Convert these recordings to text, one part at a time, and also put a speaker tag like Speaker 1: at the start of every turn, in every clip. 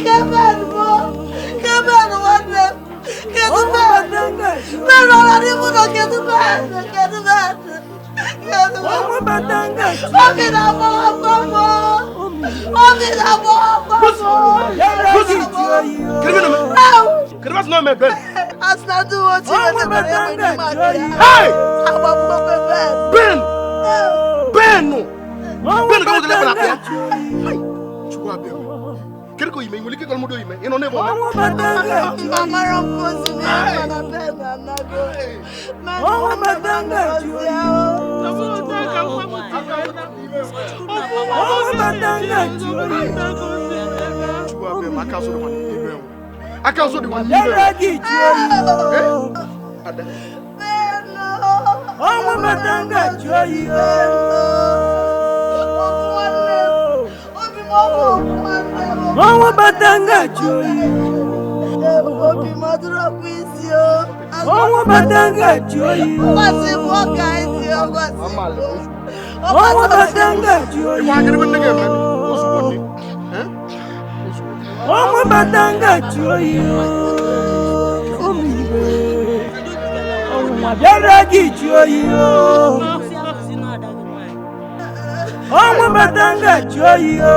Speaker 1: Ben, mo. Ben, nwanne m. Kedu Ben? Ben ọ nọ n'ime ụlọ, kedu Ben? Kedu Ben? Kedu Ben? Obi na-agba ọkọ m. Obi na-agba ọkọ m.
Speaker 2: Kedu ebe na ome Ben?
Speaker 1: Asị na ndị uwe ojii wetara egbe n'ime akpa ya.
Speaker 2: Hey!
Speaker 1: Agbagbuo Ben.
Speaker 2: Ben! Ben! Ben ka wetara egbe n'akpa ya. Hai! Chukwu abịa. Kedu ka oyime? Ị nwere ike ịkọrọ m ụdị oyime? Ị nọ n'ebe ọ nọ?
Speaker 1: Mama m kosi na mana Ben anago. Ben nwanne m anọzi ahụ.
Speaker 2: Chukwu abịa m, aka azụ dịkwa n'ime enwe. Aka azụ dịkwa n'ime enwe. Eh? Ada.
Speaker 1: Obi m adịrọkwa isi o. Ọgbasị bụ ọka isi, ọgbasị bụ.
Speaker 2: Ịkwa akịrị ebe nne gị eme? Ozugbo nne. Eh?
Speaker 3: Bịara gị ji oyi o. Ọnwụ bata nga ji oyi o.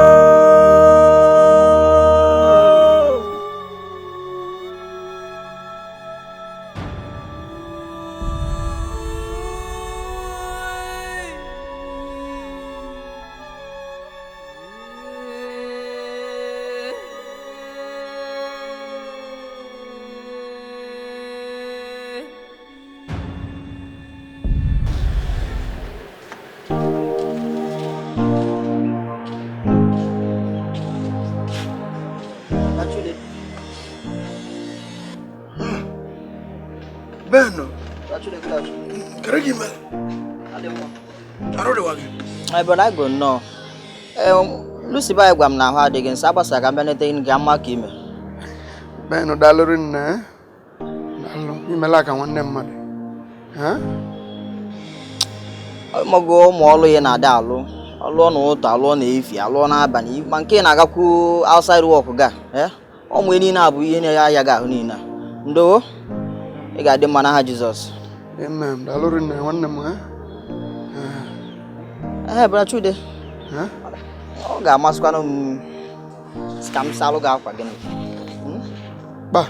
Speaker 2: Ben! Kedu ka ime? Arụ dịwa gị?
Speaker 4: Ee, brother, I go nnọọ. Ee, Lucy ba gwa m na ahụ adịghị nsọ agbasara ka m bịa nete gị ama ka ime.
Speaker 2: Ben, daalụrị nne. Eh? Daalụ. Imela ka nwanne mmadụ. Eh?
Speaker 4: Ọmọgụ ụmụ ọlụ ya na-ada alụ. Ọlụọ n'ụtụ, alụọ n'efi, alụọ n'abalị. Ma nke ị na-agakwu outside work ga. Eh? Ụmụ ihe niile a bụ ihe na-aya gị ahụ niile a. Ndowo, ị ga-adị mma n'aha Jizọs.
Speaker 2: Amen. Daalụrị nne nwanne m. Eh?
Speaker 4: Ee, brother Chude.
Speaker 2: Eh?
Speaker 4: Ọ ga-amasịkwanụ m ka m salụ gị akwa gịnị.
Speaker 2: Kpa.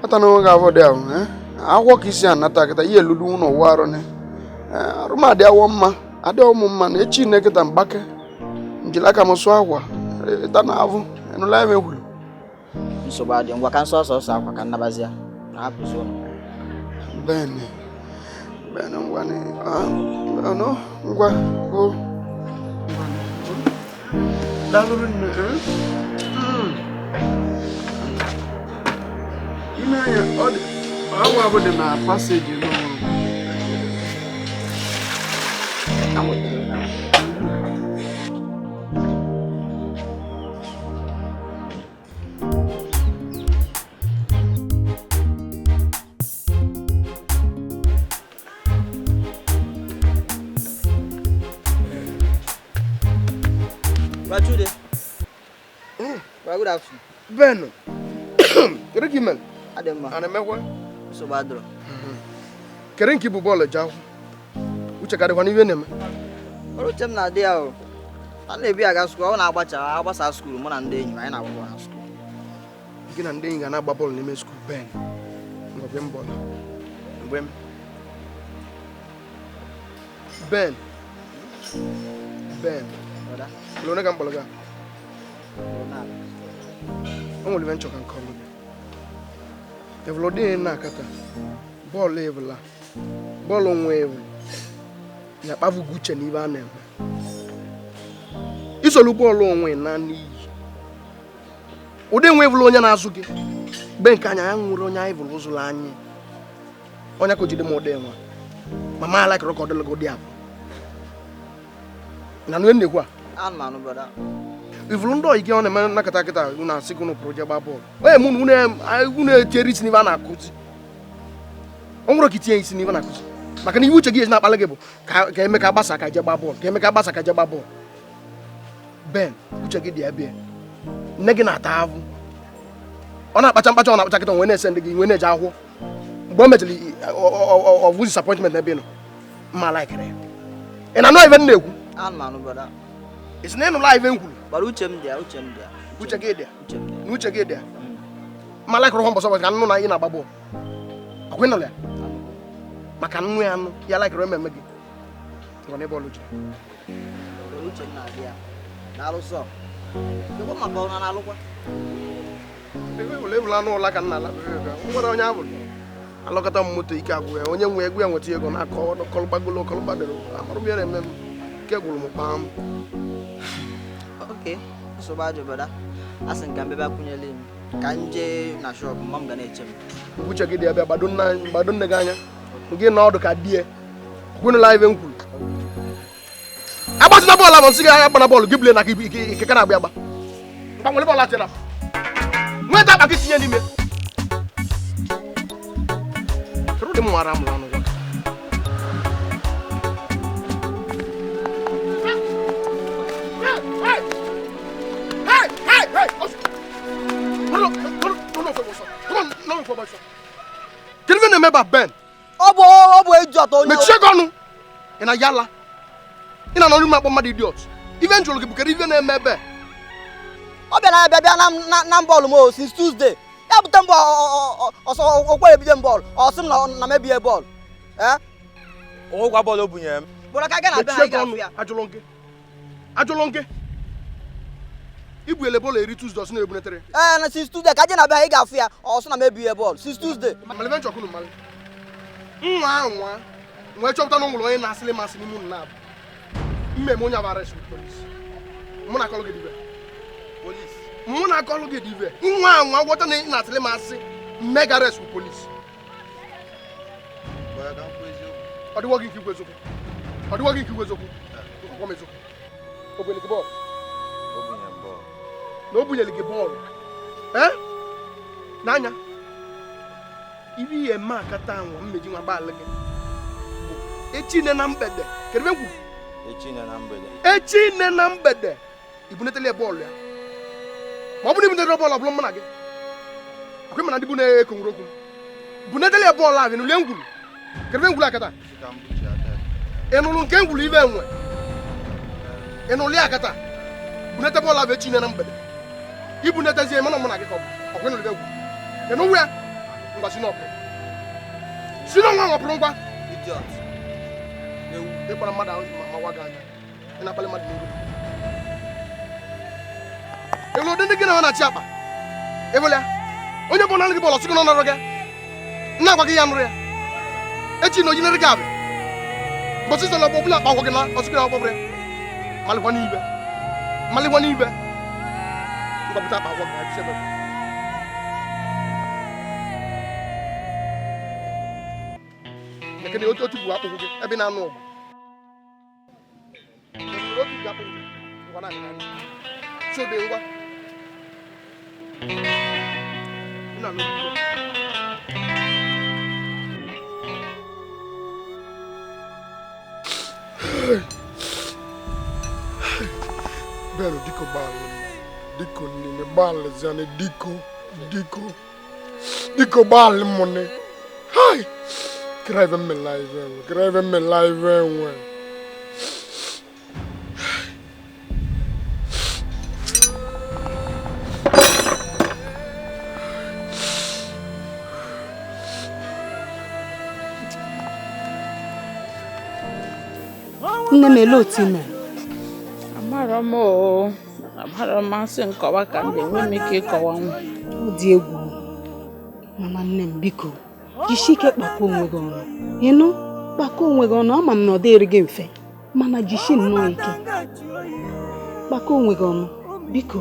Speaker 2: Ata na onwe gị afọ dị ahụ. Eh? Akwụkwọ ka isi anata kịta ihe eludu ụlọ ụwa arụ ne. Eh, arụ m adị awọ mma. Adị ọmụ mma na echi nne kịta mgbake. Njiri aka m sụọ akwa. Ịta na avụ. Enụla ya m ekwuru.
Speaker 4: Nsogbu adị ngwa ka nsọ ọsọ ọsọ akwa ka nnabazia na hapụzi ụlọ.
Speaker 2: Ben. Ben ngwa ni. Ah, no, ngwa. Go. Daalụrị nne. Eh? Mm. Ine anya, ọ dị agwa bụ dị na paseji n'ụlọ.
Speaker 4: Brother Chude. Brother, good afternoon.
Speaker 2: Ben. Kedu ka ime?
Speaker 4: Adị mma.
Speaker 2: A na-emekwa?
Speaker 4: Nsogbu adịrọ.
Speaker 2: Kedu nke bụ bọọlụ eje akwụkwọ? Uche ka dịkwa n'ihe na-eme.
Speaker 4: Ọrụ uche m na-adị ya o. A na-ebi aga skuul, ọ na-agbacha agbasa skuul mụ na ndị enyi m anyị na-agba bọọlụ na skuul.
Speaker 2: Gị na ndị enyi ga na-agba bọọlụ n'ime skuul, Ben. Ngwa bịa m bọọlụ. Mgbe m. Ben. Ben.
Speaker 4: Brother.
Speaker 2: Ụlọ one ka m kpọrọ gị a? O nwere ibe nchọ ka nke ọlụ gị. Evụlụ dị na akata. Bọọlụ evụla. Bọọlụ nwa evụlụ. Ya kpavugo uche n'ibe a na-eme. Isolu bọọlụ onwe na n'iyi. Ụdị nwa evụlụ onye na-azụ gị. Mgbe nke anya ya nwere onye anyị vụrụ ụzụlụ anyị. Onye ka o jide m ụdị nwa. Mama alakịrị ka ọ dịlụ gị ụdị abụ. Na nụ na-ekwu a.
Speaker 4: Anụ m anụ, brother.
Speaker 2: Ivụlụ ndị ọyị gị ọ na-eme nakọta kịta unu asị gị unu pụrụ je gbaa bọọlụ. Onye mụ na unu etinyere isi n'ibe a na-akụzi. Ọ nwere ka itinye isi n'ibe a na-akụzi. Maka na ihe uche gị ezi na-akpali gị bụ ka eme ka agbasa ka je gbaa bọọlụ, ka eme ka agbasa ka je gbaa bọọlụ. Ben, uche gị dị ebe. Nne gị na-ata avụ. Ọ na-akpacha mkpacha, ọ na-akpacha kịta, wee na-ese ndị gị, wee na-eje akwụkwọ. Mgbe o mechara of disappointment n'ebe ị nọ, mma laikere ya. Ị na-anụ ife m na-ekwu? Ị sị na ị nụla ife m kwuru?
Speaker 4: Uche m dị ya, uche m dị ya.
Speaker 2: Uche gị dị ya. Na uche gị dị ya. Mma laikere ụhọ mbọsọ ka nnụ na ị na-agba bọọlụ. Ọkwa ị nụrụ ya? Maka nnụ ya anụ, ya laikere ememe gị. Ngwa n'ebe ọlụ ji.
Speaker 4: Uche m na-adị ya. Daalụ sọ. Dịkwa maka ọrụ na-alụkwa.
Speaker 2: Ebula anụ ụla ka nna ala. Nwere onye abụrụ. Alọkọta m moto ike agwụ ya, onye nwe egwu ya nweta ego na-akọ kọlụgbagolo kọlụgbadoro. Amarụ m ya na-eme m. Ike gwụrụ m kpam.
Speaker 4: Ok, nsogbu adị brọda. A sị m ka m bịa kwụnyere m. Ka m jee na shọpụ, mma m ga na-eche m.
Speaker 2: Uche gị dị ya bịa gbado nne gị anya. Gị na ọdụ ka di ya. Kwunụla ife m kwuru. Agbazina bọọlụ ahụ, nsị gị agbana bọọlụ gị bulie n'aka ike ka na-agba agba. Mgbanwere bọọlụ atịra. Nweta akpa gị tinye n'ime. Kedu ụdị m nwara amụrụ anụ nwoke? Kedu ife na-eme ba Ben?
Speaker 4: Ọ bụ eji ọtọ onye.
Speaker 2: Mechie gị ọnụ. Ị na-ayala. Ị na-anọ n'ime akpọ mmadụ idiot. Ife m jụrụ gị bụ kedu ife na-eme ebe?
Speaker 4: Ọ bịara bịa bịa na bọọlụ m since Tuesday. Ya bute mbọ ọsọ okwere ebido m bọọlụ. Ọ sị m na m ebie bọọlụ.
Speaker 5: Onwekwa bọọlụ o bunyere m.
Speaker 4: Bụrụ ka gaa na be ha ị ga-afụ ya.
Speaker 2: Ajụlụ nke. Ajụlụ nke. Ibu ele bọọlụ eri Tuesday ọsị na-ebunetere.
Speaker 4: Ee, na since Tuesday ka jee na be ha ị ga-afụ ya. Ọ sị na m ebie bọọlụ since Tuesday.
Speaker 2: Malị venture kwunu malị. Nwa nwa nwee chọpụta na o nwere onye na-asịlị masị n'ime unu na-abụ. Mmemme onye abụ arrest with police. Mụ na-akọlụ gị dibe.
Speaker 5: Police.
Speaker 2: Mụ na-akọlụ gị dibe. Nwa nwa gwọta na ị na-asịlị masị mega arrest with police. Ọ dịwo gị nke ikwu eziokwu. Ọ dịwo gị nke ikwu eziokwu. Nkọkwa m eziokwu. O bunyere gị bọọlụ.
Speaker 5: O bunyere m bọọlụ.
Speaker 2: Na o bunyere gị bọọlụ. Ee? N'anya. Ibe ihe eme akata anwa mmeji nwa gbalị gị. Echi nne na mgbede. Kedu ebe m kwuru?
Speaker 5: Echi nne na mgbede.
Speaker 2: Echi nne na mgbede. Ibunetele bọọlụ ya. Ma ọ bụrụ na ibunetere bọọlụ ọ bụrụ mụ na gị. Akwa ịma na ndị bụ na-eko nwere okwu. Bunetele bọọlụ ahụ, ịnụlie ngwuru. Kedu ebe ngwuru akata? Ị nụrụ nke ngwuru ibe enwe? Ị nụrụ ya akata? Bunete bọọlụ ahụ echi nne na mgbede. Ibunetezie mana mụ na gị ka ọ bụ. Ọkwa ịnụrụ ibe ngwuru. Ị nụrụ ya? Ngwa si n'ọpụrụ. Si n'ọnwa nwapụrụ ngwa.
Speaker 4: Idiot.
Speaker 2: Ị kpara mmadụ ahụ ma gwa gị anya. Ị na-akpali mmadụ n'iru. Ị lụrụ ndị gị na ha na-achị akpa. Ị bụla ya? Onye bụ nanụ gị bọọlụ ọsị gị na ọ nọrọ gị. Nna agwa gị ya nụrụ ya. Echi na ojinere gị abịa. Mbọsị sọ na ọbụla akpa agwọ gị na ọsị gị na ọkpọbụrụ ya. Malịkwa n'ibe. Malịkwa n'ibe. Ngwapụta akpa agwọ gị na ebe. Lekene otu bụ akpụkwụ gị ebe ị na-anụ ọgụ. Otu bụ akpụkwụ gị ngwa na-aga. Sobe ngwa. Nna m. Bẹ́ẹ̀ni diko gbalị diko nile gbalị ziani diko diko diko gbalị mụ ni. Hai! Kira ife mmela ife enwe, kira ife mmela ife enwe.
Speaker 1: Nne m ele otu ị mere?
Speaker 6: Amara m oo, amara m asị nkọwa ka m ga-enwe m ike ịkọwa nwa.
Speaker 1: Ọ dị egwu. Mama nne m biko, jisie ike kpakọ onwe gị ọnụ. Ịnụ, kpakọ onwe gị ọnụ, ama m na ọ dịrị gị mfe, mana jisie nnọọ ike. Kpakọ onwe gị ọnụ, biko.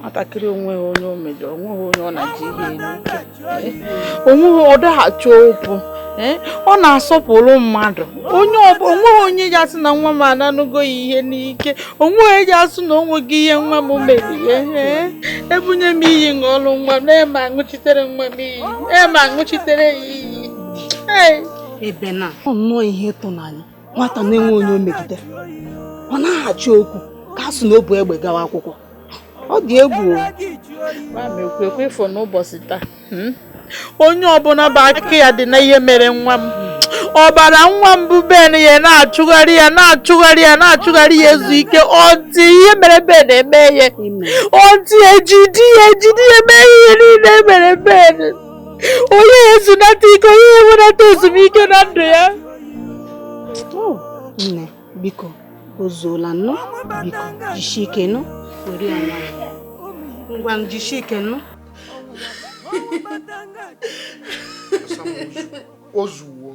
Speaker 6: Nwatakịrị onweghị onye o mejọrọ, onweghị onye ọ na-ji ihe n'ike. Onweghị ọ daghachi okwu. Ọ na-asọpụrụ mmadụ. Onye onweghị onye ji asị na nwa m ananụgo ya ihe n'ike. Onweghị ji asị na onweghị ihe nwa m merie. Ebunye m iyi ṅụọlụ nwa m, na-eme aṅụchitere nwa m iyi, eme aṅụchitere ya iyi.
Speaker 1: Ebe na ọ nnọọ ihe ịtụnanya, nwata na-enwe onye o megidere. Ọ na-aghachi okwu. Ka a sị na o bu egbe gawa akwụkwọ. Ọ dị egwu.
Speaker 6: Ekwe n'ụbọchị taa. Onye ọbụla bụ aka ya dị na ihe mere nwa m. Ọbara nwa m bụ Ben ya na-achụgharị ya na-achụgharị ya na-achụgharị ya ezu ike. Ọ dị ihe mere Ben eme ya. Ọ dị ejidi ya ejidi ya eme ihe niile mere Ben. Onye ezunata ike, onye enwenata ezumike na ndụ ya.
Speaker 1: Nne, biko, o zuola nnụ. Biko, jisie ike nụ. Were ya nwayọọ. Ngwa m jisie ike nụ.
Speaker 2: Ozuwo.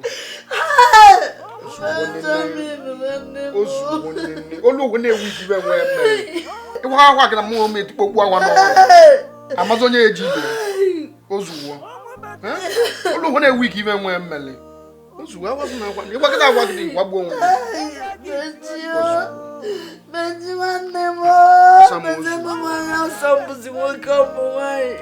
Speaker 2: Ozuwo nne. Olu na-ewu ibe nwe mere. Ịwa akwa gị na mụ ome etikpokpu awa n'ọrụ. Amazi onye eji ibe. Ozuwo. Olu na-ewu ike ibe nwe mmele. Ozuwo awazụ na akwa. Ịgwa kịta agwa gị gwagbuo onwe gị.
Speaker 3: Benji nwanne m. Benji m nwere asọ mbụzi nwoke ọmụ nwaanyị.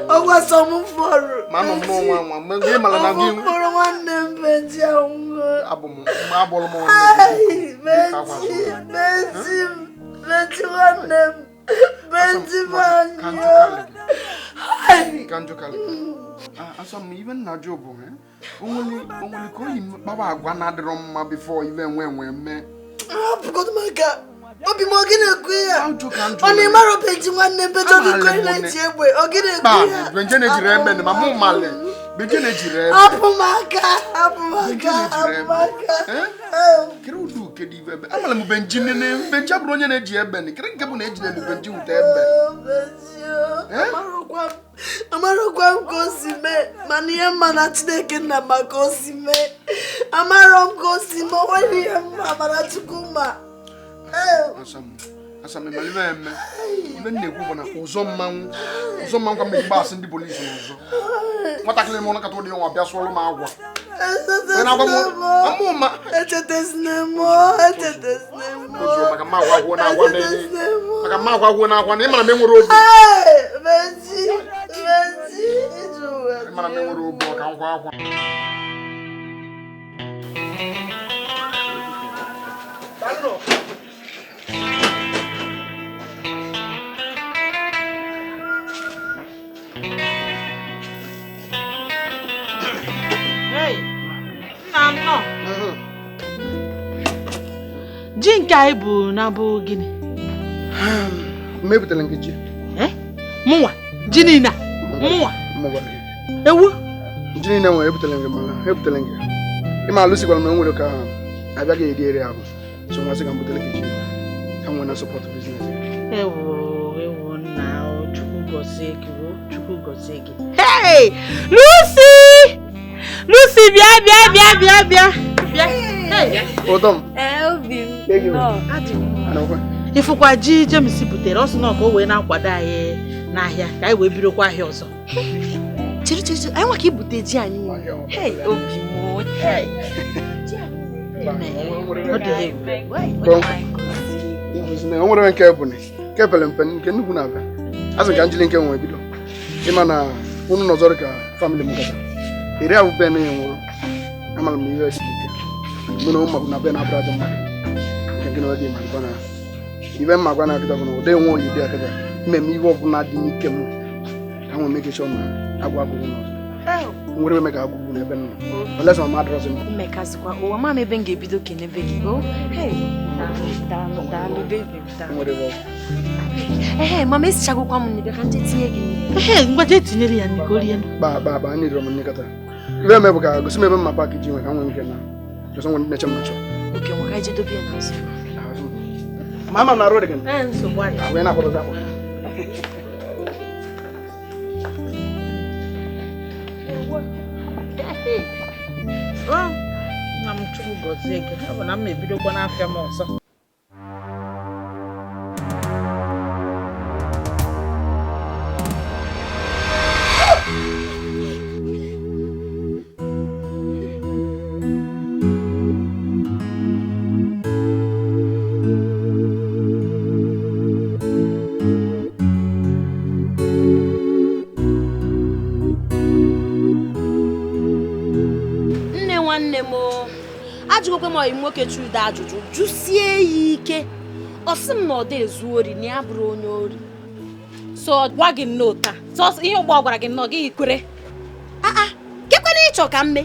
Speaker 3: Ọgwa sọ m fọrọ.
Speaker 2: Ma anọ m n'ọnwa nwa. Mgbe ị mara na gị.
Speaker 3: Fọrọ nwanne m Benji anwụgo.
Speaker 2: Abụ m mgbe abụrụ m nwanne gị.
Speaker 3: Benji, Benji, Benji nwanne m. Benji m anyụ.
Speaker 2: Ka njọ kalị. Asọ m ibe nna jụ bụ onwere ka oyi kpawa agwa na-adịrọ mma bifo ibe nwe nwe mee.
Speaker 3: Hapụgodu m aka. Obi m ọ gị na-ekwu ya? Ọ na-ịmara Benji nwanne m Benji ọ gị na-eji egbe ọ gị na-ekwu ya?
Speaker 2: Benji na-ejiri egbe ma mụ male. Benji na-ejiri egbe.
Speaker 3: Hapụ m aka, hapụ m aka, hapụ m aka.
Speaker 2: Kere ụdị uke dị ibe ebe. Amala m Benji nene. Benji abụrụ onye na-eji egbe. Kere nke bụ na ejide m Benji wute egbe.
Speaker 3: Amarọkwa m ka o si mee, mana ihe mma na Chineke nna ma ka o si mee. Amarọ m ka o si mee, o nwere ihe mma mana Chukwu ma.
Speaker 2: Asam ịmalime eme. Ibe m na-ekwu bụ na ụzọ mmanwụ ka mmegide asị ndị polisi n'ụzọ. Nwatakịrị m ọnụkata ụdị nwa bịa sụọlụ m agwa. Maka mma agwa gwuo na-agwa maka mma agwa gwuo na-agwa na ịmara m enwere obi. Ịmara m enwere obi ọka nkwa akwa.
Speaker 6: Ji nke anyị bụ na-abụ gịnị?
Speaker 2: M ebutere nke ji.
Speaker 6: Mụnwa ji niile mụnwa. Ewu.
Speaker 2: Ji niile nwere ebutere nke mana ebutere nke. Ịma alụsikwara m na nwere ka abịaghị eri eri ahụ. So nwa sị ka m butere gị ji. Ka m nwee na sọpọt biznes.
Speaker 6: Ewo ewo nna Chukwu gọzie gị o Chukwu gọzie gị. Hey! Lucy! Lucy bịa bịa bịa bịa bịa. Bịa.
Speaker 2: Ụtọ m.
Speaker 7: Obi m.
Speaker 6: Ifụkwa ji James butere ọ sị na ọ ka o wee na-akwado anyị n'ahịa ka anyị wee bidokwa ahịa ọzọ.
Speaker 7: Chere chere chere, anyị nwa ka ibute ji anyị. Hey, obi m.
Speaker 2: O nwere nke bụ nke pere mpe nke nnukwu na-abịa. A sị ka njili nke nwe bido. Ịma na unu nọzọrọ ka famili m gata. Eri ahụ Ben ya nwụrụ. Amara m ihe siri ike. Mụ na ụmụ na Ben abụrụ ajọ mmadụ. Nke gị na ọ dị ma gwa na ibe mma gwa na akịta bụ na ụdị nwe oyi dị akịta mmemme ihe ọbụla dị n'ike m ka nwe meke chọọ ma agwa agwụgwụ n'ọzọ. Nwere eme ka agwụgwụ n'ebe nọ. Olesa ma adọrọzi m.
Speaker 7: Mmekazikwa ụwa ma m ebe m ga-ebido kenebe gị. O hey, daalụ daalụ baby daalụ.
Speaker 2: Nwere ebe ọ.
Speaker 7: Ehe, mama esichagokwa m n'ebe ka nje tinye gị.
Speaker 6: Ehe, ngwa jee tinyere ya nke orie.
Speaker 2: Ba ba ba anyị rịọrọ m nlekọta. Ibe eme bụ ka gosi m ebe mma paakị ji nwe ka nwe nke na. Gosi nwe na-eche m na-achọ.
Speaker 7: Oke nwa ka ije dobe ya n'azụ.
Speaker 2: Mama na road again.
Speaker 6: Nsogbu adị.
Speaker 2: Wee na-akwadozi akwa.
Speaker 6: Nna m Chukwu gọzie gị. Ọ bụ na m ebidokwa n'afịa m ọzọ.
Speaker 7: Nne nwanne m ajụgokwe m ọyị nwoke Chude ajụjụ jụsie ya ike. Ọ sị m na ọ dị ezu ori, na ya bụrụ onye ori.
Speaker 8: So gwa gị nnọọ taa, sọsọ ihe ụgbọ gwara gị nnọọ gị kwere.
Speaker 7: Aa, kekwana ịchọ ka m mee?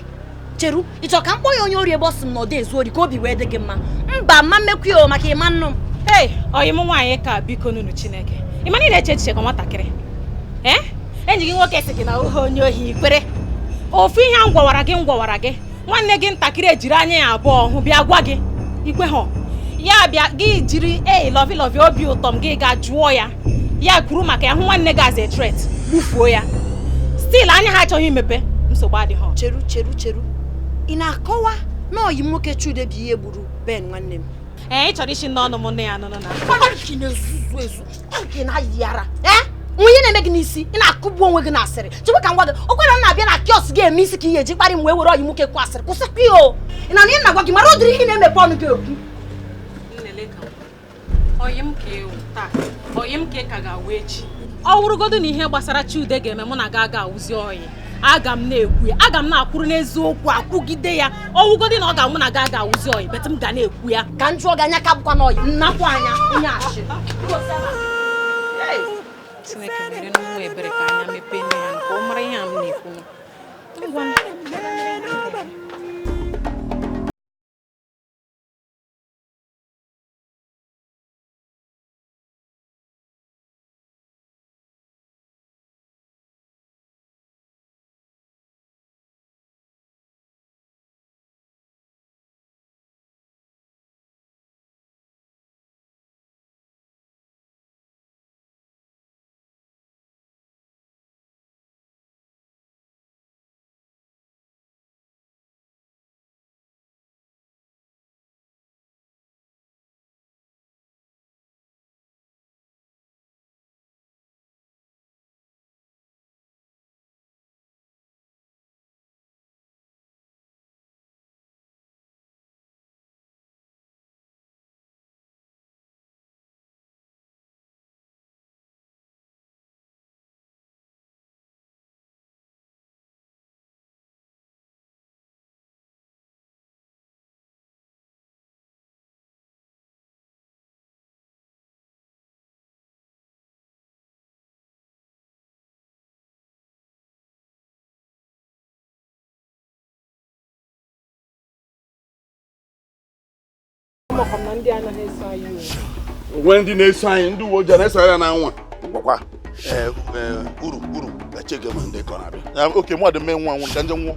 Speaker 7: Cheru, ịchọ ka m kpọọ ya onye ori ebe ọ sị m na ọ dị ezu ori ka obi wee dị gị mma? Mba, mma mmekwu ya o, maka ịma nnụ m.
Speaker 8: Ei, ọyị m nwaanyị ka biko nunu Chineke. Ị ma na ị na-eche echiche ka nwatakịrị? Ee? Enyi gị nwoke sị gị na ohe onye ohi kwere. Ofu ihe a m gwawara gị nwanne gị ntakịrị ejiri anya ya abụọ hụ bịa gwa gị ikwe ha. Ya bịa gị jiri ei lọvi lọvi obi ụtọ m gị ga jụọ ya. Ya kwuru maka ya hụ nwanne gị as a threat, gbufuo ya. Still anya ha achọghị imepe, nsogbu adịghị.
Speaker 7: Cheru cheru cheru. Ị na-akọwa na ọyị m nwoke Chude bụ ihe gburu Ben nwanne m?
Speaker 8: Ee, ị chọrọ isi n'ọnụ m nne ya nụnụ na.
Speaker 7: Ọ na-ezuzu ezu, ọ na-ayị ara. Ee? Onye na-eme gị n'isi, ị na-akụgbu onwe gị n'asịrị. Chekwa ka m gwa gị, o kwere na na-abịa na kiosk gị eme isi ka ihe eji kparị m wee were ọyị nwoke kwụ asịrị. Kwụsịkwa ya o. Ị na ihe na-agwa gị mara ụdịrị ihe na-emepe ọnụ gị ekwu.
Speaker 8: Ọyị m ka ewu taa, ọyị m ka ị ka ga-awụ echi. Ọ wụrụgodu na ihe gbasara Chude ga-eme mụ na gị aga awụzi ọyị. Aga m na-ekwu ya, aga m na-akwụrụ n'eziokwu akwụgide ya. Ọ wụgodu na ọ ga-amụ na gị aga awụzi ọyị, bet m ga na-ekwu ya.
Speaker 7: Ka m jụọ gị anya ka bụkwa na ọyị, nnakwa anya onye ashị.
Speaker 8: Chineke mere nwa ebere ka anya mepee nne ya nke ọ mara ihe a m na-ekwu. Ngwa.
Speaker 9: Onwe ndị na-eso anyị, ndị uwe ojii na-eso anyị na nwa. Gwakwa uru uru ga-chege ma ndị ka ọ na-abịa.
Speaker 10: Oke mụ adị mme nwa nwụ ka nje nwụọ.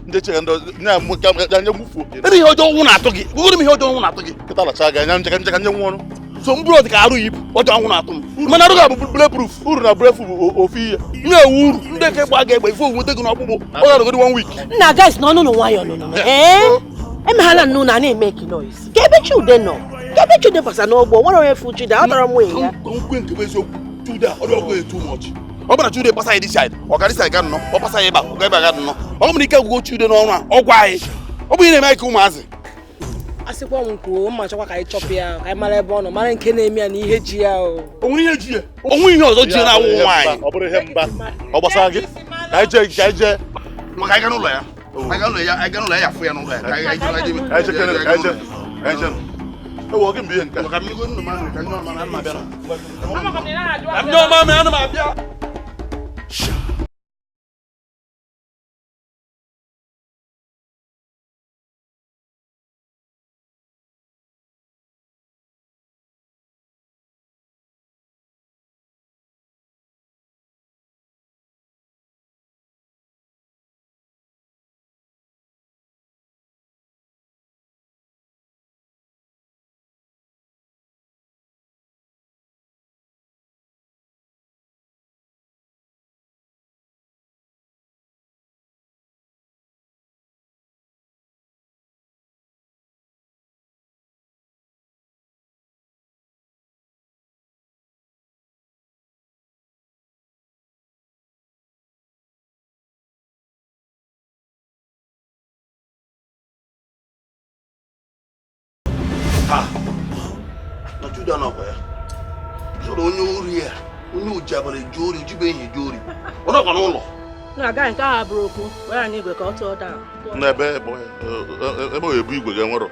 Speaker 10: Ndị chege ndị nya mụ ka nje nwụfuo.
Speaker 9: Ebe ihe ọjọọ nwụ na-atụ gị. Gụgụrụ m ihe ọjọọ nwụ na-atụ gị.
Speaker 10: Kịta lacha gị anya nje ka nje nwụọ ọrụ.
Speaker 9: So mkpụrụ ọdị ka arụ yipụ ọjọọ nwụ na-atụ m. Mana arụ ga-abụ bulletproof.
Speaker 10: Uru na bulletproof bụ ofu ihe.
Speaker 9: Na-ewu uru ndị ka gba ga egbe ife onwete gị n'ọkpụkpụ. Ọ ga-arụgodi 1 week.
Speaker 1: Nna guys nọ n'ụlọ nwayọọ nọ. Ee? Emeghala nnụ na na-eme noise. Ka ebe Chude nọ? Ka ebe Chude basa n'ụgbọ, nwere onye fu Chude, ọ tọrọ m nwunye ya.
Speaker 9: Nkwe nke bụ eziokwu, Chude a, ọ dị ọgwụ too much. Ọ bụrụ na Chude pasa anyị this side, ọ ga this side ga nnọ, ọ pasa anyị ebe a, ọ ga ebe a ga nnọ. Ọ bụrụ na ike agwụgo Chude n'ọrụ a, ọ gwa anyị. Ọ bụ ihe na-eme anyị ka ụmụazị.
Speaker 11: A sịkwa m kwuo, mma chọkwa ka anyị chọpụ ya, ka anyị mara ebe ọ nọ, mara nke na-eme ya na ihe ji ya o.
Speaker 9: O nwere ihe ji ya? O nwere ihe ọzọ ji ya na-awụ nwaanyị.
Speaker 10: Ọ bụrụ ihe mba, ọ gbasara gị. Ka anyị jee, ka anyị jee.
Speaker 9: Maka anyị ga n'ụlọ ya. Anyị ga n'ụlọ ya, anyị ga n'ụlọ ya, ya afụ ya n'ụlọ ya. Ka anyị jee, ka anyị jee.
Speaker 10: Ka anyị jee, ka anyị jee. Ewo gị mgbe ihe nke.
Speaker 9: Maka mmiri nnụnụ ahụ ka ndị ọma na mma bịara. Ndị ọma m ana m abịa. Na Chude anọkwa ya. Chọrọ onye ori ya, onye oji abalị eju ori, jibe enyi eju ori. Ọ nọkwa n'ụlọ.
Speaker 11: Na-aga nke ahụ bụrụ okwu, were anyị igwe ka ọ tụọ daa.
Speaker 10: N'ebe ebe ọ ebu igwe ga-enwerọ.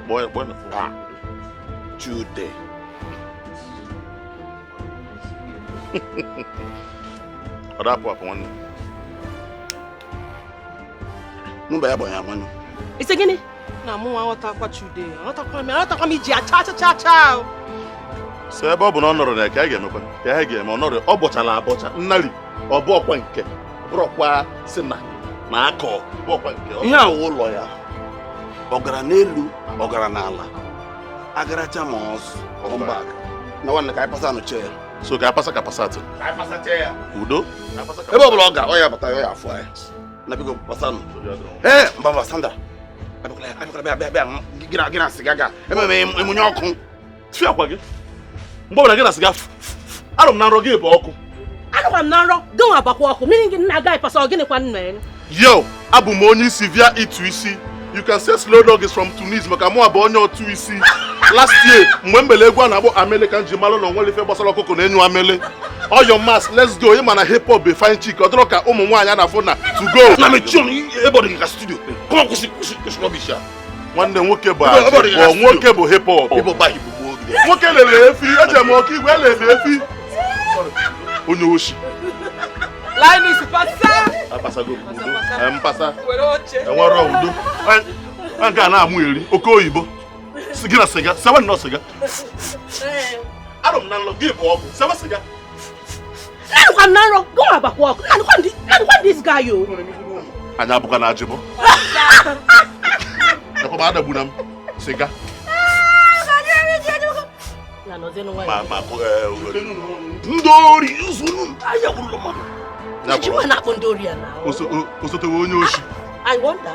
Speaker 10: Kpọọ ya, kpọọ ya.
Speaker 9: Chude.
Speaker 10: Ọ dapụ apụ nwanne.
Speaker 9: Mba ya gbanye agbanyụ.
Speaker 11: Ise gịnị? Na mụ nwa aghọtakwa Chude, aghọtakwa m iji acha cha cha cha.
Speaker 10: So ebe ọ bụ na ọ nọrọ na ka a ga-emekwa ka a ga-eme ọ nọrọ ọ bọchara abọcha nnari ọ bụ ọkwa nke bụrọkwa si na na akọ bụ ọkwa nke
Speaker 9: ihe a wụ ụlọ ya ọ gara n'elu ọ gara n'ala agaracha ma ọzọ ọmba na nwanne ka anyị pasa nụ chee ya.
Speaker 10: So ka pasa ka pasa atụ
Speaker 9: ka anyị pasa chee ya
Speaker 10: udo
Speaker 9: ebe ọbụla ọ ga ọ ya bata ya afọ anyị na biko pasa nụ. Ee mba mba Sandra abịakwala bịa bịa gị na sịga ga ememe emunye ọkụ
Speaker 10: tụọ akwa gị mgbe ọbụla gị na sịga arụ m na nrọ gị bụ ọkụ.
Speaker 11: Anụkwa m na nrọ gị nwa bakwa ọkụ mmiri gị na-aga ịpasa ọ gịnịkwa nna ya.
Speaker 10: Yo, abụ m onye isi via ịtụ isi. You can say slow dog is from Tunis maka mụ abụ onye otu isi. Last year mgbe m bele egwu a na-akpọ amele ka m ji malụ na onwere ife gbasara ọkụkọ na enyu amele. All your mask, let's go. Ịma na hip hop bụ fine chick. Ọ dịrọ ka ụmụ nwaanyị a na-afụ na to go.
Speaker 9: Na mechie ọnụ ebe ọ dị gị ka studio. Come on, kwụsị kwụsị kwụsị rubbish a.
Speaker 10: Nwanne nwoke bụ nwoke bụ hip hop. Nwoke lele efi, eji m ọka igwe elele efi. Onye oshi.
Speaker 11: Linus pasa.
Speaker 10: Apasago udo. Mpasa. Enwere udo. Nke a na-amụ eri oke oyibo. Gị na sịga, sewe nnọọ sịga. Arụ m na nlọ gị bụ ọgwụ, sewe sịga.
Speaker 11: Nanụkwa m na nrọ, gị nwa bakwa ọkụ. Nanụkwa this guy o.
Speaker 10: Anyị abụkwa na ajịbọ. Ekwa m adagbuna m sịga.
Speaker 9: Ndị ori zuru ahịa gwụrụ mmadụ.
Speaker 10: Osote onye oshi.
Speaker 11: I wonder.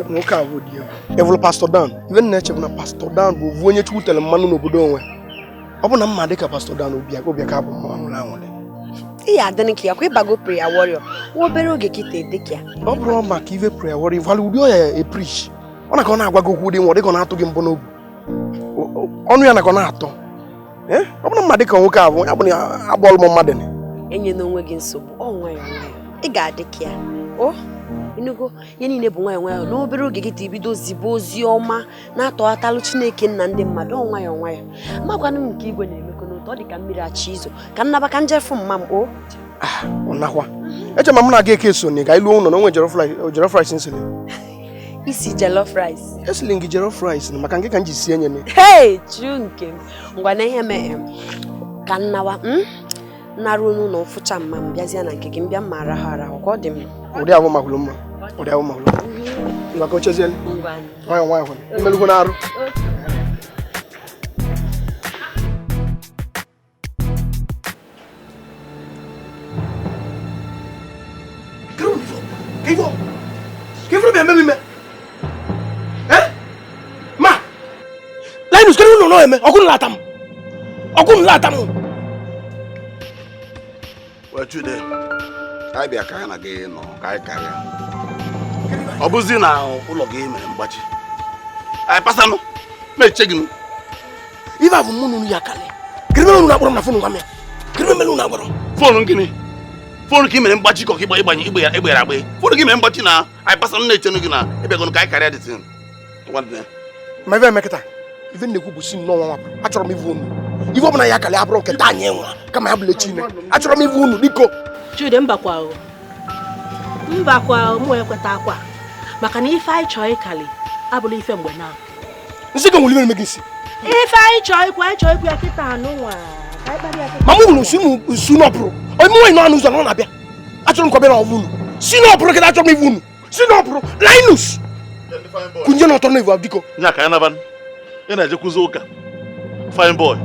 Speaker 2: Nwoke a bụ di ya. Evụlụ Pastor Dan. Ife na-eche bụ na Pastor Dan bụ ovu onye Chukwu tere mmanụ n'obodo onwe. Ọ bụ na mma dị ka Pastor Dan obi aka bụ mma nwụrụ anwụrụ.
Speaker 7: Ị ya adịrị ka ya kwa ịbago prayer warrior. Nwa obere oge kịta ede ka ya.
Speaker 2: Ọ bụrụ maka ife prayer warrior valụ ụdị ọya e preach. Ọ na ka ọ na-agwa gị okwu dị nwa ọ dịka ọ na-atụ gị mbụ n'obi. Ọnụ ya na ka ọ na-atọ. Ọ bụrụ mma dị ka nwoke a bụ ya bụ na agbọọlụ m mmadụ.
Speaker 7: Enye n'onwe gị nsogbu, ọ nwayọọ nwayọọ. Ị ga-adị ka ya. O Enugu, ihe niile bụ nwayọọ nwayọọ. N'obere oge gị ibido zibe ozi ọma na-atọghatalụ Chineke nna ndị mmadụ ọ nwayọọ nwayọọ. Amakwanụ m nke igwe na-emekọ n'ụtọ ọ dị ka mmiri achị izo ka nnaba ka njefu mma m o.
Speaker 2: Ọ nakwa. Eche ma m na-aga eke so ka ilu ụlọ na onwe jollof rice nsili.
Speaker 7: Isi jollof rice.
Speaker 2: Esili gị jollof rice maka nke ka m ji sie nye.
Speaker 7: Hey, chu nke m. Ngwa na ihe mee ka nnawa naruo n'ụlọ mfụcha mma m bịazie na nke gị mbịa mma arahụ arahụ ka ọ dị m.
Speaker 2: Ụdị ahụ makwụrụ mma. Ụdị ahụ makwụrụ mma. Ngwa ka ocheziele. Nwayọọ nwayọọ. Imelugwu na-arụ.
Speaker 11: Ma! Linus, kedu ụlọ nọ eme? Ọkụ nlata m. Ọkụ nlata m.
Speaker 9: Chude, anyị bịa ka anyị na gị nọ ka anyị karịa. Ọ bụzi na ụlọ gị mere mgbachi. Anyị pasanụ, na-eche gị.
Speaker 11: Ife abụ mụ nunu ya kalị. Kedu mere unu akpọrọ m na fonu nwa m ya? Kedu mere unu akpọrọ?
Speaker 9: Fonu gịnị? Fonu ka ị mere mgbachi ka ọ ịgbanye ịgbere agba. Fonu gị mere mgbachi na anyị pasanụ na-eche gị na ịbịagonu ka anyị karịa dị tin.
Speaker 2: Ma ife emekịta, ife na-ekwu bụ si nnọọ nwa achọrọ m ivu unu. Ife ọbụla ya kalị abụrụ nke taa anyị nwa kama ya bụla echi achọrọ m ivu unu biko.
Speaker 11: Chude mbakwa o. Mbakwa o, mụ ekweta akwa. Maka na ife anyị chọọ ịkali abụla ife mgbe na.
Speaker 2: Nsị gị nwere ime gị isi.
Speaker 11: Ife anyị chọọ ikwu anyị chọọ ikwu ya kịta anụ nwa. Ka anyị kparịa kịta.
Speaker 2: Ma mụ hụrụ si n'ọpụrụ. Onye mụ nwaanyị nọ n'ụzọ na ọ na-abịa. Achọrọ m ka ọ bịa na ọvụ unu. Si n'ọpụrụ kịta achọrọ m ivu unu. Si n'ọpụrụ Linus. Kunje n'ọtọ n'ivu biko.
Speaker 10: Nya ka anyị naba. Ị na-ejekwuzi ụka. Fine boy.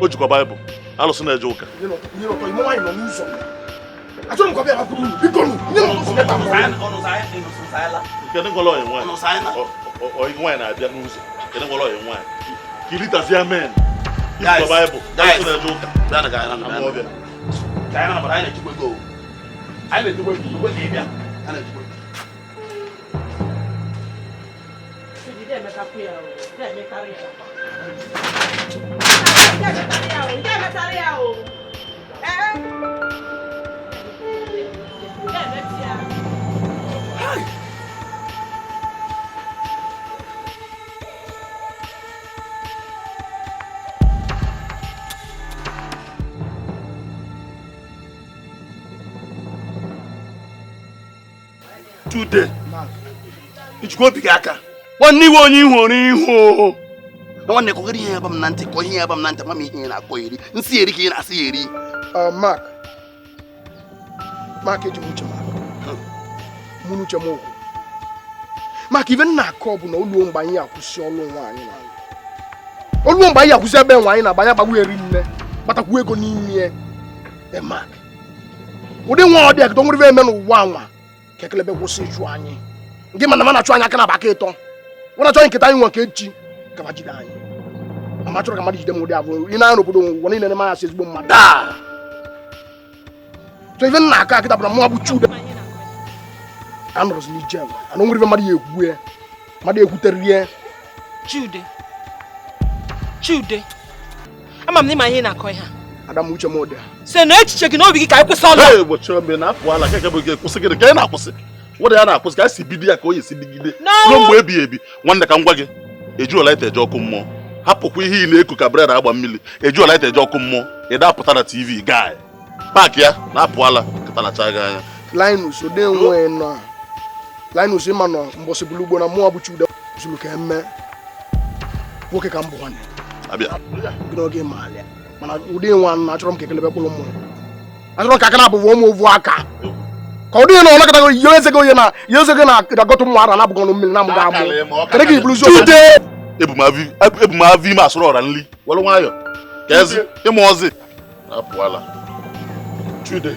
Speaker 10: O jikwa Baịbụl. Alụsị na-eje ụka.
Speaker 2: Achọrọ m ka ọ bịa bakwuru unu. Biko nu, nye m ụzọ ebe a.
Speaker 10: Kedu ngwọrọ ọyị nwaanyị? Ọyị nwaanyị na-abịa n'ụzọ. Kedu ngwọrọ ọyị nwaanyị? Kilitazia men.
Speaker 9: Guys,
Speaker 10: Bible.
Speaker 9: guys.
Speaker 10: Guys,
Speaker 9: Bịa na ka anyị na-
Speaker 10: Ọbịa.
Speaker 9: Ka anyị na-abara, anyị na-echekwa ego. Anyị na-echekwa ego, ekwe ka ị bịa. Anyị na-echekwa ego. Chude, ijikwa obi gị aka. Nwanne iwe onye ihu ọrụ ihu. Na nwanne kọgịrị ihe ya ba m na ntị, kọ ihe ya ba m na ntị, ama m ihe ị na-akọ eri. Nsị eri ka ị na-asị ya eri.
Speaker 2: Mark. Mark eji m uche m akọ. Mụ na uche m okwu. Mark, ife m na-akọ bụ na oluo mgbe anyị akwụsị ọlụ nwa anyị na-alụ. Oluo mgbe anyị akwụsị ebe nwa anyị na-agba, anyị agbagbu eri nne, kpatakwu ego n'ime ya. Mark, ụdị nwa ọ dị akịta nwere ife eme n'ụwa nwa ka ekelebe kwụsị ịchụ anyị. Nke mana ma na-achụ anyị aka na abaka ịtọ. Ọ na-achọ anyị nketa anyị nwa nke echi ka ma jide anyị. Ama chọrọ ka mmadụ jide m ụdị abụọ. Ị na-anya n'obodo ụwa niile na-eme asị ezigbo mmadụ. So ife nna aka akịta bụ na mụ bụ Chude. Anọrọzi n'ije enwe. Ana nwere ife mmadụ ya ekwu ya. Mmadụ ekwuteriri ya.
Speaker 12: Chude. Chude. Ama m na ịma ihe ị na-akọ ihe a.
Speaker 2: Adam uche m ụdị a.
Speaker 12: Sị na echiche gị na obi gị ka anyị kwụsị ọlụ.
Speaker 10: Ee, gbochie ome na afọ ala keke bụ gị kwụsị gịnị ka ị na-akwụsị. Were ya na-akwụsị ka a si bido ya ka o yi si digide. Ruo mgbe ebighị ebi. Nwanne ka m gwa gị, eji ọlaịta eje ọkụ mmụọ. Hapụkwa ihe ị na-eku ka bred agba mmiri. Eji ọlaịta eje ọkụ mmụọ. Ị da-apụta na TV guy. Paakị ya na-apụ ala nkịta na-acha gị anya.
Speaker 2: Linus ode nwe nọ. Linus ịma nọ mbọsị bụlụ ugbo na mụọ bụ Chude zuru ka eme. Nwoke ka m bụ nwanne.
Speaker 10: Abịa.
Speaker 2: Gị n'oge ma alịa. Mana ụdị nwa na achọrọ m ka ekelebe kpụrụ mmụọ. Achọrọ m ka aka na-abụbụ ụmụ ovu aka. Ka ọ dịghị na ọ nakọtago ihe eze gị onye na ihe eze gị na-agọtụ mmụ ara na-abụghị ọnụ mmiri na-amụghị amụ. Kedu ka iburu ụzọ?
Speaker 10: Chude! Ebu m avụ ime asụrụ ọra nli. Were nwayọ. Ka ezi ịmụ ọzị. Apụ ala.
Speaker 9: Chude.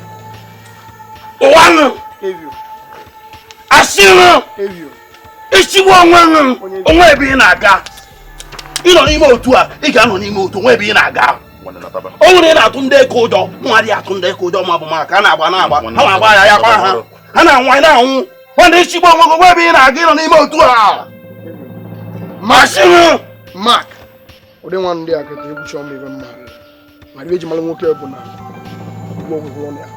Speaker 9: Ụwa nụ. Asị nụ. Ichigbu onwe nụ. Onwe ebe ị na-aga. Ị nọ n'ime otu a, ị ga-anọ n'ime otu onwe ebe ị na-aga. O nwere ị na-atụ ndị eke ụjọ, mụ adịghị atụ ndị eke ụjọ ma bụ maka a na-agba na-agba. Ha na-agba ya ya gba ha. Ha na-anwụ anyị na-anwụ. Nwanne ichigbu onwe gị onwe ebe ị na-aga ị nọ n'ime otu a. Asị nụ.
Speaker 2: Mark, ụdị nwa ndị a kịta egwu chọọ m ife mma. Ma ife eji mara nwoke bụ na ụgwọ ọgwụgwọ ọnụ ya.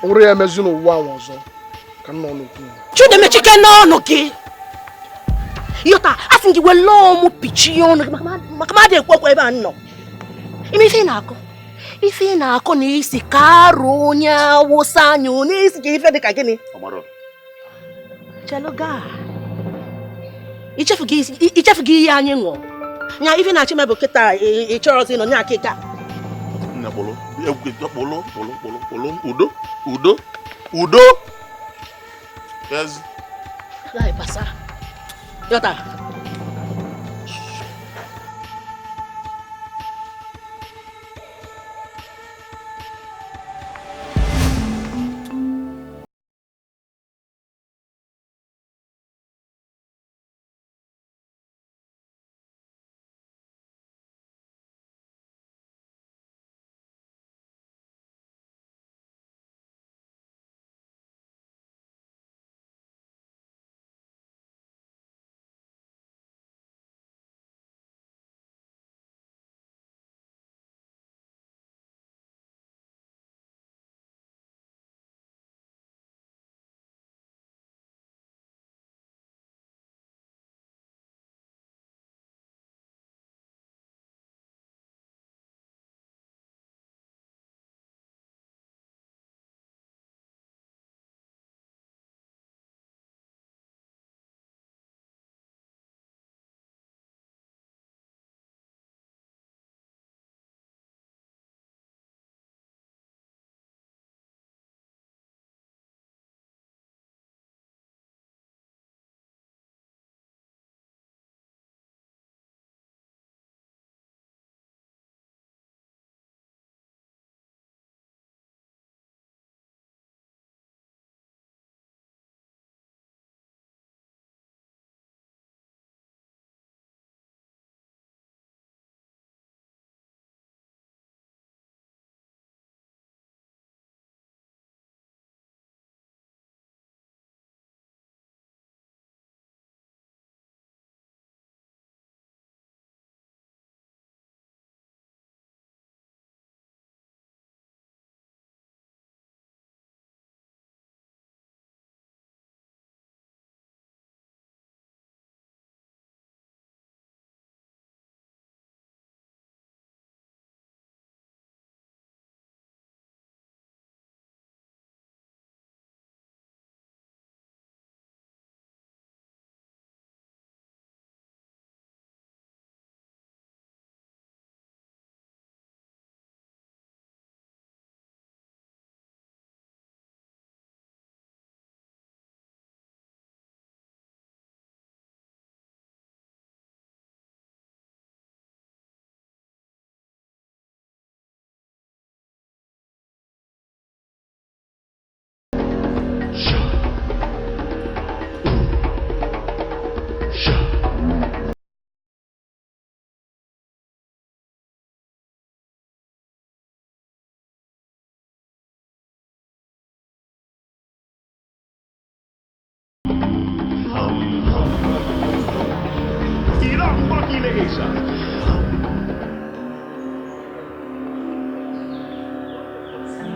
Speaker 2: O nwere ya emezi n'ụwa ahụ ọzọ ka m nọ n'okwu.
Speaker 11: Chude mechike n'ọnụ gị. Yọta, asị m gị were ọmụ pichie ọnụ gị maka mmadụ ekwu okwu ebe a nọ. Ime ife ị na-akọ. Ife ị na-akọ na isi ka arụ onye awụsa anya n'isi ka ife dị ka gịnị? Chelu gaa. Ichefu gị ihe anyị ṅụọ. Nya ife na-achị mebụ kịta ị chọrọzi nọ nya akịka.
Speaker 10: Nne kpụlụ, kpụlụ, kpụlụ, kpụlụ, kpụlụ, udo, udo, udo. Yes.
Speaker 11: Lai pasa. Yọta.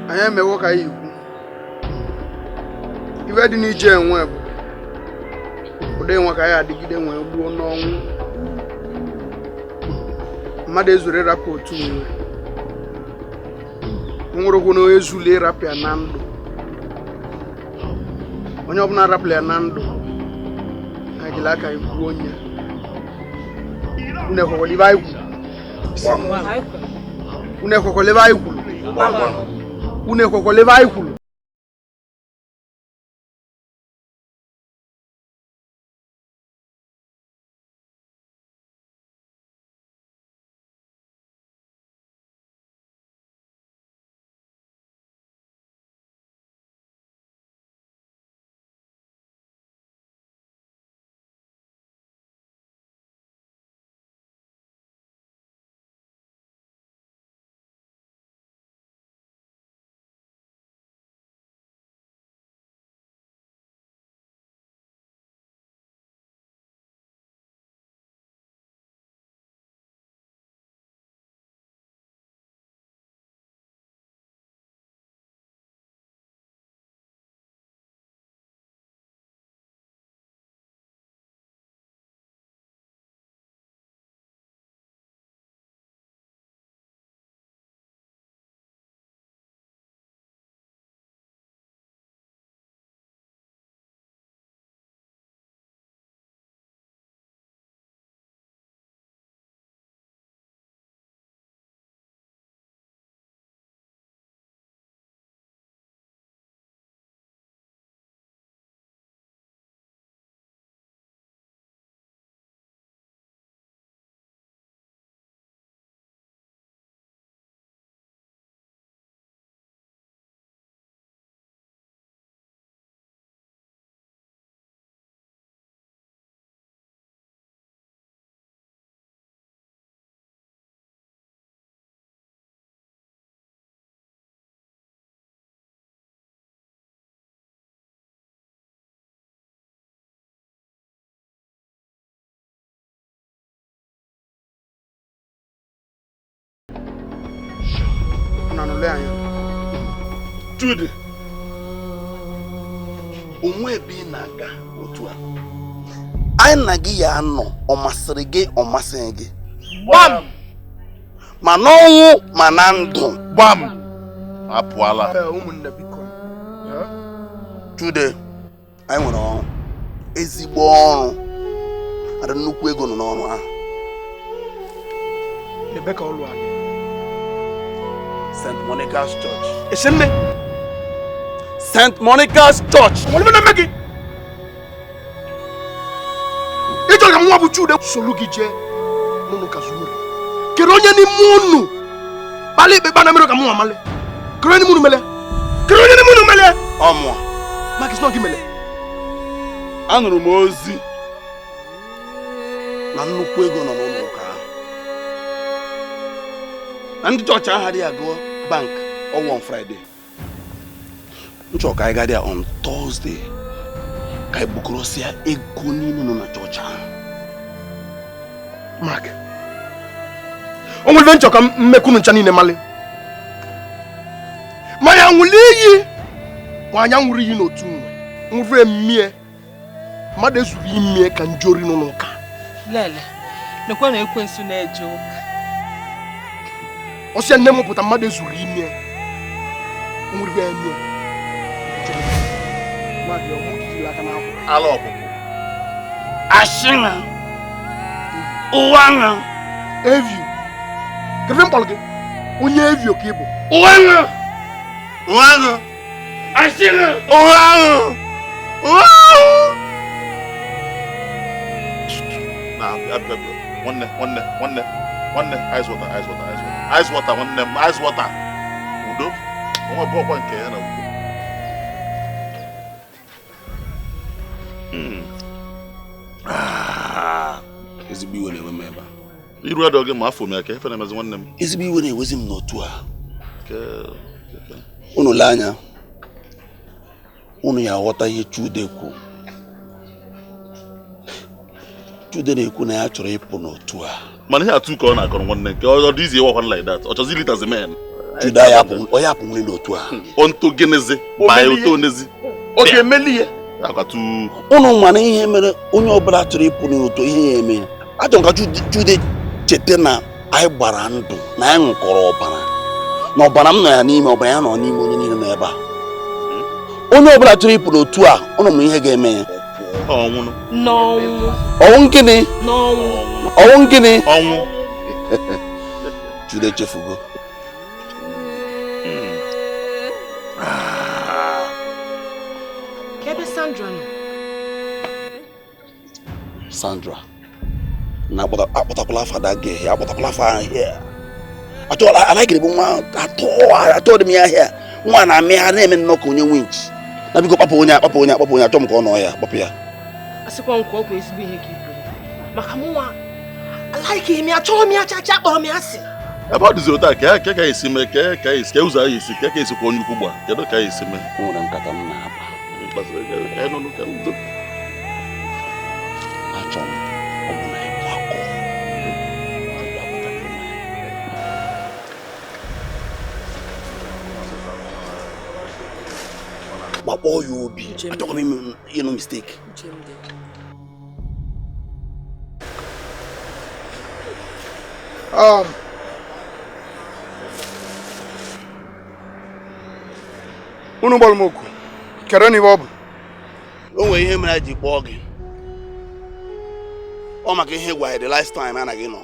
Speaker 2: Anyị emewo ka anyị ikwu ife dị n'ije enwe bụ ụdị enwe ka anyị adịgide nwee gbuo n'ọnwụ mmadụ ezuru ịrapụ otu nwe nwụrụkwu na onye zuru ịrapụ ya na ndụ onye ọbụla rapụrụ ya na ndụ anyị jiri aka anyị gbuo onye unu ekwekwala ibe anyị kwuru unu ekwekwala ebe anyị kwuru unu ekwekwala ebe anyị kwuru.
Speaker 9: Chude, onwe ebe ị na-aga otu a anyị na gị ya anọ ọ masịrị gị ọ masịghị gị
Speaker 12: gbam
Speaker 9: ma n'ọnwụ ma na ndụ
Speaker 10: gbam apụala.
Speaker 2: Ụmụnne biko
Speaker 9: Chude, anyị nwere ọrụ, ezigbo ọrụ, ada nnukwu ego nọ n'ọrụ ahụ.
Speaker 2: Ebe ka ọrụ anyị?
Speaker 9: St. Monica's Church.
Speaker 2: Esi nne?
Speaker 9: St. Monica's Church.
Speaker 2: Nwere na-eme gị? Ị chọrọ ka nwa bụ Chude solu gị jee n'ụlọ ụka zuo ori. Kedu onye n'ime unu kpali ikpe kpa na mere ka mụ nwa male? Kedu onye n'ime unu mele? Kedu onye n'ime unu mele?
Speaker 9: Ọmụa.
Speaker 2: Maka isi na ọ gị mele.
Speaker 9: Anụrụ m ozi na nnukwu ego nọ n'ụlọ ụka ahụ. Na ndị chọọchị ahụ adịghị agụọ bank ọwụ on Friday. M chọrọ ka anyị gaa there on Thursday ka anyị bukọrọsịa ego niile nọ na chọọchị ahụ.
Speaker 2: Mark, o nwere nchọ ka mmekunu ncha niile mali. Ma ya nwụrụ iyi ma anya nwụrụ iyi n'otu nwe nwụrụ emie mmadụ ezuru imie ka njori nọ n'ụka.
Speaker 12: Lele, nekwa na ekwensu na-eje ụka.
Speaker 2: Ọsịa nne m pụta mmadụ ezuru imie nwụrụ emie.
Speaker 9: Ala ọkụkụ ashịna ụwa ṅa
Speaker 2: evio kedu mkpọrọ gị onye evio ka ị bụ
Speaker 9: ụwa ṅa ụwa ṅa ashịna ụwa ṅa ụwa
Speaker 10: Na abịa nwanne nwanne nwanne nwanne ice water ice water ice water ice water nwanne m ice water udo onwe bụ ọkwa nke ya na udo.
Speaker 9: Ezigbo iwe na-ewe m ebe a.
Speaker 10: Iru adọ gị ma afọ m ya ka ife na-emezi nwanne m.
Speaker 9: Ezigbo iwe na-ewezi m n'otu a. Unu lee anya unu ya aghọta ihe Chude kwuru. Chude na-ekwu na ya chọrọ ịpụ n'otu a.
Speaker 10: Mana ihe atụ ka ọ na-akọrọ nwanne nke ọ dị izi ịwakwan like that. Ọ chọzi lit as a man.
Speaker 9: Chude ọ ya apụnwụrị n'otu a.
Speaker 10: Onto gịnịzi by oto onezi.
Speaker 9: Ọ ga-emeli ya.
Speaker 10: Akwatu.
Speaker 9: Ụnụ mana ihe mere onye ọbụla chọrọ ịpụ n'otu ihe ya eme ya. Achọrọ ka Chude cheta na anyị gbara ndụ na anyị ṅụkọrọ ọbara na ọbara m nọ ya n'ime ọbara ya nọ n'ime onye niile nọ ebe a. Onye ọbụla chọrọ ịpụ n'otu a ụnụ ma ihe ga-eme ya.
Speaker 10: Ọnwụ.
Speaker 12: N'ọnwụ.
Speaker 9: Ọnwụ gịnị?
Speaker 12: N'ọnwụ.
Speaker 9: Ọnwụ gịnị?
Speaker 10: Ọnwụ.
Speaker 9: Chude chefugo.
Speaker 12: Ebe Sandra nọ.
Speaker 9: Sandra. Na akpọtakwala afa da gị, akpọtakwala afa ahịa. Achọla anaghị bụ nwa atọ dị m ya ahịa. Nwa na-amị ha na-eme nnọọ ka onye winch. Na biko kpapụ onye akpapụ onye akpapụ onye achọ m ka ọ nọ ya kpapụ ya.
Speaker 12: Asịkwa nkwa ọkwa ezigbo ihe ka i kwuru. Maka mụ nwa alaike m ya chọọ m ya chacha akpọrọ m ya asị.
Speaker 10: Ebe ọ dịzi otu a ka ka esi mee ka esi ka ụzọ anyị esi ka esi kwa onye ukwu gba kedu ka esi mee.
Speaker 9: O nwere nkata m na-akpa. Achọrọ m ọ bụ na ịgbakọ. Gbakpọọ ya obi. Achọghị m ịnụ mistake.
Speaker 2: Unu gbara m oku kere n'ibe ọ bụ.
Speaker 9: O nwere ihe mere ji kpọọ gị. Ọ maka ihe gwa the last time anaghị nọ.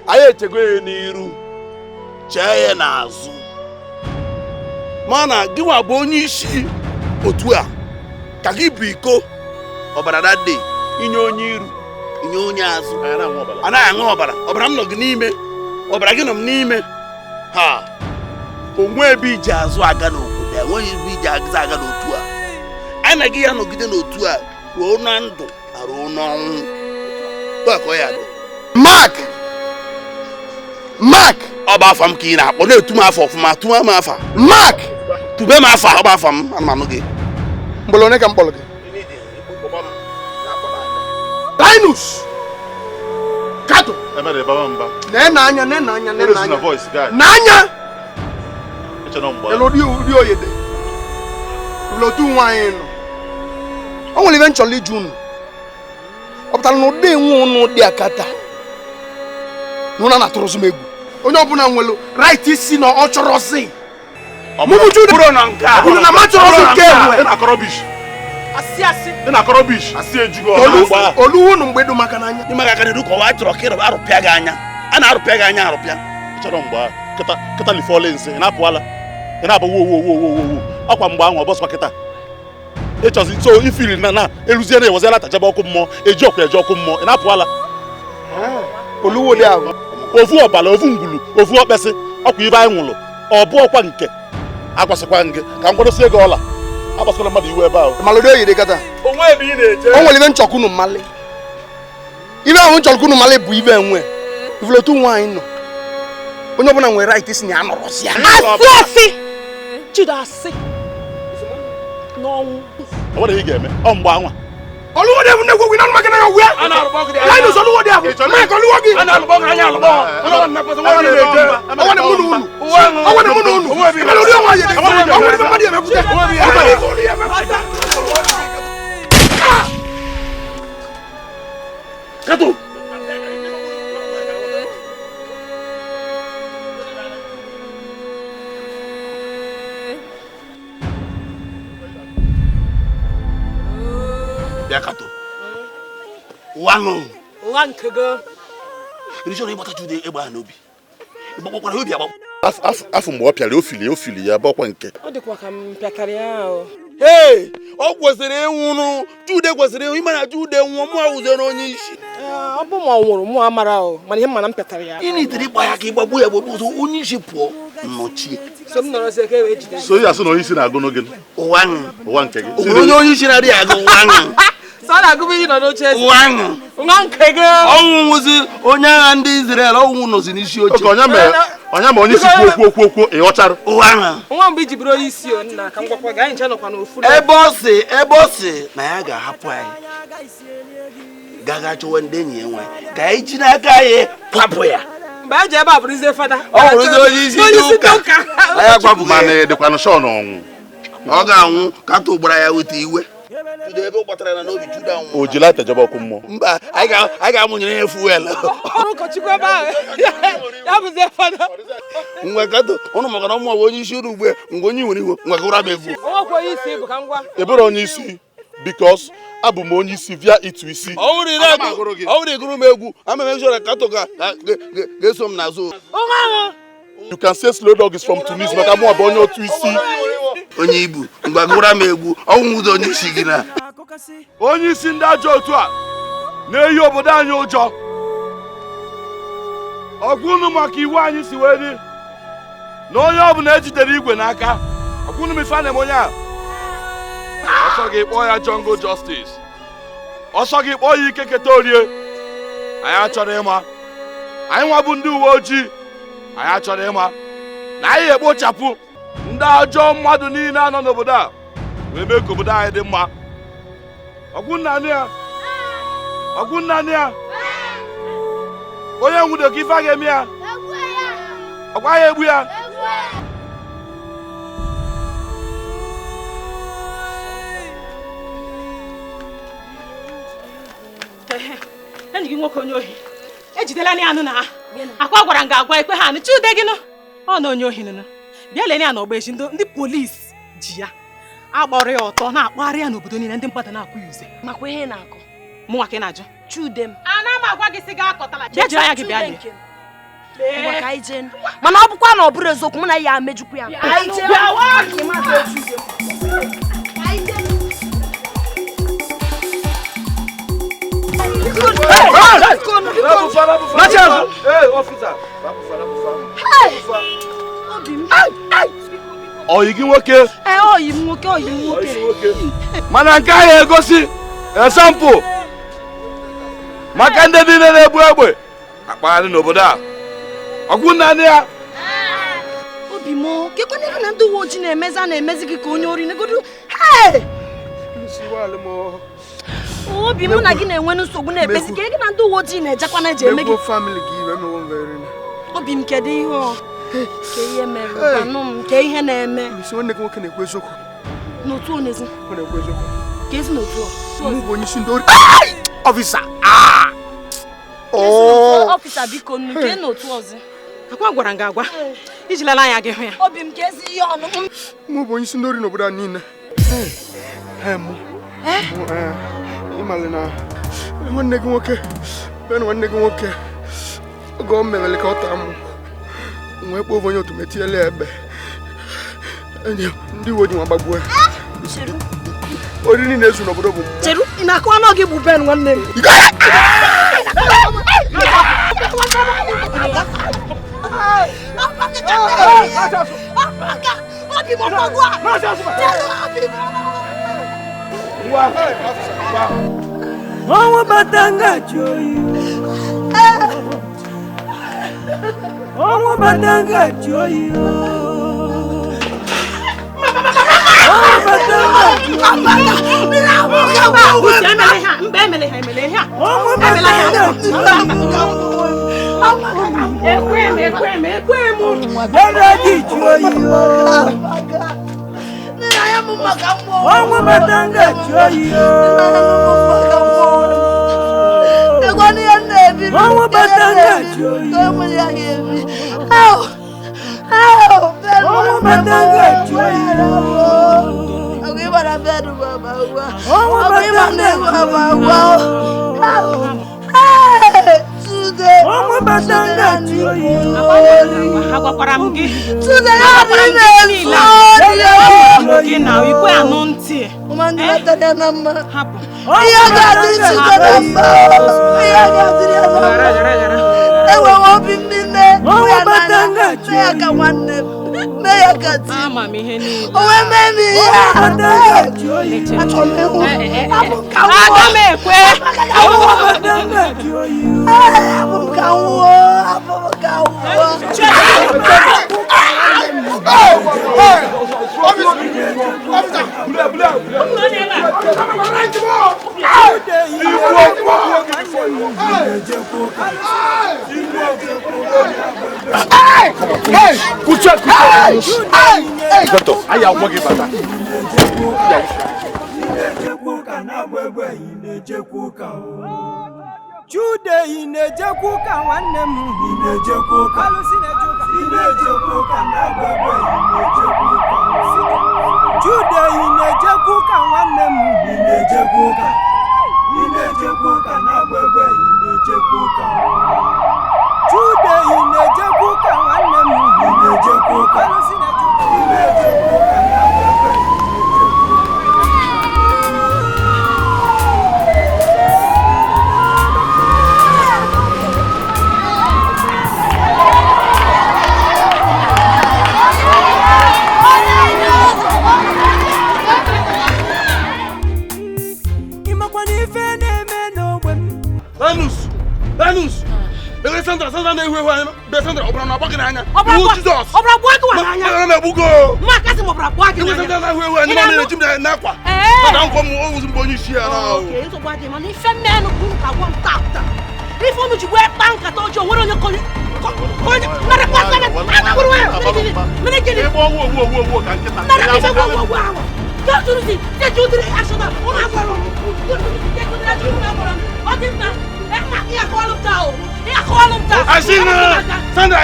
Speaker 9: Anyị echego ya n'iru chee ya n'azụ. Mana gịnwa bụ onye isi otu a ka gị bụ iko ọbara that day inye onye iru inye onye azụ anaghị aṅụ ọbara ọbara m nọ gị n'ime ọbara gị nọ m n'ime ha onwe ebe iji azụ aga n'obodo enweghị ebe iji azụ aga n'otu a anaghị ya nọgide n'otu a ruo na ndụ na ruo n'ọnwụ ka ọ ya dị.
Speaker 2: Mark! Mark!
Speaker 9: Ọ bụ afa m ka ị na-akpọ na-etu m afa ọfụma tụọ m afa.
Speaker 2: Mark!
Speaker 9: Tube m afa ọ bụ afa m ana m anụ gị.
Speaker 2: Mgbele one ka m kpọrọ gị? Linus! Kato!
Speaker 10: Emere baba mba.
Speaker 2: Nene anya nene anya nene anya.
Speaker 10: Voice guy.
Speaker 2: N'anya!
Speaker 10: Eche na mgba.
Speaker 2: Elu ụdị oyede. Lotu nwaanyị nọ. O nwere ibe m chọrọ iju unu. Ọ pụtara na ụdị enwe unu dị akata. Na ụna na-atụrụzi m egwu. Onye ọbụla nwere right isi na ọ chọrọ si. Mụmụ Chude.
Speaker 9: Bụrụ na nke a.
Speaker 2: Bụrụ na m achọrọzi nke enwe.
Speaker 10: Ị na-akọrọ bish.
Speaker 12: Asị asị.
Speaker 10: Ị na-akọrọ bish. Asị ejugo.
Speaker 2: Olu unu mgbe dị maka n'anya.
Speaker 9: Ị maka aka na-eru ka ọwa chọrọ ka arụpịa gị anya. A na-arụpịa gị anya arụpịa.
Speaker 10: Ị chọrọ mgbe ahụ. Kịta kịta lifọọlị nsị. Ị na-apụ ala. Ị na-abụ wo wo wo wo wo. Ọkwa mgbe ahụ ọ bọsịkwa kịta. Ịchọzi so ifili na eluzie na eweziela tachaba ọkụ mmụọ eji ọkụ eji ọkụ mmụọ ị na-apụ ala.
Speaker 2: Oluwo dị ahụ.
Speaker 10: Ofu ọbala ofu ngwulu ofu okpesị ọkwa ibe anyị nwụrụ ọ bụ ọkwa nke agwasịkwa gị ka m kwadosie gị ọla agbasịkwala mmadụ iwe ebe ahụ.
Speaker 2: Malụdị oyi dị kata.
Speaker 10: Onwe ebe ị na-eje.
Speaker 2: O nwere ibe nchọkụ unu mmalị. Ibe ahụ nchọkụ unu mmalị bụ ibe enwe. Ifulu otu nwaanyị nọ. Onye ọbụla nwere right isi na ya nọrọzi ya.
Speaker 12: Asị asị. Chido asị. N'ọnwụ.
Speaker 10: Ọ nwere ihe ị ga-eme ọ mgbe anwa.
Speaker 2: Oluwo dị ebunegwu ogwi n'anụ maka na ya ogwu ya. Linus oluwo dị abụ. Mike oluwo gị. Ọnwa na mụ na unu. Ọnwa na mụ na unu. Ịmara ụdị ọnwa ya dị. Ọnwa na mmadụ ya emekwute. Ọnwa na ife unu ya emekwute.
Speaker 9: Kato! Bịa Kato. Ụwa ṅụ.
Speaker 12: Ụwa nke gị.
Speaker 9: Ị chọrọ ịgbata Chude egbe ahụ n'obi. Ịgbakwakwara obi agbakwa.
Speaker 10: Afọ mgbe ọ pịara ofili ya bụ ọkwa nke.
Speaker 12: Ọ dịkwa ka m pịatara ya ahụ.
Speaker 9: Ee, ọ kwesịrị ịnwụrụ. Chude kwesịrị ịnwụ. Ịma na Chude nwụọ mụ awụziere onye isi.
Speaker 12: Ọ bụ ma ọ nwụrụ mụ amara o mana ihe m mana m pịatara ya.
Speaker 9: Ị nitere ịgba ya ka ịgbagbuo ya gbogbo ụzọ onye isi pụọ nnọchie.
Speaker 12: So m nọrọzie ka e wee jide.
Speaker 10: So ya sị na onye isi na-agụ n'oge.
Speaker 9: Ụwa ṅụ.
Speaker 10: Ụwa nke gị.
Speaker 9: O nwere onye onye isi na-adịghị agụ ụwa ṅụ.
Speaker 12: So ọ na-agụbụ ihe nọ n'oche eze.
Speaker 9: Ụwa ṅụ.
Speaker 12: Ụwa nke gị.
Speaker 9: Ọnwụ nwụzi onye agha ndị Izrel ọnwụ nọzi n'isi oche.
Speaker 10: Oke onye ma onye isi kwuo okwu okwu ị ghọchara.
Speaker 9: Ụwa ṅụ.
Speaker 12: Nwa mgbe iji bụrụ onye isi o nna ka m gwakwa gị anyị nche nọkwa n'ofu.
Speaker 9: Ebe ọ sị na ya ga-ahapụ anyị Gaga chọwa ndị enyi ya nwaanyị ka anyị ji n'aka anyị kwapụ ya.
Speaker 12: Mgbe anyị ji ebe a bụrụzie fada.
Speaker 9: Ọ bụrụzie onye isi ndị ụka. Anyị akwapụghị ya.
Speaker 10: Mana edekwanụ Shọn ọnwụ.
Speaker 9: Ọ ga-anwụ ka atụ gbara ya weta iwe. Juda ebe ọ gbatara na n'obi Juda nwụrụ.
Speaker 10: O ji laịta jebe ọkụ mmụọ.
Speaker 9: Mba, anyị ga-amụnyere ya fuel.
Speaker 12: Ọrụ ụkọchukwu ebe ahụ. Ya bụzie fada.
Speaker 9: Ngwa katọ, ụnụ maka na ọmụ bụ onye isi ụlọ ugbu a, ngwa onye nwere iwe, ngwa gụra m egwu.
Speaker 12: Onwekwa onye isi bụ ka ngwa.
Speaker 10: Ebere onye isi because abụ m onye isi via ịtụ isi.
Speaker 9: Ọ bụrụ ịgụrụ m egwu, ama m ejọra katọ ga-eso m n'azụ.
Speaker 10: You can say slow dog is from Tunis maka mụ bụ onye otu isi.
Speaker 9: Onye ibu, ngwa gụra m egwu, ọnwụ ụzọ onye isi gị na.
Speaker 13: Onye isi ndị ajọ otu a na-eyi obodo anyị ụjọ. Ọgwụnụ maka iwu anyị si wee dị na onye ọbụla ejidere igwe n'aka, ọgwụnụ m ife a na-eme onye a. Ọsọ gị kpọọ ya Jungle Justice. Ọsọ gị kpọọ ya ike keta orie. Anyị achọrọ ịma. Anyị nwa bụ ndị uwe ojii. Anyị achọrọ ịma na anyị ekpochapụ ndị ajọ mmadụ niile anọ n'obodo a wee mee ka obodo anyị dị mma. Ọgwụ nna ya. Onye nwudo ka ife a ga-eme ya. Ọkwa ya egbu ya.
Speaker 8: Enyi gị nwoke onye ohi ejidela ya anụ na akwa gwara m ga-agwa ekwe ha anụ Chude gị nụ ọ na onye ohi nụ bịa lene ya n'ọgba echi ndị polisi ji ya agbọrọ ya ọtọ na-akpagharị ya n'obodo niile ndị mmadụ na-akwụ ya uze
Speaker 7: makwa ihe na-akọ
Speaker 8: mụnwa ka ị na-ajụ
Speaker 7: Chude m
Speaker 8: ana m agwa gị sị gaa akọtala bịa jiri anya gị bịa lee
Speaker 7: mana ọ bụkwa na ọ bụrụ eziokwu mụ na ya amejukwu ya.
Speaker 13: Oyi gị nwoke.
Speaker 7: Oyi m nwoke, oyi m nwoke.
Speaker 13: Mana nke ahụ egosi example maka ndị niile na-egbu egbe akpagharị n'obodo a. Ọgwụ naanị ya.
Speaker 7: Obi m, kekwana ihe na ndị uwe ojii na-emezi a na-emezi gị ka onye ori negodu. Obi mụ na gị na-enwe nsogbu na-ekpezi ka gị na ndị uwe ojii na-ejekwa na eji eme gị. Obi m kedu ihe ọ ke ihe mere gwanụ m ke ihe na-eme.
Speaker 2: Nwanne gị nwoke na-ekwu eziokwu.
Speaker 7: N'otu onezi.
Speaker 2: Ọ na-ekwu eziokwu.
Speaker 7: Ka ezi n'otu ọ.
Speaker 2: Mụ bụ onye isi ndị ori. Ọfịsa.
Speaker 7: Ọfịsa biko nnu ke n'otu ọzọ.
Speaker 8: Akwa gwara m gị agwa iji lala anya gị hụ ya.
Speaker 7: Obi m ka ezi ihe ọnụ.
Speaker 2: Mụ bụ onye isi ndị ori n'obodo a niile. Ịmalị na nwanne gị nwoke ben nwanne gị nwoke oge o merele ka ọ taa mụ nwee kpọọ onye otu metiele ya egbe ndị uwe ojii nwa gbagbuo ya. Oriri niile ezu n'obodo bụ mmụọ.
Speaker 7: Cheru, ị na-akọwa na ọ gị bụ Ben nwanne m?
Speaker 1: Ọnwụ batanga joyi. Ọnwụ batanga joyi. Ọnwụ batanga joyi. Ọnwụ batanga joyi. Ọnwụ batanga joyi. Ọnwụ batanga joyi. Ọnwụ batanga joyi. Ọnwụ batanga joyi. Ọnwụ batanga joyi.
Speaker 8: Agwakwara m gị. Gị na ikwe anụ ntị. Hapụ.
Speaker 1: Ihe ga-adịrị Chude na mma. Ihe ga-adịrị ya na mma. Enweghị obi m niile. Ya n'anya. Mee ya ka nwanne m. Mee ya ka di m.
Speaker 8: Ama m ihe niile.
Speaker 1: O wee mee m ihe a. Achọrọ m ịhụ. Abụ m ka nwụọ.
Speaker 8: Aga m ekwe.
Speaker 1: Abụ m ka nwụọ. Abụ m ka nwụọ.
Speaker 13: Hey! Kucha, kucha! Hey! Hey! Aya agwọ bata.
Speaker 14: Chude ị na-ejekwa ụka nwanne m ị na-ejekwa ụka ị na-ejekwa ụka na-agba egbe ị na-ejekwa ụka Chude ị na-ejekwa ụka nwanne m ị na-ejekwa ụka ị na-ejekwa ụka na-agba egbe ị na-ejekwa ụka Chude ị na-ejekwa ụka nwanne m ị na-ejekwa ụka ị na-ejekwa ụka na-agba egbe.
Speaker 9: Lanus! Sandra, Sandra, Sandra,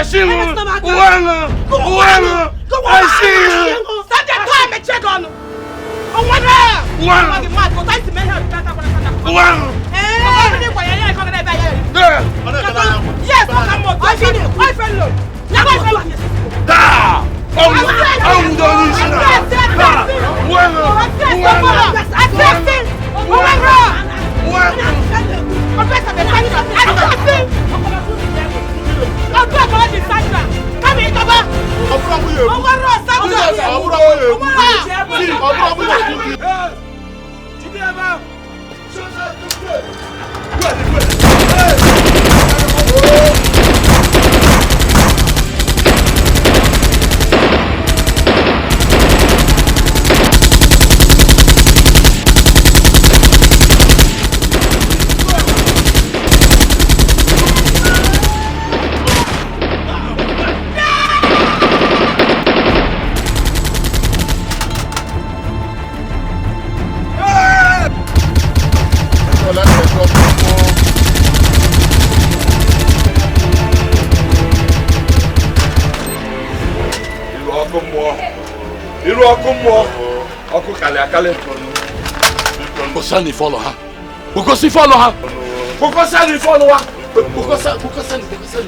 Speaker 9: Jesus!
Speaker 13: Sandra,
Speaker 9: Kosani follow her. Kokosi follow her. Kokosani follow her. Kokosani, Kokosani, Kokosani.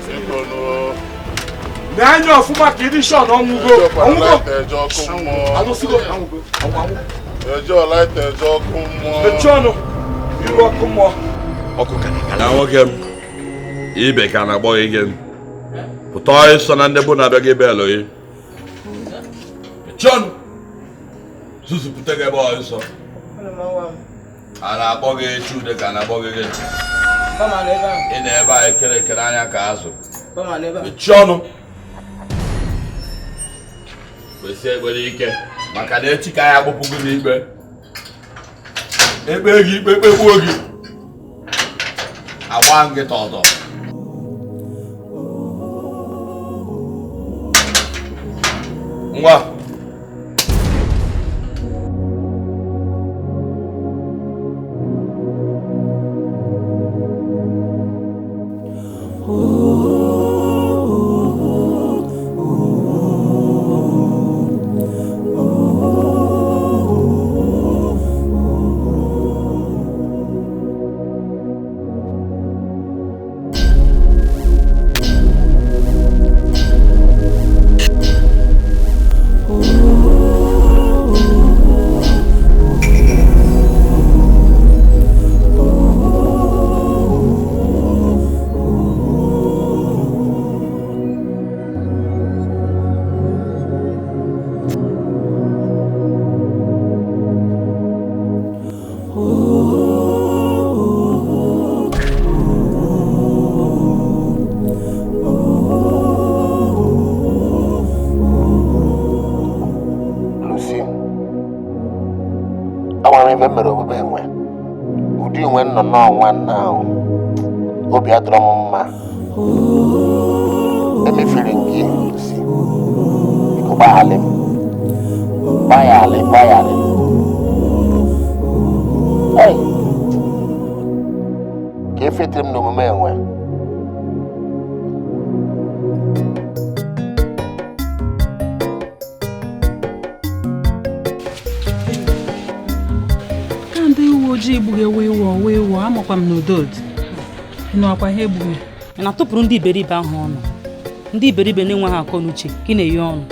Speaker 13: N'anya ọfụma ka ịdị shọ na ọnwụgo. Ọnwụgo. Alụsịgo anwụgo. Anwụ.
Speaker 10: Ejo light ejo ọkụ mmụọ.
Speaker 13: Mechie ọnụ. Iru ọkụ mmụọ.
Speaker 9: Ọkụ kara
Speaker 13: Na nwoke m, ibe ka na-agbọ gị gị. Pụta ịsọ na ndị bụ na-abịa gị bel oyi. Mechie ọnụ. Zuzupụta gị ebe ọsọ. A na-akpọ gị Chude ka a na-akpọ gị gị. Ị na ebe a ekere ekere anya ka azụ. Mechie ọnụ. Kwesị ekpere ike maka na echi ka ya akpụpụ gị n'ikpe. Ekpe gị ikpe kpegbuo gị. Agba nkịta ọtọ. Ngwa.
Speaker 15: Now.
Speaker 9: Obi adọrọ m mma. Emefere m gị si. Biko gbaghalị m. Gbaghalị, gbaghalị. Hey! Ka efetere m n'omume enwe.
Speaker 6: Ndị uwe ojii egbughị ewu ewu ewu amakwa m n'udo dị. Ịnụ akwa ha egbughị.
Speaker 8: Ị na-atụpụrụ ndị iberibe ahụ ọnụ. Ndị iberibe na-enweghị akọ n'uche ka ị na-eyi ọnụ.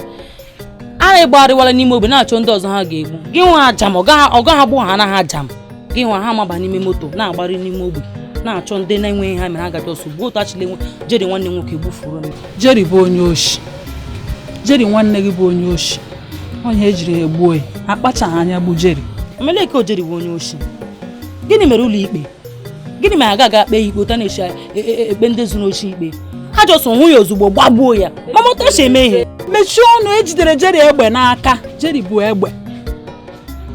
Speaker 8: A na-egbagharịwala n'ime ogbe na-achọ ndị ọzọ ha ga-egbu. Gị nwa ajam ọ gaghị agbụ ha anaghị ajam. Gị nwa ha amaba n'ime moto na-agbari n'ime ogbe na-achọ ndị na-enweghị ha mere ha gaji ọsọ gbuo otu achịla enwe Jerry nwanne nwoke gbufuru m.
Speaker 6: Jerry bụ onye oshi. Jerry nwanne gị bụ onye oshi. Onye ejiri ya egbuo ya. Akpachaghị anya gbu Jerry.
Speaker 8: Omeleke Jerry bụ onye oshi. Gịnị mere ụlọ ikpe? Gịnị mere agaghị akpe ikpe ụta na-echi ekpe ndị zuru oshi ikpe? Ha jọsọ hụ ya ozugbo gbagbuo ya. Mama otu esi eme ihe.
Speaker 6: Mechie ọnụ, ejidere Jerry egbe n'aka. Jerry bụ egbe.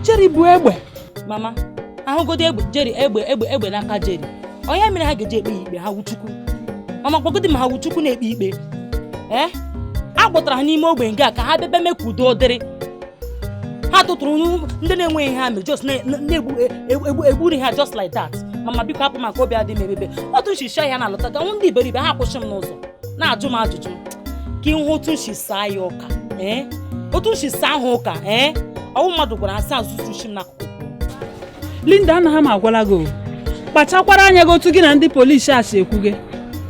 Speaker 6: Jerry bụ egbe.
Speaker 8: Mama, ahụgodo egbe Jerry egbe egbe egbe n'aka Jerry. Onye mere ha ga-eji ekpe ya ikpe ha wuchukwu. Mama gwagodi ma ha wuchukwu na-ekpe ikpe. A kpọtara ha n'ime ogbe nga ka ha bebe mee ka udo dịrị. Ha tụtụrụ ndị na-enweghị ha mere just na-egbu ha just like that. Mama biko hapụ maka obi adị m ebebe. Otu nshi ya na-alọta ga ndị iberibe ha akwụsị m n'ụzọ na-ajụ m ajụjụ ka ịhụ otu nshi saa ya ụka otu nshi saa ha ụka ọwụ mmadụ gwara ha sị azụzụ shi m n'akụkụ.
Speaker 6: Linda anaghị m agwala gị kpachakwara anya gị otu gị na ndị polisi a si ekwu gị.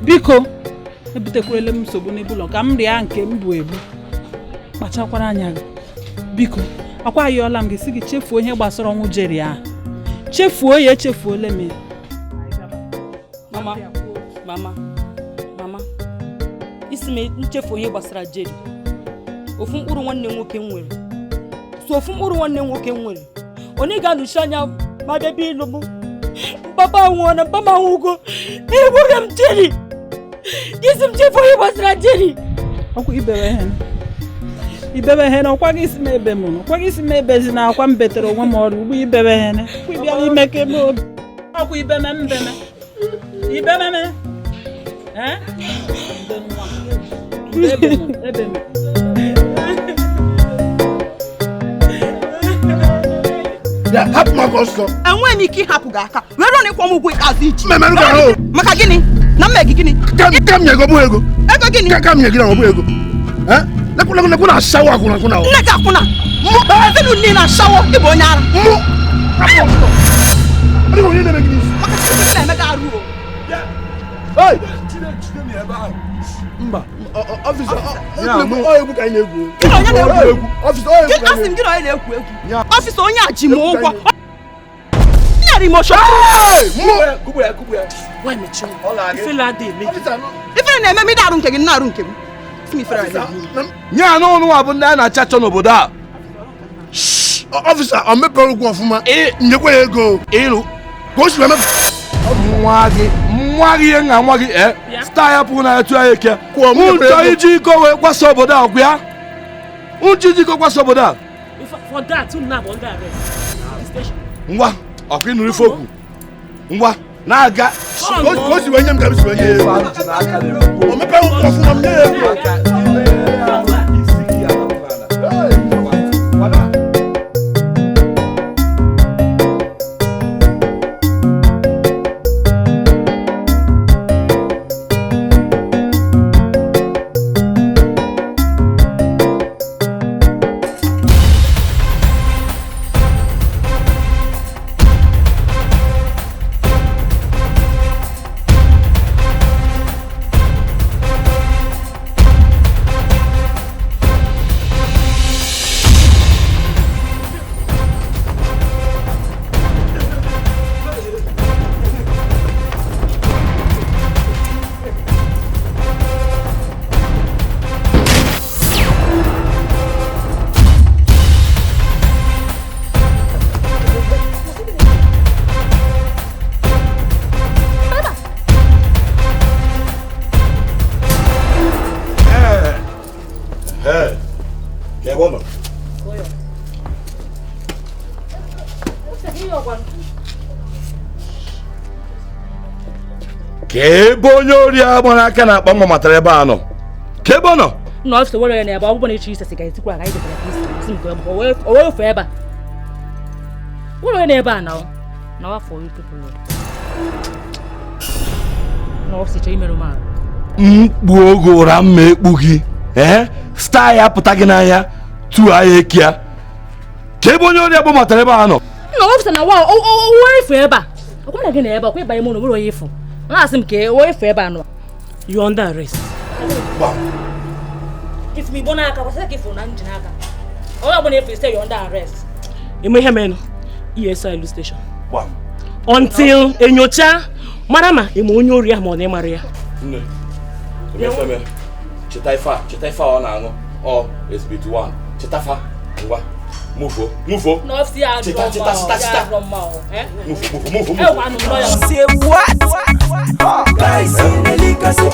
Speaker 6: Biko ebutekwala m nsogbu n'ebe ụlọ ka m rịa nke m bụ ebu. Kpachakwara anya gị biko. Akwa ayọọla m gị sị gị chefuo ihe gbasara ọnwụ Jerry ahụ. Chefuo ya, echefuola m ya.
Speaker 8: Mama, mama, mama, isi m nchefu ihe gbasara Jerry. Ofu mkpụrụ nwanne nwoke m nwere. So ofu mkpụrụ nwanne nwoke m nwere. Onye ga-anụchi anya ma bịa ịlụ m. Papa nwụọ na papa nwụgo. Egbughị m Jerry. Isi m chefuo ihe gbasara Jerry.
Speaker 6: Ọkwa ibere ihe. Ibebe ihe na ọkwa gị isi m ebe m ọkwa gị isi m ebezi na akwa m betere onwe m ọrụ ugbo ibebe ihe na ọkwa ịbịara ime ka eme obi ọkwa ibeme mbeme ibeme me ebe m
Speaker 2: Ya hapụ m aka ọsọ.
Speaker 1: Enweghị m ike ịhapụ gị aka were ọnụ ịkwọ m ụgwọ ikpeazụ ichi maka gịnị na mme gị gịnị
Speaker 2: ka m nye gị ọ bụghị ego
Speaker 1: ego gịnị
Speaker 2: ka m nye gị na ọ bụghị ego Lekwu na ashawo akwụna akwụna.
Speaker 1: Nne gị akwụna. Mụ ezinụlọ niile ashawo ịbụ onye ara.
Speaker 2: Mụ. Adịghị onye na-eme gị n'isi.
Speaker 1: Maka Chineke na-eme gị arụ o.
Speaker 2: Hey! Mba, ọfịsa, ọ egwu ka anyị na-egwu.
Speaker 1: Gị na onye na-egwu
Speaker 2: egwu. Ọfịsa, ọ egwu ka
Speaker 1: Asị m gị na onye na-egwu egwu. Ọfịsa onye a ji m ụgwọ. Nyere m ọsọ.
Speaker 2: Mụ.
Speaker 1: Ifere na-eme m ịda arụ nke gị na arụ nke m.
Speaker 13: Nye anụ ọnụ a bụ ndị a na-achọ achọ n'obodo a.
Speaker 2: Ọfịsa, ọ mepere ụgwọ ọfụma. Nyekwa ya ego.
Speaker 13: Ịlụ.
Speaker 2: Ka o si emepe.
Speaker 13: Nwa gị ihe nna nwa gị staa ya pụrụ na ya tụọ ya eke. Nchọ iji iko wee kwasa obodo a ọgwụ ya. Nchọ iji iko kwasa obodo a. Ngwa, ọkwa ịnụrụ ife okwu. Ngwa, na-aga.
Speaker 2: Ka o si wee nye m ka m si wee nye ya ego. O mepere ụgwọ ọfụma m nye ya ego.
Speaker 13: Ka ebe onye ori a gbara aka na akpa nwa matara ebe a nọ. Ka ebe ọ nọ?
Speaker 8: Nna ọfịsa were ya n'ebe ọ bụrụ na ịchọ ise siga etikwa ka anyị debere ka isi si nke ọ wee ofe ebe a. Were ya n'ebe a na na afọ people. Na ọfịsa chọrọ imerụ m arụ.
Speaker 13: Mkpu oge ụra mma ekpu gị. Star ya pụta gị n'anya tuo ya eke ya. Ka ebe onye ori a matara ebe a nọ.
Speaker 8: Nna ọfịsa na wa o wee efe ebe a. Ọkwa na gị na ebe ọkwa ịbanye m ụlọ were onye efu. Na-asị m ka o efe ebe a nọ.
Speaker 12: You under arrest.
Speaker 8: If me bona aka kwasị ka ifu na njin aka. Onye ọbụla efu say you under arrest.
Speaker 12: Ime ihe menụ ESI lu station. Until enyocha mara ma ime onye ori ahụ ma ọ na ịmara ya.
Speaker 13: Nne. Eme cheta ife ọ na-aṅụ ọ SB1 cheta fa ngwa move move.
Speaker 8: No si ya
Speaker 13: cheta move.
Speaker 14: Say what? Guys in the legacy.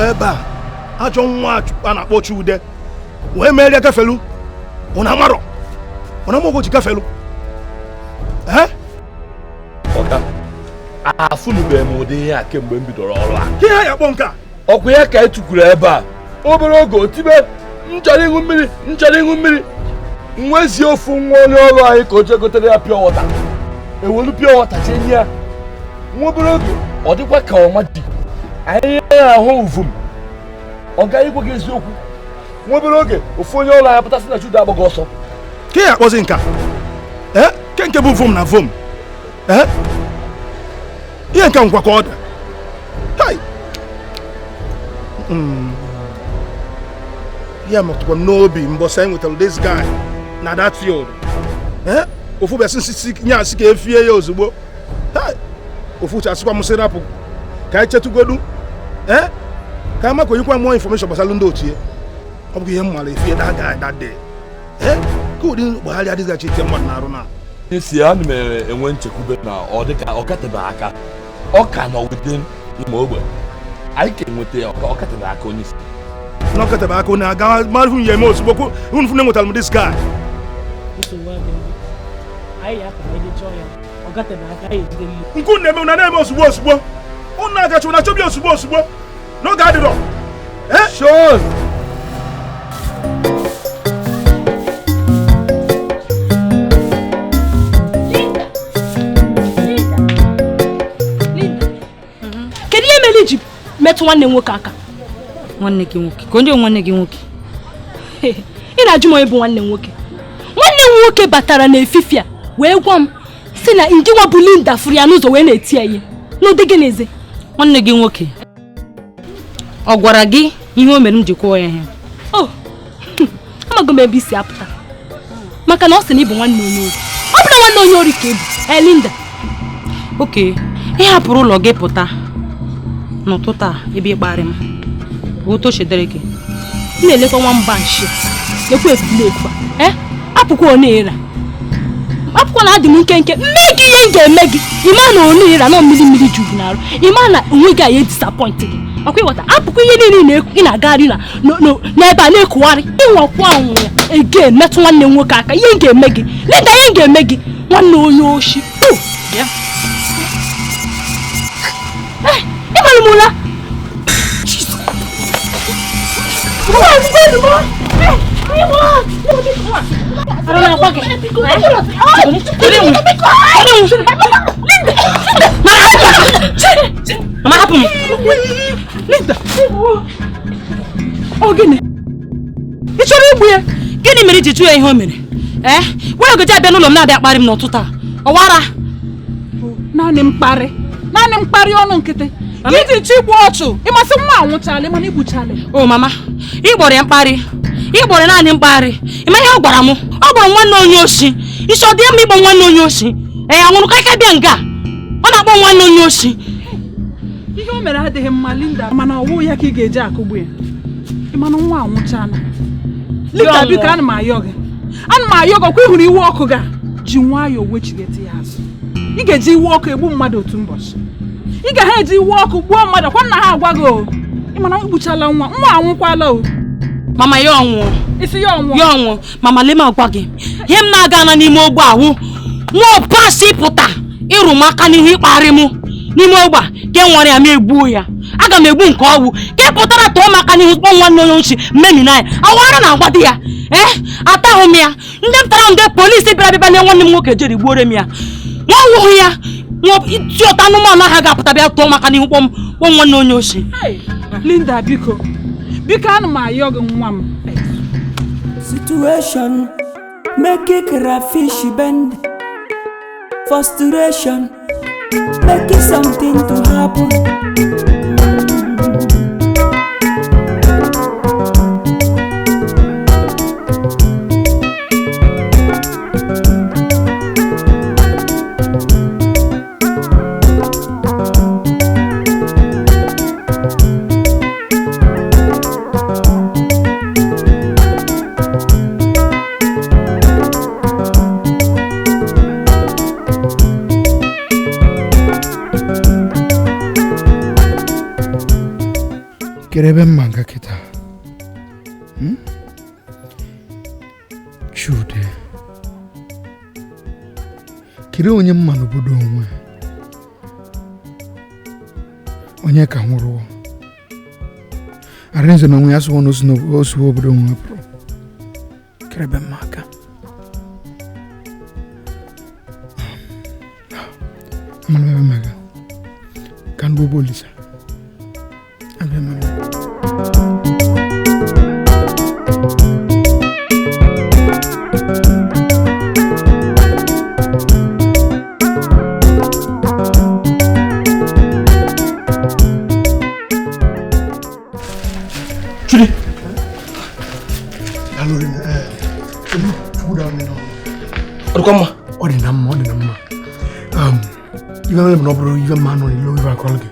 Speaker 9: Ebe a ajọ nwa a na-akpọ Chude wee merie gafelu ụna amarọ ụna amaghị ji gafelu.
Speaker 13: Ọga afụnụbeghị m ụdị ihe a kemgbe m bidoro ọrụ a.
Speaker 9: Ka ihe ya akpọ nke a
Speaker 13: ọkwa ya ka e tukwuru ebe a obere oge otibe m chọrọ ịṅụ mmiri m chọrọ ịṅụ mmiri nwezie ofu nwa onye ọrụ anyị ka o jee gotere ya pure water ewelu pure water chenye ya nwa obere oge ọ dịkwa ka ọma dị anyị ahụ uvum ọ gaghị gwa gị eziokwu nwa obere oge ofu onye ọrụ anyị pụtasị na Chude agbaghị ọsọ.
Speaker 9: Ka ya akpọzi nka ke nke bụ vom na vom ihe nke nkwa ka ọ dị ya metụkwa m n'obi mbọsị anyị nwetara this guy na that field ofu bịasị nsisi nye asị ka efie ya ozugbo ofu uche asịkwa m sị rapụ ka anyị chetụgodu ka ama ka onyekwa more information gbasara ndị otu ya ọ bụghị ihe m mara efie that guy that day ka ụdị mkpagharị adịghị ete mmadụ na-arụ na
Speaker 13: isi ya mere enwe nchekwube na ọ dịka ọ katebe aka ọ ka nọ within ime ogbe anyị ka enweta ya ọ katebe aka onye isi
Speaker 9: na ọ katebe aka onye aga mara hụ ya eme ozugbo unu fụ na enwetara m this guy. Nke unu na-eme na na-eme ozugbo ozugbo unu na-agachi na achọbi ozugbo ozugbo n'oge adịrọ.
Speaker 13: Sean!
Speaker 11: metụ nwanne m nwoke aka.
Speaker 8: Nwanne gị nwoke? Ka onye nwanne gị nwoke?
Speaker 11: Ị na-ajụ m onye bụ nwanne m nwoke? Nwanne m nwoke batara n'efifie a wee gwa m si na ngịnwa bụ Linda fụrụ ya n'ụzọ wee na-eti ya ihe. N'ụdị gị n'eze?
Speaker 8: Nwanne gị nwoke ọ gwara gị ihe o mere m ji kwụọ ya ihe?
Speaker 11: O amaghị m ebe i si apụta maka na ọ sị na ị bụ nwanne onye ori. Ọ bụrụ nwanne onye ori ka ị bụ, Linda.
Speaker 8: Oke, ị hapụrụ ụlọ gị pụta n'ụtụtụ a ebe ịkparị m otu o chedere gị.
Speaker 11: M na-elekwa nwamba nshi lekwa efulefu a apụkwa onera apụkwa na adị m nkenke mme gị ihe m ga-eme gị ịma na onera nọ mmiri mmiri juru n'arụ ịma na onwe gị anyị disappoint gị ọkwa ịghọta apụkwa ihe niile ị na-agagharị na n'ebe a na-ekugharị ịnwakwa anwụ ya ege metụ nwanne m nwoke aka ihe m ga-eme gị Linda ihe m ga-eme gị nwanne onye oshi ịmara m ụra.
Speaker 8: Mama, hapụ m.
Speaker 6: Linda, ọ gịnị? Ị chọrọ igbu ya?
Speaker 8: Gịnị mere iji jụọ ya ihe o mere? Ee, wee ogeje abịa n'ụlọ m na-abịa kparị m n'ụtụtụ a. Ọwara.
Speaker 6: Naanị mkparị. Naanị mkparị ọnụ nkịtị. Gị ji igbu ọchụ. Ịmasị nwa anwụchala mana igbuchala.
Speaker 8: O mama, ị gbọrọ ya mkparị. Ị gbọrọ naanị mkparị. Ị ma ihe ọ gwara m? Ọ gbọrọ nwanne onye oshi. Isi ọ dị mma ịgbọ nwanne onye oshi? Ee, anwụrụ ka bịa nga. Ọ na-akpọ nwanne onye oshi.
Speaker 6: Ihe o mere adịghị mma Linda, mana ọwụ ya ka ị ga-eji akụgbu ya. Ị mana nwa anwụchala. Linda biko ana m ayọ gị. Ana m ayọ gị ọkwa ịhụrụ iwe ọkụ ga ji nwayọọ wechigete ya azụ. Ị ga-eji iwe ọkụ egbu mmadụ otu ụbọchị. Ị ga ha eji iwe ọkụ gbuo mmadụ kwa nna ha agwa gị o. Ị mana igbuchala nwa, nwa anwụkwala o.
Speaker 8: Mama ya ọnwụ.
Speaker 6: Isi ya ọnwụ.
Speaker 8: Ya ọnwụ. Mama lee m agwa gị. Ihe m na-aga na n'ime ogbe awụ. Nwa ọpasị pụta ịrụ m aka n'ihu ịkparị m n'ime ogbe a ka e nwere ya m egbuo ya. Aga m egbu nke ọgwụ ka ị pụtara tụọ m aka n'ihu kpọọ nwanne onye ochi mmemina ya. Awara na-agwa di ya. Ee, atahụ m ya. Ndị m tara ndị polisi bịara bịa lee nwanne m nwoke jeri gbuore m ya. Nwa ọnwụhụ ya. Nwa iti ọta anụmanụ ahụ ga-apụta bịa tụọ m aka n'ihu kpọọ nwanne onye ochi.
Speaker 6: Linda biko. Biko ana m ayọ gị nwa m.
Speaker 14: Situation make it crayfish bend. Frustration make it something to happen.
Speaker 2: Kerebe mma kita. Chude. Kiri onye mma n'obodo onwe. Onye ka nwụrụ. Arinze na onwe ya sụọ n'osu obodo onwe pụrụ. Kerebe mma aka. Amana bebe mega. Kan bobo lisa. Abịa mama. Chudi. Ọ dị na mma, ọ dị na mma. Ibe mere na ọ bụrụ ibe mma nọ n'ilo ibe akọlụ gị.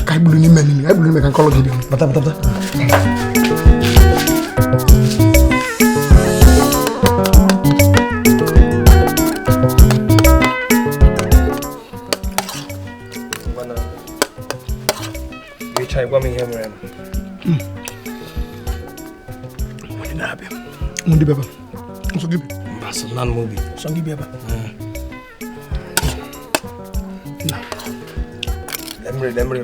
Speaker 2: Ka anyị buru n'ime n'ime, anyị buru n'ime ka nkọlụ gị dị. Bata bata bata.
Speaker 15: Gwa m ihe mere m.
Speaker 2: Onye na-abịa. Ndị bịaba. Nsọ gị bi.
Speaker 15: Mba, sọ naanị m obi.
Speaker 2: Sọ gị bịaba.
Speaker 15: Lemri.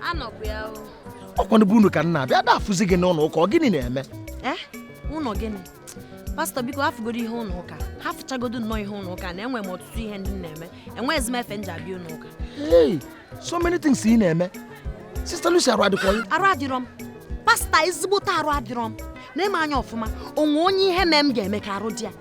Speaker 7: Anọkwa ya o.
Speaker 9: Ọkwanụ bụ unu ka nna abịa ada afụzi gị n'ụlọ ụka, ọ gịnị na-eme?
Speaker 7: Ụlọ gịnị? Pastọ biko hafụgodo ihe ụlọ ụka. Hafụchagodo nnọọ ihe ụlọ ụka na enwe m ọtụtụ ihe ndị m na-eme. Enweghịzi m efe m ji abịa ụlọ ụka.
Speaker 9: Hey, so many things ị na-eme. Sister Lucy arụ adịkwa ya?
Speaker 7: Arụ adịrọ m. Pastọ ezigbote arụ adịrọ m. Na-eme anya ọfụma, onwe onye ihe mee m ga-eme ka arụ dị ya.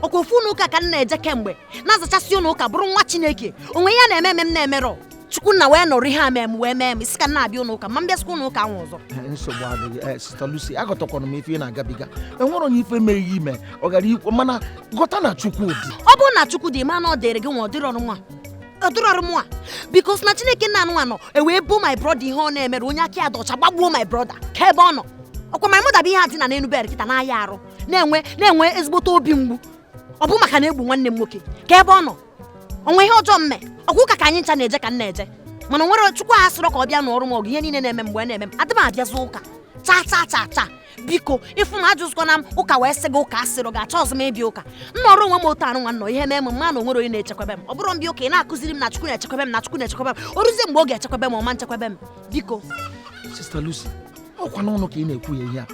Speaker 7: Ọkwa ofu ụlọ ụka ka m na-eje kemgbe na-azachasị ụlọ ụka bụrụ nwa Chineke. Onwe ihe na-eme eme m na-emerọ. Chukwunna wee nọrọ ihe a mee m wee mee m isi ka m na-abịa ụlọ ụka ma m bịasịkwa ụlọ ụka ahụ ọzọ.
Speaker 9: Nsogbu adịghị. Sister Lucy, aghọtakwana m ife ị na-agabiga. Enwere onye ife meghị ime ọ gara ikwu mana ghọta na Chukwu dị.
Speaker 7: Ọ bụrụ na Chukwu dị ma na ọ dịrị gị nwa ọ dịrị ọrụ nwa. Ọ dịrị ọrụ mụa because na Chineke nna anụ anọ e wee bụ my brother ihe ọ na-emere onye aka ya dị ọcha gbagbuo my brother ka ebe ọ nọ. Ọkwa my mother bụ ihe a dị na n'elu bed kịta na-aya arụ na-enwe ezigbote obi mgbu. Ọ bụ maka na egbu nwanne m nwoke ka ebe ọ nọ. Onwe ihe ọjọọ mme ọkwa ụka ka anyị ncha na-eje ka m na-eje mana nwere Chukwu a sịrọ ka ọ bịa n'ọrụ m ọgụ ihe niile na-eme mgbe na-eme m adị m abịazi ụka cha cha cha cha biko ịfụ m ajụzụkwana m ụka wee sị gị ụka asịrọ gị achọ ọzọ m ịbịa ụka m nọrọ onwe m otu anụ nwa nnọọ ihe mee m mma na onwere onye na-echekwebe m ọ bụrụ m bịa ụka ị na-akụziri m na Chukwu na-echekwebe m na Chukwu na-echekwebe m o ruzie mgbe ọ ga-echekwebe m ọma nchekwebe m biko.
Speaker 9: Sister Lucy, ọkwa n'ọnụ ka ị na-ekwu ya ihe a.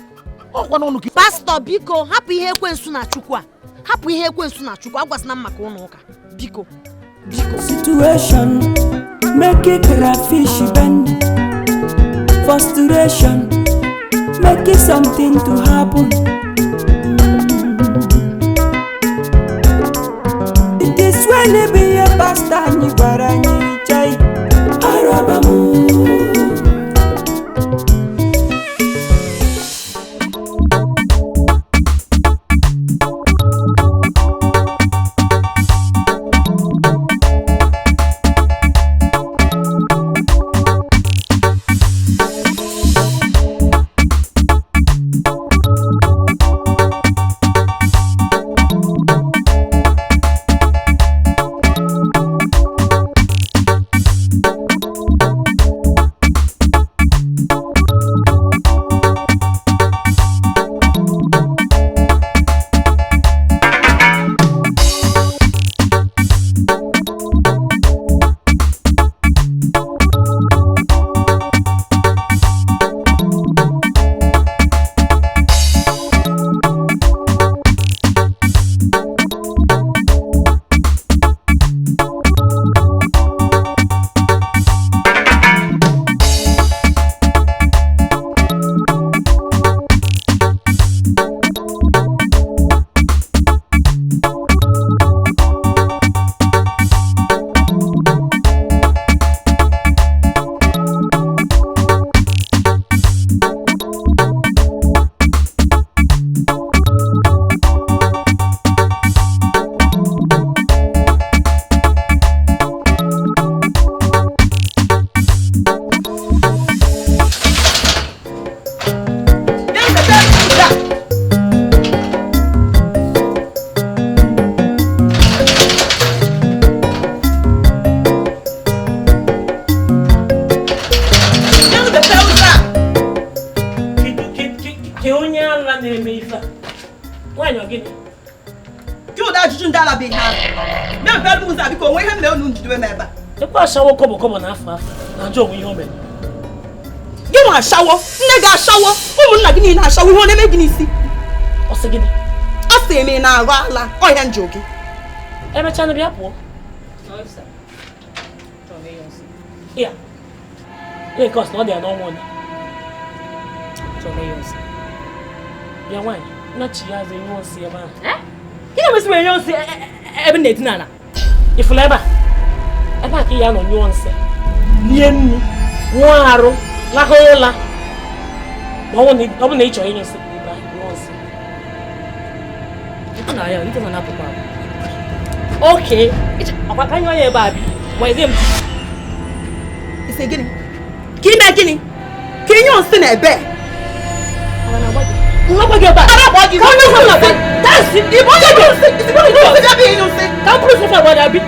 Speaker 9: Ọkwa n'ọnụ ka
Speaker 7: Pastọ biko hapụ ihe ekwensu na Chukwu a. Hapụ ihe ekwensu na Chukwu agwasịna m maka ụlọ ụka biko.
Speaker 14: Situation make it crayfish bend. Frustration make it something to happen. It is when it be a pastor and you got a new chai. Arabamu.
Speaker 12: Ashawo kobo kobo na afọ afọ na ajọ onwe ihe o mere.
Speaker 1: Gị nwa ashawo, nne gị ashawo, ụmụnna gị niile ashawo, ihe ọ na-eme gị n'isi?
Speaker 12: Ọ sị gịnị?
Speaker 1: Ọ sị eme na arụ ala ọhịa njọ gị.
Speaker 12: Emechaa bịa pụọ. Ya. Ihe nke ọsị na ọ dị ya n'ọnwa onye. Bịa nwaanyị, nna chi ya azụ enye nsị ebe ahụ.
Speaker 11: Gịnị mesị m enye nsị ebe m na-edina ala?
Speaker 12: Ịfụla ebe a? Ebe a ka ya nọ nyụọ nsị, lie nnu, nwụọ arụ, lahụ ụla. Ma ọ bụ na ị chọrọ ịnyụ nsị ebe ahụ, nyụọ nsị. Oke, ọkwa ka nyụọ ya ebe a bi, gwazie m.
Speaker 1: Ise gịnị? Ka ime gịnị? Ka ịnyụ nsị na ebe?
Speaker 12: Nwa gị ebe a.
Speaker 1: Ara gba gị.
Speaker 12: Ka onye nsị na-agba. Dasị,
Speaker 1: ị bụ onye nsị, ị bụ onye nsị bịa ịnyụ nsị.
Speaker 12: Ka m kwuru sị gwa bi.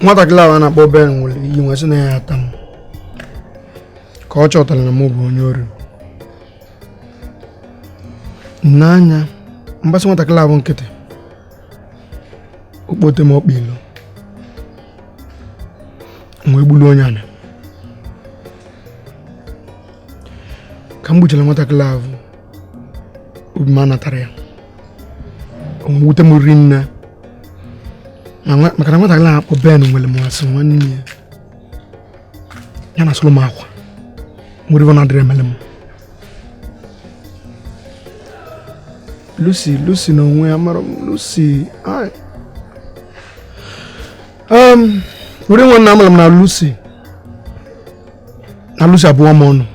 Speaker 2: Nwatakịrị ahụ a na-akpọ Ben nwere iyi nwesị na ya ata m. Ka ọ chọtara na mụ bụ onye ori. N'anya mgbasị nwatakịrị ahụ nkịtị okpote m ọkpa ilo wee gbulu onye ana ka m gbuchara nwatakịrị ahụ obi m anatara ya o wute m rinne maka na nwatakịrị ahụ akpọ Ben nwere m asị nwanne ya ya na asụrụ m akwa nwere ife na-adịrị emele m. Lucy Lucy na onwe ya mara m Lucy were nwanne amara m na Lucy abụọ m ọnụ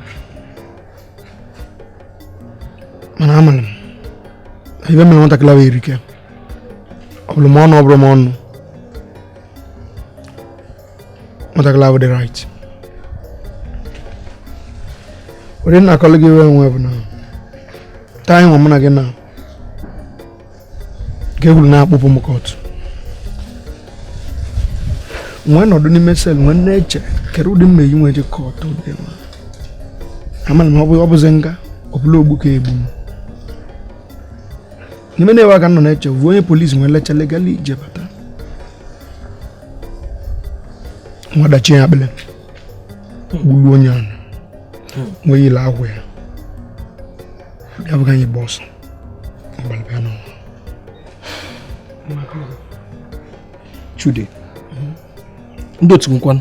Speaker 2: mana amara m ibe mere nwatakịrị ahụ erike ọ bụrụ m ọnụ ọ bụrụ m ọnụ nwatakịrị ahụ dị right. Were nna akọlụ gị wee nwe bụ na taa anyị nwa mụ na gị na ka egwuru na-akpụpụ m kọtụ nwee nọdụ n'ime sel nwee na-eche kere ụdị mma eyi nwee je kọtụ ụdị nwa amara m ọ bụzi nga ọ bụla ogbu ka egbu m n'ime na-ewe aka nọ na-eche vuo onye polisi nwee lecha legali ije bata nwa dachie ya akpịlị gbulu onye ahụ nwee yile ahụ ya ya bụghị anyị gba ọsọ mgbalịbịa n'ụwa.
Speaker 15: Chude, ndị otu nkwanụ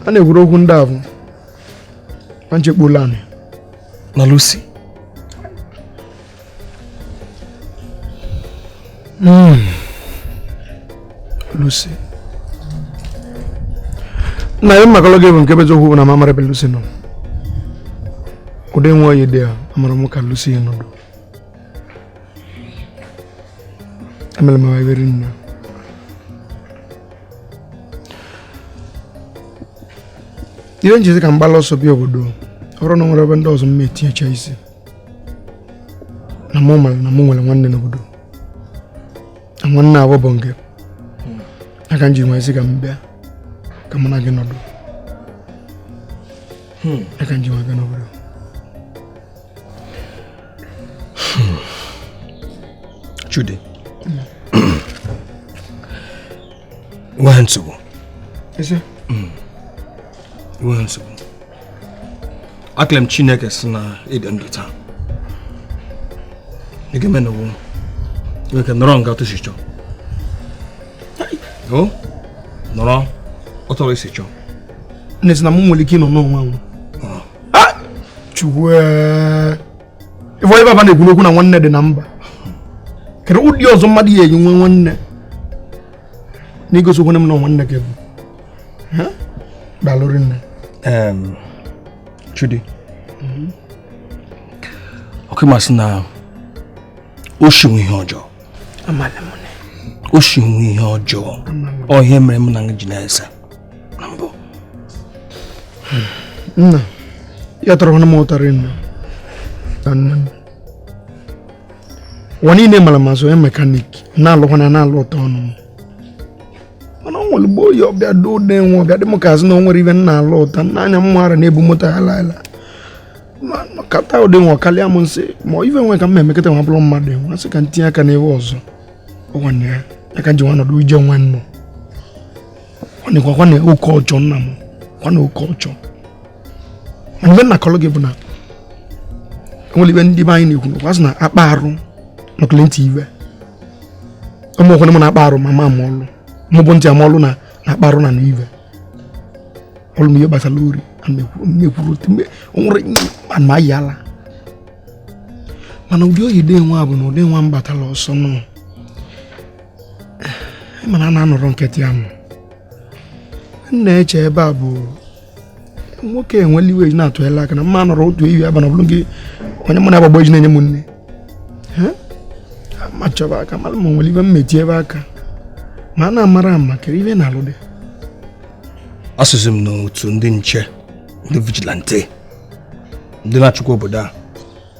Speaker 2: a na-ekwuru okwu ndị ahụ panchekpola anyị
Speaker 15: na Lucy.
Speaker 2: Lucy na ihe mmakọlọ gị bụ nke bụ eziokwu bụ na m amara ebe Lucy nọ. Ụdị nwa oyi dị ya amara m ka Lucy nọdụ emere m ewere nne ihe njizi ka mgbala ọsọ bịa obodo ọ bụrụ na nwere ebe ndị ọzọ m etinyecha isi na mụ mara na mụ nwere nwanne n'obodo na nwanne abụọ bụ nke aka m ji nwa isi ka m bịa ka mụ na gị nọdụ aka m ji nwa bịa n'obodo.
Speaker 15: Chude, nwa nsogbu.
Speaker 2: Ese?
Speaker 15: Nwa nsogbu. Akele m Chineke sị na ịdị ndụ taa. Ị ga-eme na nwoke nọrọ nga otu si chọọ. O nọrọ otu isi chọọ.
Speaker 2: Nne sị na mụ nwere ike ịnọ n'onwe m. Chukwu ife onye baba na-ekwu n'okwu na nwanne dị na mba. Kedu ụdị ọzọ mmadụ ya eyi nwe nwanne n'igosi okwu m na nwanne gị bụ daalụ rinne.
Speaker 15: Chude, ọkụ masị na o shi nwe ihe ọjọọ. O shi nwe ihe ọjọọ. Ọ ihe mere m na gị ji na-ese na mbụ.
Speaker 2: Nna, ya tọrọ m ụtọ rinne. Nne m ụwa niile mara m azụ onye mekanik na-alụkwa na na-alụ ụtọ ọnụ m mana ọ nwere mgbe oyi ọbịa do na-enwe ọbịa dị m ka azụ na o nwere ibe m na-alụ ụta n'anya m mara na-ebu moto ya laala ma kata ụdị nwa ọkalịa m nsị ma ife nwe ka m emekọta nwa bụrụ mmadụ enwe asị ka m tinye aka n'ebe ọzọ ọnwanne ya ya ka ji nwa nọdụ ije nwa nnụ kwanekwa kwane oke ọchọ nna m kwane oke ọchọ mana ibe nna kọlụ gị bụ na enwere ibe ndị be anyị na-ekwu n'okwu asị na akpa arụ nọkụlị ntị iwe ụmụ okwu m na-akpa arụ ma ma ọlụ mụ bụ ntị ama ọlụ na akpa arụ na iwe ọlụ m ihe gbasara ori mekwuru nwere ma ayala mana ụdị oyi dị nwa bụ na ụdị nwa m batara ọsọ nọ mana a na-anọrọ nkịtị ahụ m na-eche ebe a bụ nwoke enwela iwe na-atụela aka na mma nọrọ otu ehi abalị ọ bụrụ gị onye mụ na-agbagbo eji na-enye m nne ma chọba aka mara ma nwere ibe m meti ebe aka ma a na-amara ama kere ibe na-alụ dị.
Speaker 15: Asụsụ m n'otu ndị nche ndị vigilante ndị na-achịkwa obodo a.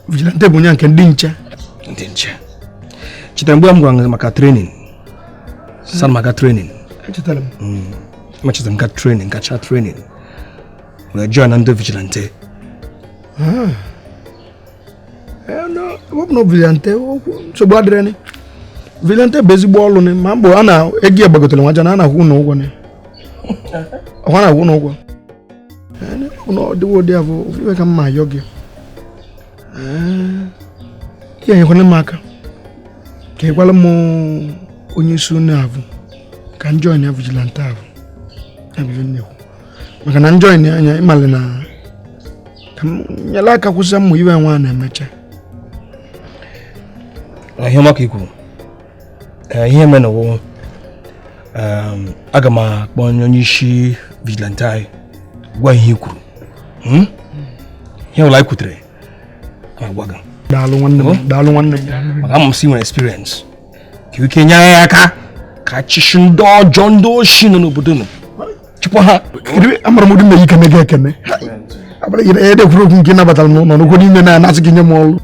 Speaker 2: Vigilante bụ onye nke ndị nche.
Speaker 15: Ndị nche. Chetara mgbe m gwara gị maka training. San maka training.
Speaker 2: Echetara m.
Speaker 15: Emechara m ga training, gacha training. Were join na ndị vigilante.
Speaker 2: Wepụ na vigilante nsogbu adịrị. Vigilante bụ ezigbo ọlụ ma mgbe a na-egi agbagotere nwaja na a na-akwụ n'ụgwọ ọkwa na-akwụ n'ụgwọ. Ọ dịwo ụdị abụ iwe ka mma ayọ gị. Ihe enyekwala m aka ka ịgwala m onye isi unu abụ ka m join ya vigilante abụ maka na njoin anya ịmalị na ka m nyere aka kwụsị mmụ iwe nwa na-emecha.
Speaker 15: Ihe ọma ka i kwuru. Ihe mere na aga m akpọ onye isi vigilante anyị gwa ihe i kwuru. Ihe ọbụla anyị kwutere agwa gị.
Speaker 2: Daalụ nwanne m, daalụ nwanne m.
Speaker 15: Maka ama m si nwere experience ka ike nye anyị aka ka chịchị ndị ọjọọ ndị oshi nọ n'obodo nọ chụpụ ha.
Speaker 2: Amara m ụdị mmeghe ikene gị ekene. Abara gị edekwuru okwu nke nabatara n'ụlọ n'okwu n'ime na anasị gị nye m ọrụ.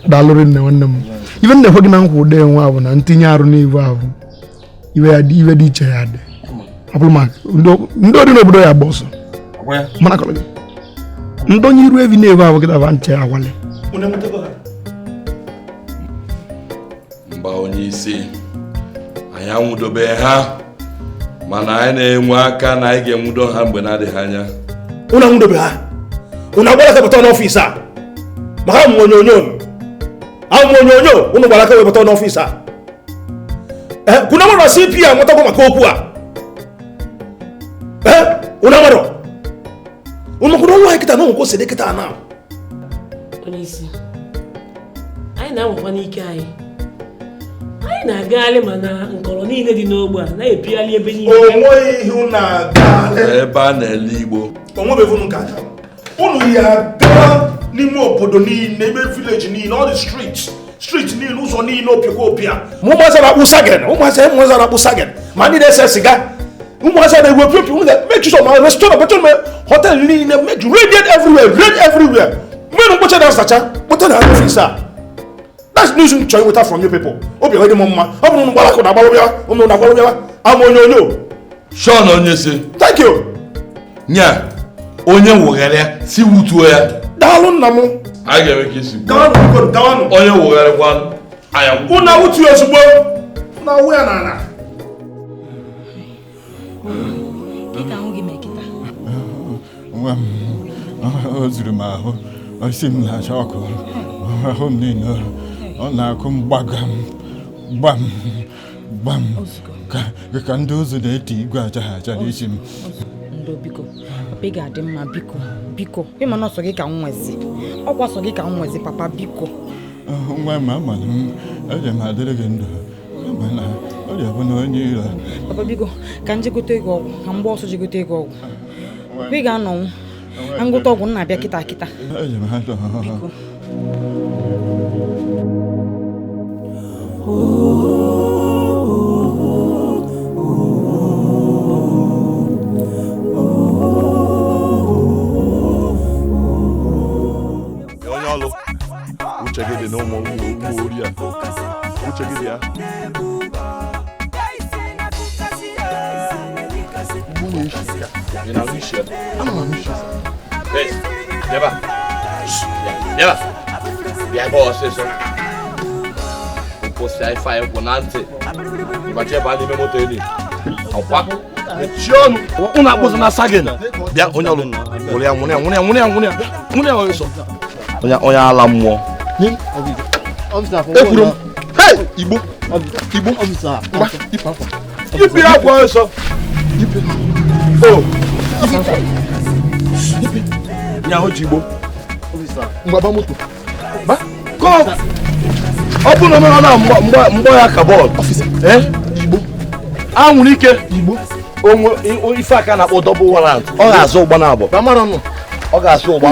Speaker 2: Daalụ rinne nwanne m. Iwe m na-ekwe gị na nkwa ụdị enwe ahụ na ntinye arụ n'iwe ahụ iwe dị iche ya dị. Ọ bụrụ maka ndị ori n'obodo ya agba ọsọ. Mana kọrọ gị. Ndị onye iru evi na-ewe ahụ kịta ba nche awale.
Speaker 13: Mba onye isi anyị anwụdobe ha mana anyị na-enwe aka na anyị ga-enwudo ha mgbe na-adịghị anya.
Speaker 9: Unu anwụdobe ha unu agbara aka pụta n'ọfịs a maka amụ onyonyo amụ onyonyo unu gbara aka wepụta n'ọfịs a unu amara CP a nwetagwo maka okwu a unu amara unu kwuru ọnwa anyị kịta na onwe si dị kịta na
Speaker 12: onye isi anyị na-anwakwa n'ike anyị anyị na-agagharị mana nkọrọ niile dị n'ogbe a na-epigharị ebe niile.
Speaker 9: O nweghị ihe unu na-agagharị
Speaker 13: ebe a na-ele igbo
Speaker 9: onwebeghị unu ka unu ya gaa n'ime obodo niile ebe vileji niile all the street niile ụzọ niile opiakwa opia ma ụmụazị na-akpụ sagen ụmụazị na-akpụ sagen ma ndị na-ese siga ụmụazị na-ewe opi opi make sure ma restaurant better ma hotel niile make raid everywhere raid everywhere. Mgbe mkpocha na-asacha kpọta na ọfịs a. That's news m chọrọ inweta from you people. Obi enweghị m mma ọ bụrụ na gbara akụ na-agbalụ bịawa ụnụ na-agbalụ bịawa ama onyonyo.
Speaker 13: Sean onye si
Speaker 9: thank you.
Speaker 13: Nya onye wụgharị ya si wutuo ya.
Speaker 9: Daalụ nna m.
Speaker 13: Anyị ga-eme ka isi
Speaker 9: gawanụ gawanụ.
Speaker 13: Onye wụgharịkwa anya
Speaker 9: ụnụ awụtu ya ozugbo ụnụ awụ ya n'ala.
Speaker 16: Nwa m o zuru m ahụ isi m na-acha ọkụ ahụ m niile ọ na-akụ m gbagam gbam gbam ka ndị ụzụ na-eti igwe aja aja n'isi m.
Speaker 7: Ndo biko papa ị ga-adị mma biko biko ịma na ọsọ gị ka m nwezi ọkwa ọsọ gị ka m nwezi papa biko.
Speaker 16: Nwa m amara m eji m adịrị gị ndụ mana ọrịa bụ na onye iro.
Speaker 7: Papa biko ka m jegote ego ọgwụ ka m gba ọsọ jegote ego ọgwụ papa ị ga-anọnwụ na ngwụta ọgwụ m na-abịa kịta kịta. Biko.
Speaker 13: Onye ọlụ uche gị dị n'ụmụ ori a uche gị dị ya. Bịa bịa ebe ọsịsọ kwụsị ife anyị kwụ na ntị ịbacha ebe a n'ime moto enyi ọkwa mechie ọnụ ụnụ akpụzi na sagin bịa onye ọlụ nwụrụ ya nwụrụ ya nwụrụ ya nwụrụ ya nwụrụ ya nwụrụ ya ọsọ onye ala mmụọ ekwuru m igbo igbo ibi akwa ọsọ ibi o nya ahụ ji igbo
Speaker 10: mgbaba moto
Speaker 13: ba kọ ọ bụrụ na ọ na mgbọ ya ka bọọlụ igbo anwụrụ ike igbo onwe ife aka na-akpọ double warrant ọ ga-azụ ụgba na abụọ ọ ga-azụ ụgba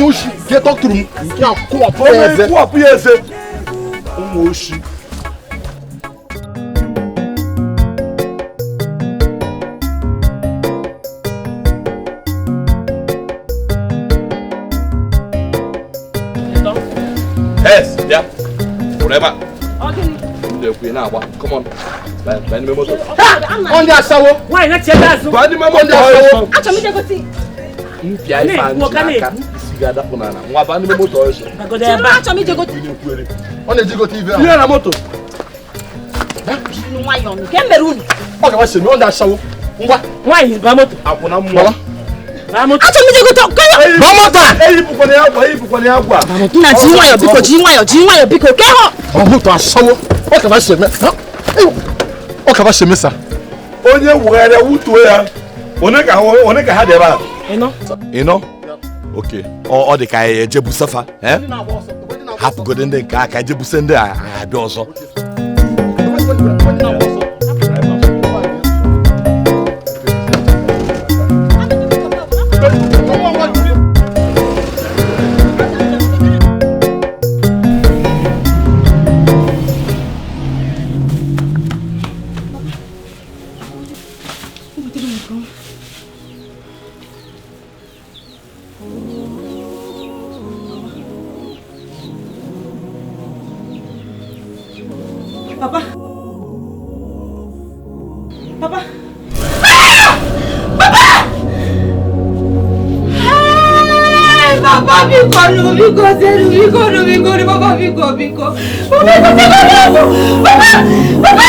Speaker 13: kụwapụ ya eze ụmụ oshi. Yes, yeah. Whatever. Come on.
Speaker 9: On the asawo.
Speaker 12: Why not your ass?
Speaker 13: Bani mama on the asawo.
Speaker 7: Acho mi dey go see.
Speaker 13: Mpịa ife a nji n'aka isi ga-adapụ n'ala. Nwa baa n'ime moto ọzọ.
Speaker 8: Achọrọ m ije gote.
Speaker 10: Ọ na-eji gote ife ahụ.
Speaker 13: Ihe na moto.
Speaker 7: Nwayọọ nke mere unu.
Speaker 10: Ọ ga-amasị m, ọ na-asawo. Ngwa.
Speaker 12: Nwaanyị baa moto.
Speaker 13: Akwụna mmụọ.
Speaker 7: Achọrọ m ije gote.
Speaker 10: Baa moto a!
Speaker 13: Eyipụkwana ya akwa, eyipụkwana ya akwa.
Speaker 7: Nna ji nwayọọ biko, ji nwayọọ, ji nwayọọ biko. Ke hụ.
Speaker 10: Ọ moto asawo. Ọ ka masị eme. Ọ ka masị eme sa.
Speaker 13: Onye wugharịa wutuo ya. One ka ha dị ebe a?
Speaker 12: Ịnọ.
Speaker 13: Ịnọ? Ok. Ọ dị ka anyị ejebusa fa. Hapụgodo ndị nke aka ejebusa ndị a abịa ọzọ.
Speaker 1: Papa. Papa. Papa! Hey, Papa, biko, no, biko, zeru, biko, no, biko, no, Papa, biko, biko. Papa, biko, biko, Papa, Papa!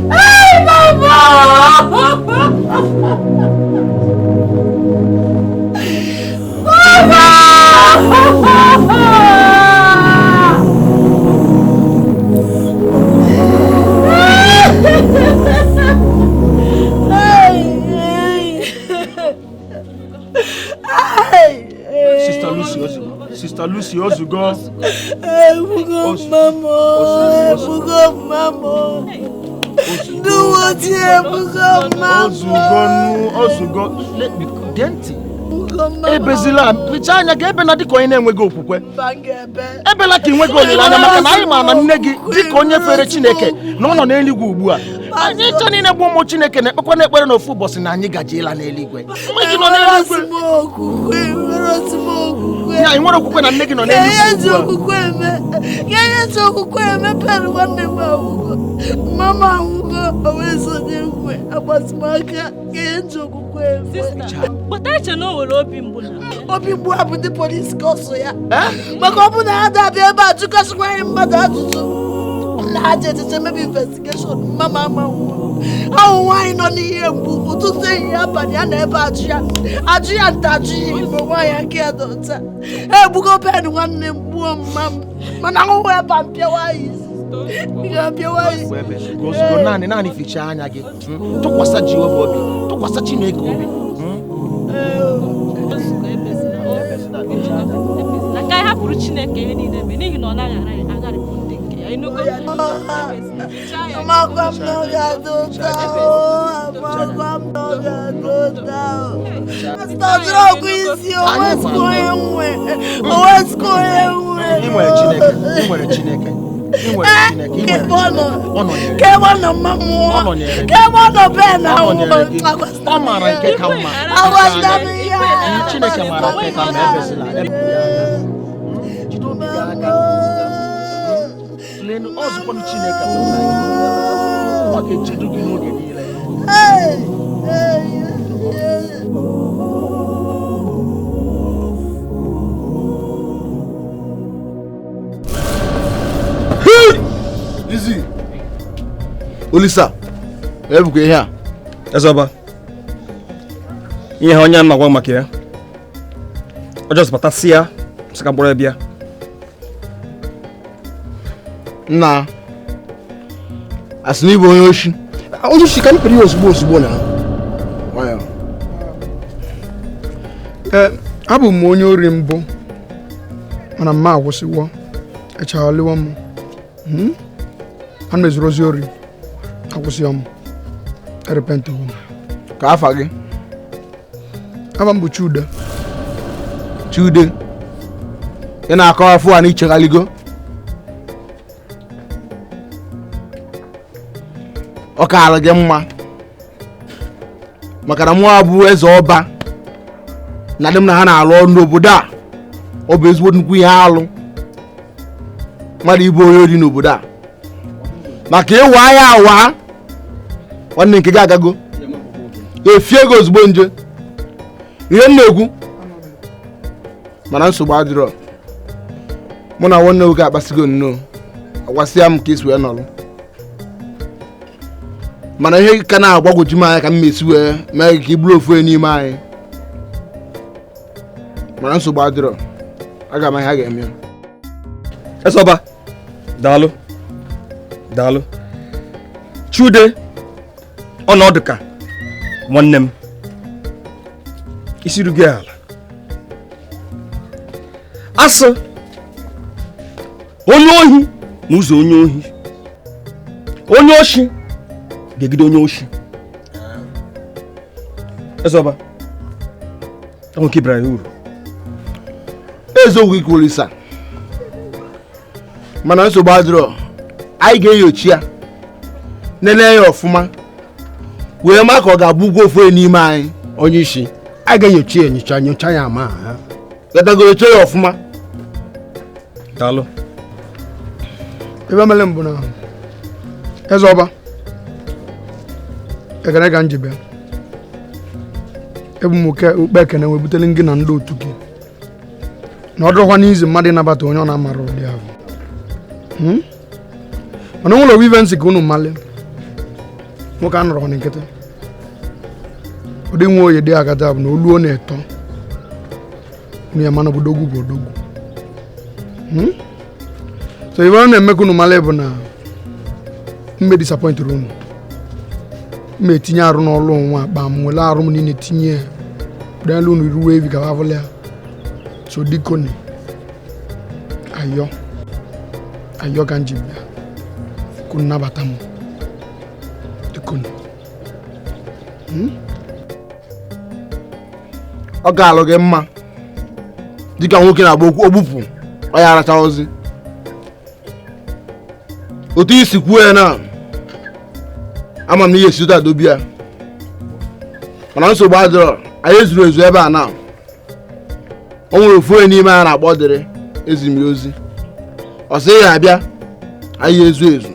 Speaker 1: Hey, Papa!
Speaker 15: Sister Lucy Ozugo. Sister Lucy Ozugo.
Speaker 3: Ebugo mama. Ebugo mama. Do ebugo mama.
Speaker 15: Ozugo nu Ozugo. Genti. Ebezila picha anya ga ebe na dịka onye na-enweghị okwukwe. Ebela ka ị nweghị olileanya maka na anyị ma na nne gị dịka onye fere Chineke na ọ nọ n'eluigwe ugbu a. Anyị ncha niile bụ ụmụ Chineke na-ekpekwa n'ekpere n'ofu ụbọchị na anyị gaje ịla n'eluigwe. Nne gị nọ n'eluigwe. Ya ị nwere okwukwe na nne gị nọ n'eluigwe ugbu a.
Speaker 8: But I know will obi mgbu na.
Speaker 3: Obi mgbu a bụ ndị polisi ka ọsọ ya. Maka ọ bụ na ha dabịa ebe a jụkasịkwa anyị mmadụ ajụjụ. Na ha ji echiche mebi investigeshọn mama ama nwụọ. Ahụ nwaanyị nọ n'ihe mgbu ụtụtụ ehihie abalị a na ebe ajụ ya. Ajụ ya nta ajụ ya igbo nwaanyị aka ya dị ọcha. Egbugo Ben nwanne m gbuo mma m. Mana ahụhụ ebe a mpịawa ya isi.
Speaker 15: Ozugbo naanị naanị fichaa anya gị. Tụkwasị Jehova obi, tụkwasị Chineke obi.
Speaker 8: Ka anyị hapụrụ Chineke ihe niile mee n'ihi na ọ naghị agharịpụ ndị nke ya. Ịnụgo?
Speaker 3: Amakwa m na ọ ga-adị ụtọ. Amakwa m na ọ ga-adị ụtọ. Pastor jụrụ ọgwụ isi, o wezụga onye nwe. O wezụga onye nwe.
Speaker 15: Ị nwere Chineke, ị nwere Chineke.
Speaker 3: Kebe ọ nọ mma mmụọ, kebe ọ nọ Ben ahụ.
Speaker 15: Ọ maara nke ka mma. Chineke maara nke ka mma, ebezila. Jide obi gị aka. Lenu ọzụkwanụ Chineke bụ nna gị. Ọ ga-echedo gị n'oge niile.
Speaker 17: Easy. Olisa, ebukwa ihe a.
Speaker 15: Ezoba. Ihe onye na-agwa maka ya. Ọ just batasị ya, sị ka mkpụrụ bịa.
Speaker 17: Nna, asị na ịbụ onye oshi. Onye oshi ka m pere ya ozugbo ozugbo na. Nwayọ.
Speaker 2: Abụ m onye ori mbụ, mana mma akwụsịwo, echaghaliwo m. Ana m ezuru ozi ori, akwụsịghị m, erepentiwo m.
Speaker 17: Ka afa gị?
Speaker 2: Afa m bụ Chude.
Speaker 17: Chude, ị na-akọ afọ a na icheghaligo? Ọ kaara gị mma maka na mụ abụ eze ọba na dị m na ha na-alụ ọrụ n'obodo a. Ọ bụ ezigbo nnukwu ihe alụ. Mmadụ ịbụ onye ori n'obodo a maka ịwa ya awa nwanne nke gị agago efie gị ozugbo nje ihe m na-ekwu mana nsogbu adịrọ mụ na nwanne nwoke akpasigo nnọọ agwasịa m ka esi wee nọrọ mana ihe ka na-agbagwoju m anya ka m esi wee mee ka ị bụrụ ofu onye n'ime anyị mana nsogbu adịrọ aga m ahịa ga-eme ya.
Speaker 18: Ezoba, daalụ daalụ Chude ọnọdụ ka nwanne m isi rugo ala asị onye ohi na ụzọ onye ohi onye oshi ga-egide onye oshi. Ezoba, ọ nke bara ya uru.
Speaker 17: Eziokwu ikwurisa mana nsogbu adịrọ anyị ga-enyocha ya nene ya ọfụma wee ma ka ọ ga-abụ ụgwọ ofu onye n'ime anyị.
Speaker 19: Onye isi anyị ga-enyocha ya enyocha nyocha ya ama ha
Speaker 17: gatagorocha ya ọfụma.
Speaker 18: Daalụ.
Speaker 2: Ebe mere mbụ na Ezoba ekene ka m ji bịa ebu m oke ukpe ekene wee butere gị na ndị otu gị na ọ dịrọkwa n'izu mmadụ ịnabata onye ọ na-amara ụdị ahụ. Mana o nwere owu ive nsị ka unu mmalị nwoke a nọrọ na nkịtị ụdị nwa oyi dị agada bụ na olu ọ na-eto unu ya mana odogwu bụ odogwu. So ife ọ na-eme ka unu mmalị bụ na mbe disappointịrị unu mma etinye arụ n'ọlụ onwe akpa m nwere arụ m niile tinye ya delu unu ruo evi ka avụla ya. So dikoni ayọ ayọ ka m ji bịa ka unu nabata m dikoni.
Speaker 17: Ọ ga-alụ gị mma dịka nwoke na-agba okwu ogbupụ ọ ya aracha ozi otu isi kwuo ya na ama m na ihe esi ụta dobi ya mana nsogbu adịrọ anyị ezuru ezu ebe a na o nwere ofu onye n'ime anyị na-akpọ dịrị ezi m ya ozi ọ sị ya abịa anyị ezu ezu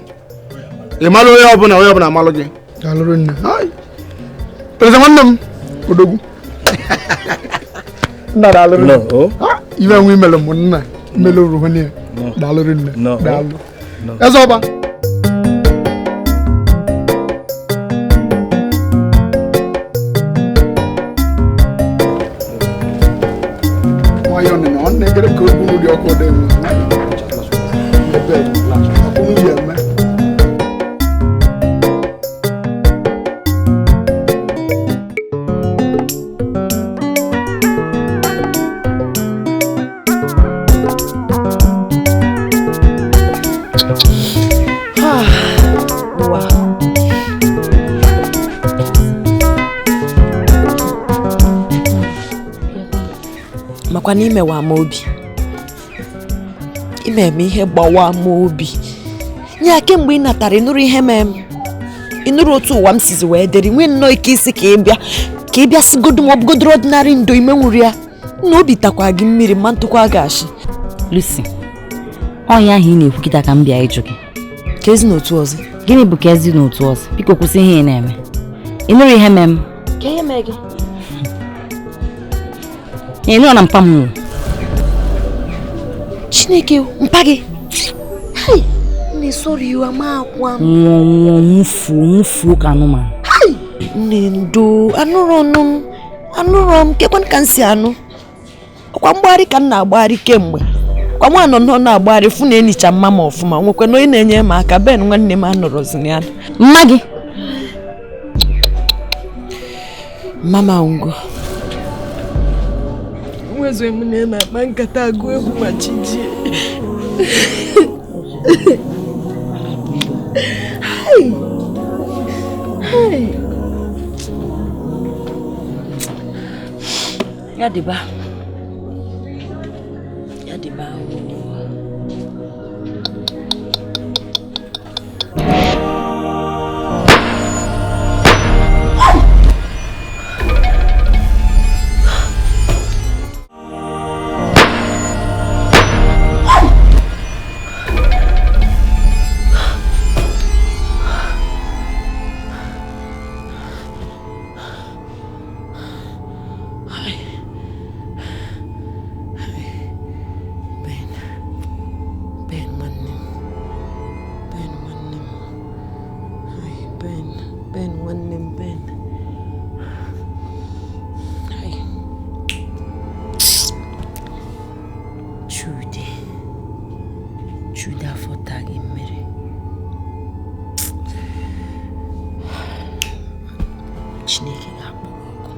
Speaker 17: ị malụ onye ọbụla amalụ gị.
Speaker 2: Daalụrụ nne. Preze nwanne m odogwu nna daalụrụ nne. Ibe nwe imelu m nna imelu ruo nne daalụrụ nne daalụ. Ezoba. Nwayọ nne ọ na-egere ka ogburu dị ọkụ dị mma. Ebe ọkụ ya eme.
Speaker 1: Makwa na imewa m obi ime eme ihe gbawa m obi nya kemgbe ị natara ịnụrụ ihe mee m ịnụrụ otu ụwa m sizi wee dịrị nwee nnọọ ike isi ka ị bịa sigodu ma ọ bụgodoro ọdịnarị ndo ime nwụrụ ya na obi takwa gị mmiri ma ntụkwa gị ashị.
Speaker 20: Lucy, ọnya ahụ ị na-ekwu kịta ka m bịa ịjụ gị
Speaker 1: ka ezi n'otu ọzọ.
Speaker 20: Gịnị bụ ka ezi n'otu ọzọ? Biko kwụsị ihe ị na-eme. Ịnụrụ ihe mee m?
Speaker 1: Ka ihe mee gị?
Speaker 20: Ị nụrụ na mpa m nwụrụ?
Speaker 1: Chineke mpa gị. Hai, nne sorry you ama akwa m.
Speaker 20: Nwụọ nwụfuo ka anụmanụ.
Speaker 1: Hai, nne ndo anụrụ m kekwan ka m si anụ. Ọkwa mgbagharị ka m na-agbagharị kemgbe. Kwa nwa nọ nọ na-agbagharị fụ na enicha mma m ọfụma nwekwe na onye na-enye m aka Ben nwanne m anọrọzi ya.
Speaker 20: Mma gị?
Speaker 1: Mama ngo.
Speaker 3: Nwezo m na-akpa nkata agụ egwu ma chi jie. Hai! Hai!
Speaker 1: Ya dịba. Ya dịba.
Speaker 7: Chineke ga-akpọ gị ọkụ.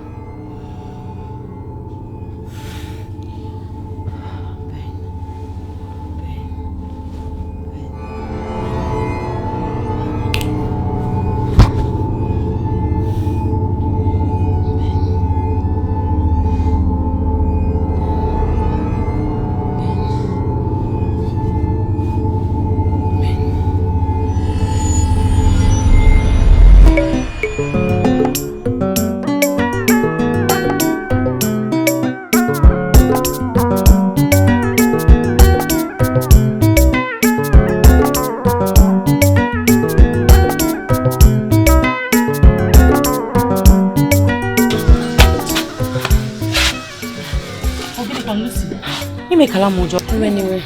Speaker 7: Anyway.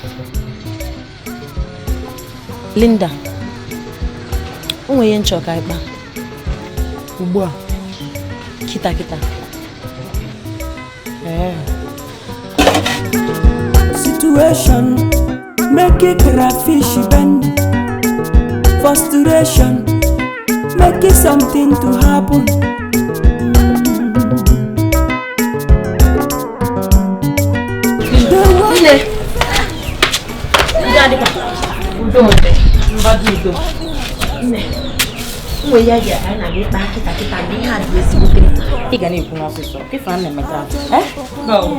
Speaker 7: Linda, o nwere ihe nchọ ka anyị kpaa ugbu a kịta kịta.
Speaker 14: Situation make it crayfish bend. Frustration make it something to happen.
Speaker 7: Nne, udo dị, mgbado udo. Nne, nwe ya ga anyị na-aga ịkpa kịta kịta na ihe a dị ezigbo mkpa.
Speaker 20: Ị ga na-ekwu n'ọsịsọ, ife a na-eme travel.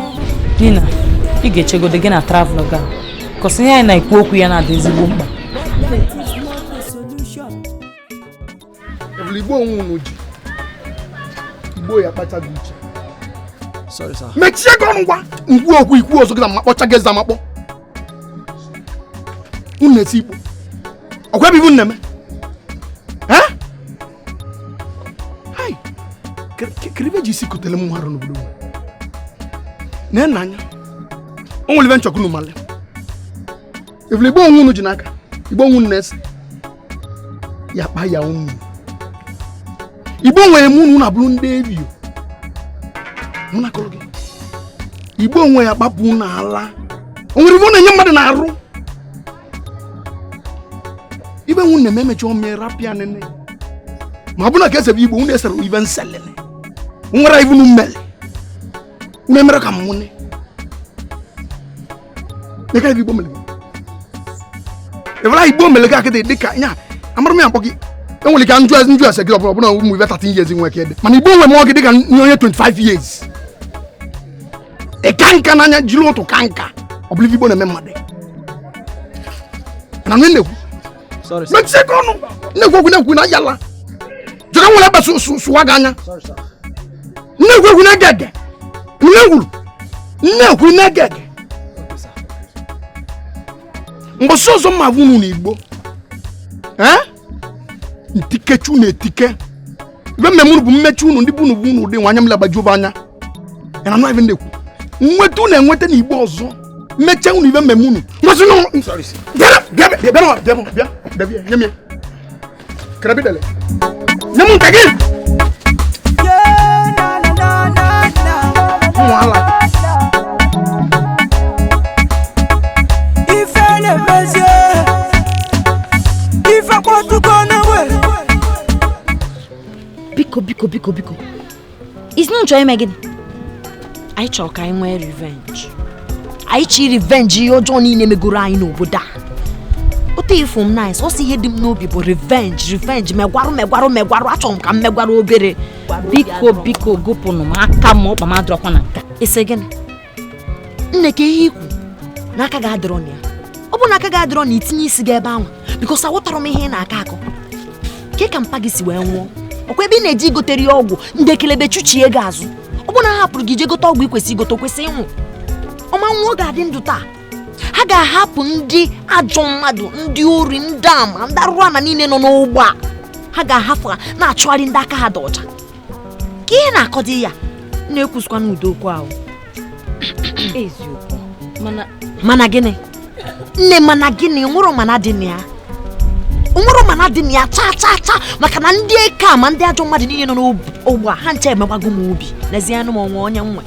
Speaker 20: Nina, ị ga-echegodo gị na travel ga. Kọsị ihe anyị na-ekwu okwu ya na-adị ezigbo mkpa.
Speaker 2: Igbo onwe unu ji. Igbo ya kpacha gị uche.
Speaker 18: Sorry, sir.
Speaker 2: Mechie gị ọnụ ngwa. Ngwu okwu ikwu ọzọ gị na mmakpọcha gị eze amakpọ. Unu na-eti ikpo. Ọkwa ebe ibu nna-eme? Hai! Kere ji isi kotere m nwa arụ n'obodo m. Nee nna anya. O nwere ibe nchọkụ unu male. Evule igbo onwe unu ji n'aka. Igbo onwe unu na-ese. Ya kpa ya unu. Igbo nwere m unu na-abụrụ ndị ebio. Mụ na akọrọ gị. Igbo onwe ya kpapụ n'ala. O nwere ibe ọ na-enye mmadụ na-arụ. Ibe nwunye na-eme emecha ome rapịa nene. Ma ọ bụ na ka esebe igbo unu esere ibe nselele. Nwere ibu mmele. Unu emere ka mmụne. Neka ibe igbo mere. Ebela igbo mere ka akịdị dịka nya amara m ya mkpọ gị. Enwere ike njụ ase gị ọbụla ọbụla ụmụ ibe 13 years nwe ka ede. Mana igbo nwe mụọ gị dịka onye 25 years. Ị ka nka n'anya jiri ụtụ ka nka. Ọ bụla ibe igbo na-eme mmadụ. Na nwe na-ekwu. Mechie gị ọnụ. Na-ekwu okwu na-ekwu na yala. Jọka nwere ebe sụwa gị anya. Na-ekwu okwu na-ege ege. Na-ekwu na-ege ege. Mbọsị ọzọ mma bụ unu n'Igbo. Ntikechu na-etike. Ibe mmemme unu bụ mmechi unu ndị bụ unu bụ unu ụdị nwa anya m lagbaji ụba anya. Ya na anụ ibe na-ekwu. Nweta unu enweta n'Igbo ọzọ. Mmeche unu ibe mmemme unu. Ngozi nụ. Bịa bịa bịa bịa bịa bịa nye m ya. Kere Nye m nke gị. Nwala.
Speaker 14: Ife na-emezie. Ife kwatuko na-ewe.
Speaker 7: Biko biko biko biko. Isi na nchọ ime gịnị? Anyị chọrọ ka anyị nwee revenge. Anyị chọrọ revenge ihe ọjọọ niile megoro anyị n'obodo a. Ote ifu m nice, ọsọ ihe dị m n'obi bụ revenge, revenge, megwarụ megwarụ megwarụ, achọrọ m ka m megwarụ obere.
Speaker 20: Biko biko gụpụnụ m aka m ọkpa m adịrọkwa na nka.
Speaker 7: Ise gịnị? Nne ka ihe ikwu n'aka gị adịrọ na ya. Ọ bụ na aka gị adịrọ na itinye isi gị ebe ahụ bikos aghọtara m ihe ị na-akọ akọ. Ke ka mpa gị si wee nwụọ? Ọkwa ebe ị na-eji igotere ya ọgwụ ndị ekelebe chuchie gị azụ. Ọ bụ na ha hapụrụ gị jee gote ọgwụ ị kwesịrị igote, o kwesị ịnwụ. Ọma nwụọ ga-adị ndụ taa. Ha ga-ahapụ ndị ajọ mmadụ, ndị ori, ndị ama, ndị arụrụ ana niile nọ n'ụgbọ a. Ha ga-ahapụ ha na-achụgharị ndị aka ha dị ọcha. Ka ihe na-akọ dị ya na-ekwusikwa n'udo okwu ahụ.
Speaker 20: Eziokwu.
Speaker 7: Mana gịnị? Nne mana gịnị? Nwụrụ mana dị na ya. Nwụrụ mana dị na ya chaa chaa chaa maka na ndị eke a ma ndị ajọ mmadụ niile nọ n'ụgbọ a ha ncha emegbago m obi. N'ezie anụ m ọnwa onye nwe.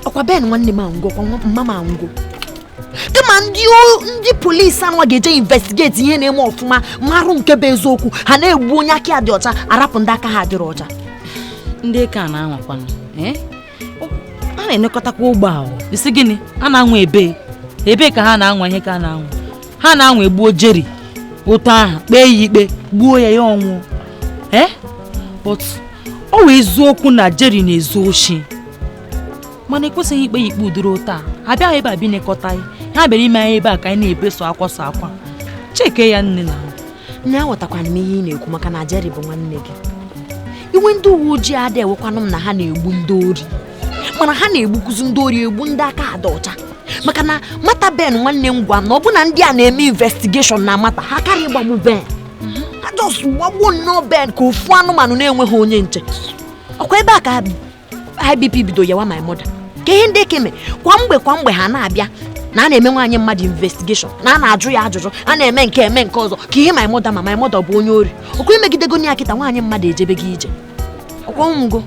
Speaker 7: Ọkwa Ben nwanne m anwụgo, ọkwa mma m anwụgo. Kama ndị polisi anwa ga-eje investigate ihe na-eme ọfụma marụ nke bụ eziokwu, ha na-egbu onye aka ya dị ọcha arapụ ndị aka ha dịrị ọcha.
Speaker 20: Ndị eke a na-anwakwanụ a na-enekọtakwa ogbe ahụ. Isi gịnị a na-anwa ebe ebe ka ha na-anwa ihe ka a na-anwa ha na-anwa egbuo Jerry otu ahụ kpee ya ikpe gbuo ya ya ọnwụ but ọ wee eziokwu na Jerry na-ezu oshi mana ekwesịghị ikpe ya ikpe ụdịrị otu a ha bịaghị ebe a bi nekọta ya ha bịara ime anyị ebe a ka anyị na-ebeso akwa so akwa cheke ya nne na
Speaker 7: nne aghọtakwana m ihe ị na-ekwu maka na Jerry bụ nwanne gị. Iwe ndị uwe ojii adị ewekwanụ m na ha na-egbu ndị ori mana ha na-egbukuzi ndị ori egbu ndị aka ada ọcha maka na mata Ben nwanne m gwa na ọ bụ na ndị a na-eme investigeshọn na mata ha karịa ịgbagbu Ben ha just gbagbuo nnọọ Ben ka ofu anụmanụ na-enweghị onye nche. Ọkwa ebe a ka IBP bido yawa my mother ka ihe ndị ekeme kwa mgbe ha na-abịa na a na-eme nwaanyị mmadụ investigeshọn na a na-ajụ ya ajụjụ a na-eme nke eme nke ọzọ ka ihe my mother ma my mother bụ onye ori ọkwa imegidego ya kịta nwaanyị mmadụ ejebe gị ije ọkwa nwugo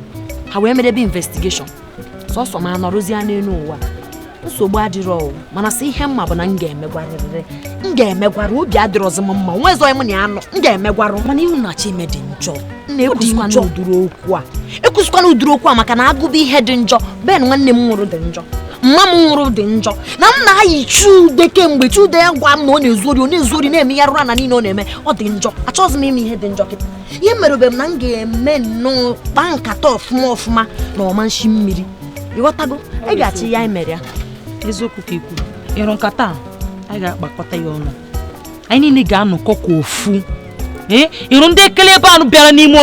Speaker 7: ha wee merebe investigeshọn sọsọ ma nọrụzie n'elu ụwa nsogbu adịrọ mana sị ihe mma bụ na m ga-emegwarịrị m ga-emegwarụ obi adịrọzi m mma nwezọ m na ya nọ m ga-emegwarụ
Speaker 20: mana ihu na Chime dị njọ
Speaker 7: na-ekwusikwana ụdịrị okwu a ekwusikwana ụdịrị okwu a maka na agụba ihe dị njọ Ben nwanne m nwụrụ dị njọ mma m nwụrụ dị njọ na m na-ayị Chude kemgbe Chude ya gwa m na ọ na-ezu ori ọ na-ezu ori na-eme ya rụrụ na niile ọ na-eme ọ dị njọ achọghịzi m ime ihe dị njọ kịta ihe merebe m na m ga-eme nnọọ kpaa nkata ọfụma ọfụma na ọma nshi mmiri ịghọtago ị ga-achị ya emere ya
Speaker 20: eziokwu ka ikwu ịrụ nkata anyị ga-akpakọta ya ọnụ anyị niile ga-anọkọ ka ofu ịrụ ndị ekele ebe anụ bịara n'ime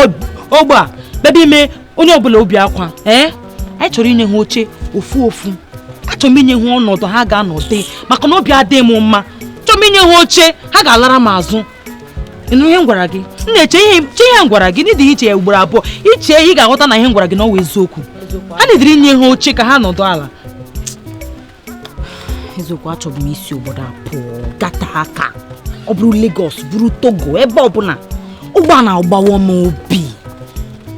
Speaker 20: ogbe a bịaba ime onye ọbụla obi akwa anyị chọrọ inye ha oche ofu ofu achọrọ m inye ha ọnọdụ ha ga-anọdị maka na obi adịghị m mma chọrọ m inye ha oche ha ga-alara m azụ ịnụ ihe m gwara gị m na-eche ihe m gwara gị n'ịdị iche ya ugboro abụọ iche ị ga-aghọta na ihe m gwara gị na ọ wụ eziokwu ha na-ediri inye ha oche ka ha nọdụ ala eziokwu achọbụ m isi obodo a pụọ gata aka ọ bụrụ Lagos bụrụ Togo ebe ọbụla ụgbọ na-agbawa m obi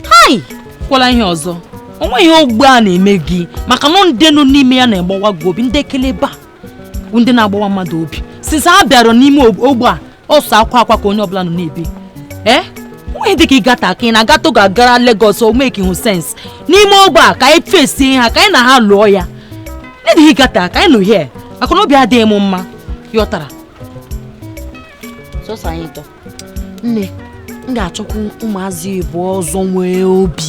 Speaker 20: hai kwala ihe ọzọ o nweghị ogbe a na-eme gị maka na ndị nọ n'ime ya na-agbawa gị obi ndị ekelebe a ndị na-agbawa mmadụ obi since ha bịara n'ime ogbe a ọsọ akwa akwa ka onye ọbụla nọ na-ebe nweghị dịka ịgata aka ị na-aga Togo agara Lagos o make hụ sense n'ime ogbe a ka anyị fesie ha ka anyị na ha lụọ ya n'edịghị ịgata ka anyị nọ here maka na obi adịghị m mma yọtara
Speaker 7: sọsọ anyị tọ nne m ga-achọkwu ụmụazị ịbụ ọzọ nwee obi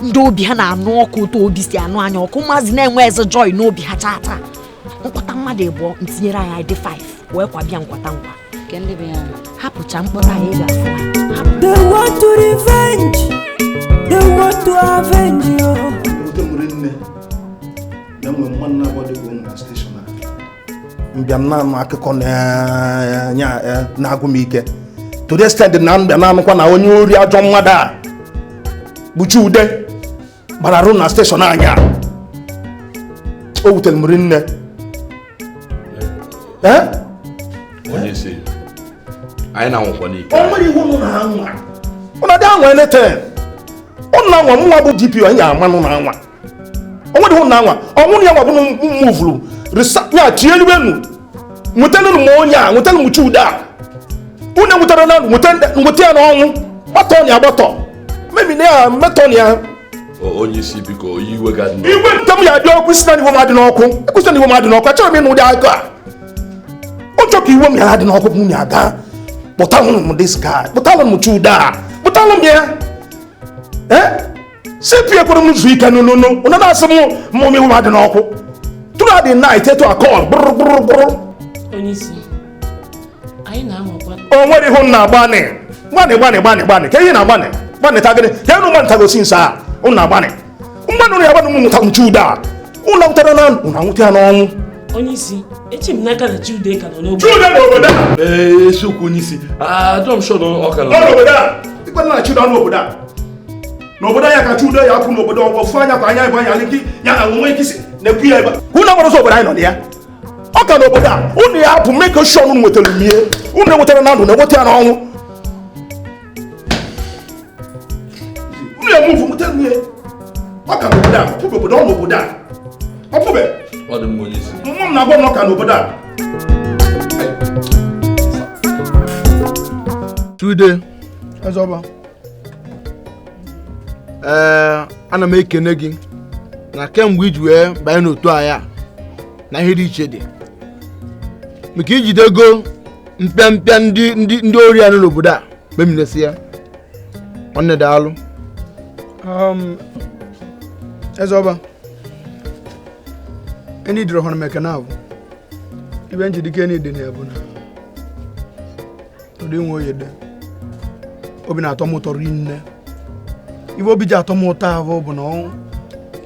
Speaker 7: ndị obi ha na-anụ ọkụ ụtọ obi si anụ anya ọkụ ụmụazị na-enwe eze joy n'obi ha chaa taa mkpọta mmadụ ịbụọ ntinyere anyị ID 5 wee kwabịa nkwata nkwa hapụcha mkpọta anyị ga-afụ ha.
Speaker 14: They want to revenge. They want to avenge you.
Speaker 9: Mbịa m na-anụ akụkọ na-agụ m ike to the extent na mbịa na-anụkwa na onye ori ajọ mmadụ a bụ Chude gbara arụ na steshọn anyị a o wutere m rinne.
Speaker 13: Onye isi anyị na-anwụkwa n'ike
Speaker 9: o nwere iwu ụnụ na-anwa ụnụ adị anwa elete ụnụ na-anwa mụnwa bụ DPO anyị ga-amanụ na anwa o nwere iwu na-anwa ọnwụ ya nwa bụ mụvụrụ ya tinyelu nwetara m onye a nwetara m Chude a unu nwetara na nweta ya n'ọnwụ gbatọ ya agbatọ mebi na ya metọ ya
Speaker 13: onye isi biko iwe ga adị
Speaker 9: igwe nke m ya adị ọkụ isi na iwe m adị n'ọkụ ekwesị na iwe m adị n'ọkụ achọrọ m ịnụ ụdị akụ a ọ chọọ ka iwe m ya adị n'ọkụ bụ nwunye aga kpụtalụ m this guy kpụtalụ m Chude a kpụtalụ m ya CP ekwere m zuo ike n'ụnụnụ ụnụ na-asị m mụ iwe m adị n'ọkụ throughout the night etu a call brr brr brr.
Speaker 12: Onye isi anyị na-anwakwa
Speaker 9: o nwere ihu na-agbanị gbanị gbanị gbanị gbanị ka ihe na-agbanị gbanị ta gịnị ka enu gbanị tagosi nsa a ụnụ na-agbanị mgbanị ụnụ ya gbanị ụmụ nta Chude a ụnụ nwụtara na ụnụ anwụta ya n'ọnwụ.
Speaker 12: Onye isi echi m n'aka na Chude ka nọ n'obodo
Speaker 9: Chude n'obodo a
Speaker 13: ee eziokwu onye isi adọm sure na ọ ka nọ
Speaker 9: n'obodo a ikpe na Chude n'obodo a n'obodo ya ka Chude ya kwụ n'obodo ọfụ anya kwa anya ịbụ anya alị ya na nwe ike isi na-ekwu ya ebe unu agbara ụzọ obodo anyị nọ na ya ọ ka n'obodo a unu ya apụ mee ka shọn unu nwetara mie unu enwetara na ndụ na-enweta ya n'ọnwụ unu ya mụvụ nweta mie ọ ka n'obodo a pụbe obodo ọ n'obodo a ọ pụbe
Speaker 13: ọ dị mma onye isi
Speaker 9: mmụọ m na-agwa m na ọ ka n'obodo a.
Speaker 17: Chude Ezọba Ee, ana m ekene gị na kemgbe iji wee banye n'otu anyị na ihe dị iche dị maka ijidego mpịampịa ndị ori anụ n'obodo a meminesi ya. Nwanne daalụ.
Speaker 2: Eze ọba, eni dịrọ hụrụ m ekene ahụ. Ibe njidike eni dị na ya bụ na ụdị nwe oyi dị. Obi na-atọ m ụtọ rinne. Ibe obi ji atọ m ụtọ ahụ bụ na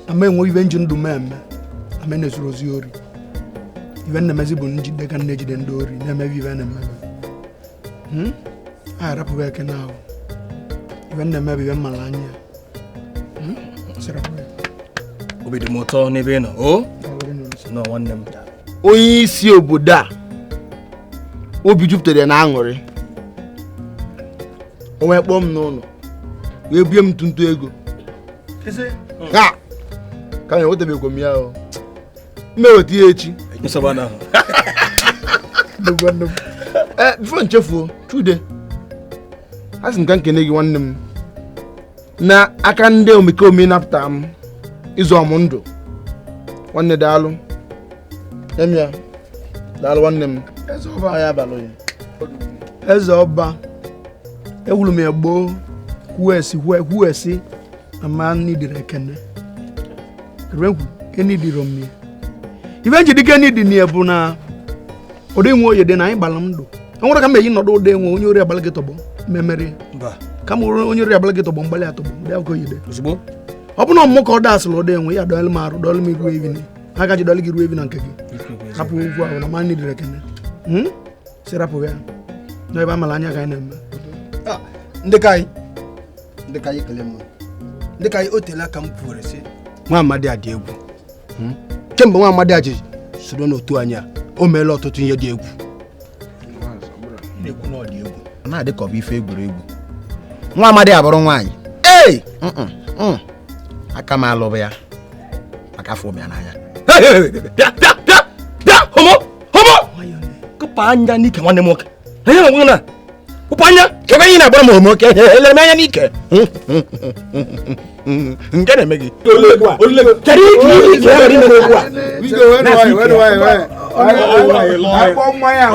Speaker 2: ama enwe ibe nji ndụ m eme ama na-ezuru ozi ori. Ibe nna-emezi bụ njide ka nna-ejide ndị ori na-emebe ibe na-emebe. A arapụghị ekene ahụ. Ibe nna-emebe ibe mmala anya ya.
Speaker 18: Obi dị m ụtọ n'ebe ị nọ. O? Nọ nwanne m.
Speaker 17: Onye isi obodo a obi jupụtara na aṅụrị. O wee kpọọ m n'ụlọ wee bie m ntụntụ ego. Ha! Ka anyị enwetabekwa m ya o. M eweta ya echi. Ee, bifo nchefuo, Chude, a sị m ka m kene gị nwanne m na aka ndị omekome napụta m ịzụ ọmụ ndụ. Nwanne daalụ. Emia, daalụ nwanne m.
Speaker 2: Eze ọba, ewuru m ya gboo kwuo esi ama nidiri ekene. Enidiro m ya. Ibe njidike nidi na ya bụ na ụdị nwe oyi dị na anyị gbara ndụ. O nwere ka m eyi nọdụ ụdị nwe onye ori agbala gị tọgbọ memerie. Kama onye ori agbala gị tọgbọ mgbalị atọgbọ ụdị akụkọ oyi dị. Ọ bụ na ọmụmụ ka ọ dasịrị ụdị enwe ya dọọlụ m arụ dọọlụ m iru evi ha gaji dọọlụ gị ruo evi na nke gị. Rapụ okwu ahụ na ma nidiri ekene. Si rapụ ya. N'ebe amala anya ka anyị na-eme.
Speaker 19: Ndị ka anyị ekele m. Ndị ka anyị o teela aka m kwuwere sị nwa amadi a dị egwu. Kemgbe nwa amadi a ji soro n'otu anyị a o meela ọtụtụ ihe dị egwu. Na-ekwu na ọ dị egwu.
Speaker 21: Ọ na-adị ka ọ bụ ife egwuregwu. Nwa amadi a bụrụ nwaanyị. Ee! Aka m alụbụ ya maka afọ m ya n'anya.
Speaker 18: Bịa bịa bịa bịa homo homo! Kụpa anya n'ike nwanne m nwoke. Ihe na na kụpa anya.
Speaker 21: Kebe ihe na-agbara m homo ke elere m anya n'ike. Nke na-eme gị. Kedu ike ị ime okwu a?
Speaker 17: Akpọ mmanya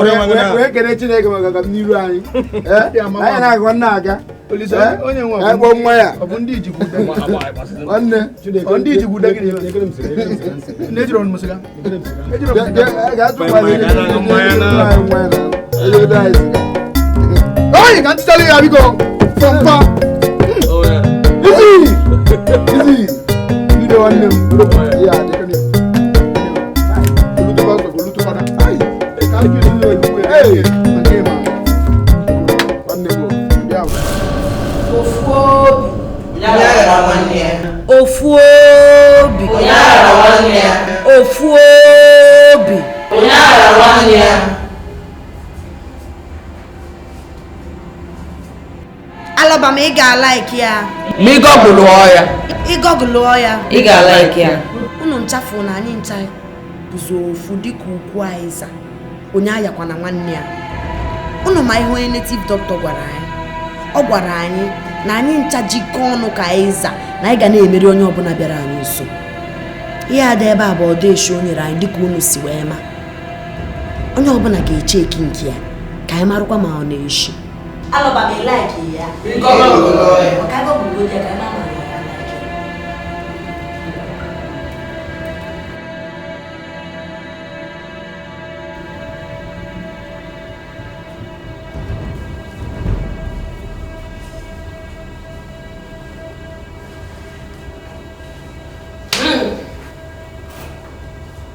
Speaker 17: wee kene Chineke maka agamniru anyị. Anyị na-agwa nna aga. Akpọ mmanya.
Speaker 2: Ọ bụ ndị ijikwu
Speaker 17: Nwanne.
Speaker 2: Ndị ijikwu de gịnị? Na-ejiri ọnụ m sịga.
Speaker 17: Oyi ka ntịtara ya biko. Fọmpa. Easy. Easy. Ndị nwanne m. Ya dịka ni.
Speaker 7: Ofu obi. Ofu obi. Alaba m ị ga-alaiki ya.
Speaker 22: Ma ị gọgụlụọ ya.
Speaker 7: Ị gọgụlụọ ya.
Speaker 22: Ị ga-alaiki ya.
Speaker 7: Unu nchafu na anyị ncha bụzi ofu dịka ukwu Aịza. Onye ayakwana nwanne ya. Unu ma ihe onye native doctor gwara anyị. Ọ gwara anyị na anyị ncha jikọọ ọnụ ka Aịza na anyị ga na-emeri onye ọbụla bịara anyị nso. Ihe ada ebe a bụ ọdụ eshi o nyere anyị dịka unu si wee ma. Onye ọbụla ga-eche eki nke ya ka anyị marụkwa ma ọ na-eshi. Alọba m ilaiki ya. Maka agọgụlụ ya ka anyị mara ma ya alaiki.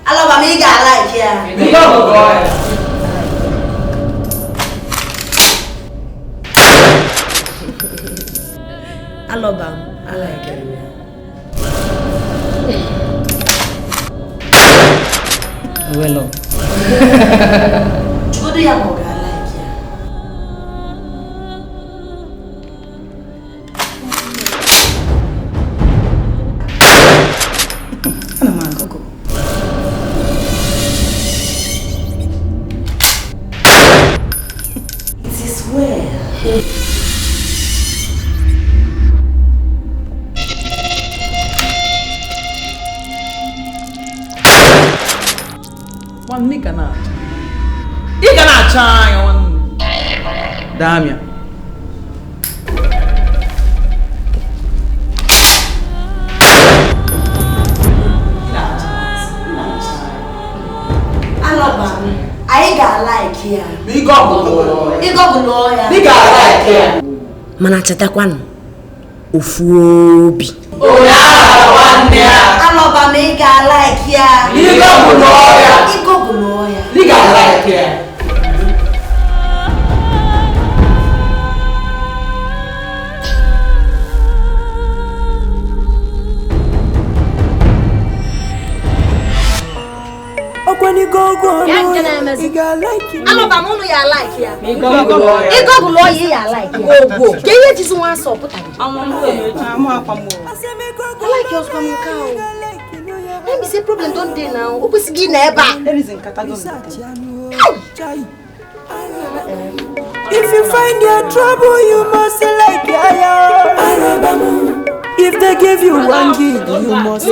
Speaker 7: Alọba m ị ga-alaiki ya. Alọba m alaikere m ya.
Speaker 12: Well.
Speaker 7: Jụgodu ya ma ọ ga-alaiki ya.
Speaker 20: Ana m agụgụ.
Speaker 7: It is well.
Speaker 22: Nwanne ị ga na-acha. Ị ga na-acha anya nwanne. Damia.
Speaker 7: Alọba m, anyị ga-alaiki ya. Ịgọgụlụ ya.
Speaker 22: Ị ga-alaiki ya.
Speaker 7: Mana chetakwanụ, ofu obi. Alọba m, ị ga-alaiki ya.
Speaker 22: Ịgọgụlụ ya.
Speaker 7: Ịgọgụlụ ya.
Speaker 22: Ị ga-alaiki ya.
Speaker 7: Alọba m, ụnụ ya alaiki ya. Ịgọgụlụ ya, ị ya alaiki ya. Ka ihe jizi nwa asọ pụtara. Alaiki ọzọkwa m nke ahụ. Let me say problem don dey now. O kwesịghị ị nọ ebe a.
Speaker 14: If you find your trouble, you must like ya. If they give you 1 gig, you must.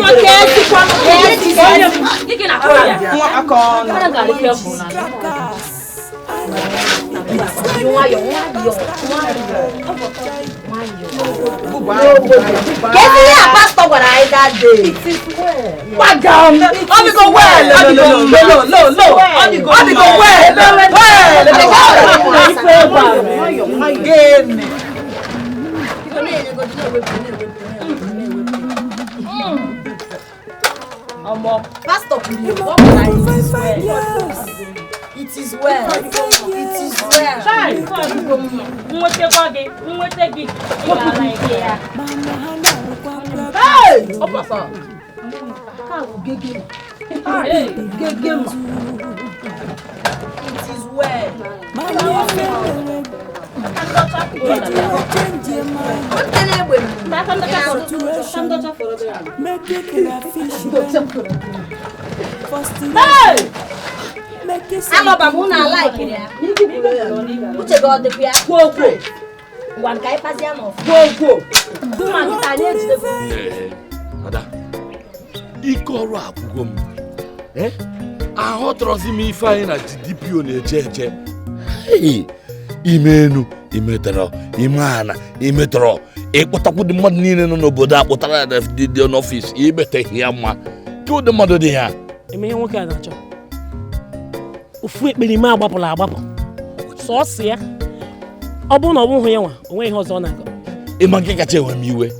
Speaker 7: Kedu ihe a pastọ gwara anyị that day?
Speaker 22: Gbagam! Ọ dịgo well! Ọ dịgo no no no! Ọ dịgo well! Well! Ife ebe a gịnị?
Speaker 7: Pastor kwuru ọ gwara anyị it is well. It is well. It is well.
Speaker 8: Nwetekwa gị, nwete gị, ị ga-alaiki ya.
Speaker 22: Hey! Ọ pasa. Gege ma.
Speaker 7: It is well.
Speaker 8: Hey!
Speaker 7: Alọba m, unu alaikiri ya. Uche gị ọ dịkwa ya? Kwuo kwuo. Ngwa nke anyị kpazie n'ọfụ. Kwuo kwuo. Mma nkịta anyị ejidego.
Speaker 13: Ada, ike ọrụ agwụgo m. Aghọtọrọzi m ife anyị na DPO na-eje eje. Ime enu imetọrọ, ime ana imetọrọ, ịkpọtakwu ndị mmadụ niile nọ n'obodo a kpụtara ya dị n'ọfịs, imeteghị ya mma. Ka ụdị mmadụ dị ya.
Speaker 12: Eme ihe nwoke a na-achọ. Ofu ekperima agbapụla agbapụ. Sọọsọ ya. Ọ bụrụ na ọ bụghị ya nwa, o nweghị ihe ọzọ ọ na-akọ.
Speaker 13: Ịma nke kacha enwe m iwe.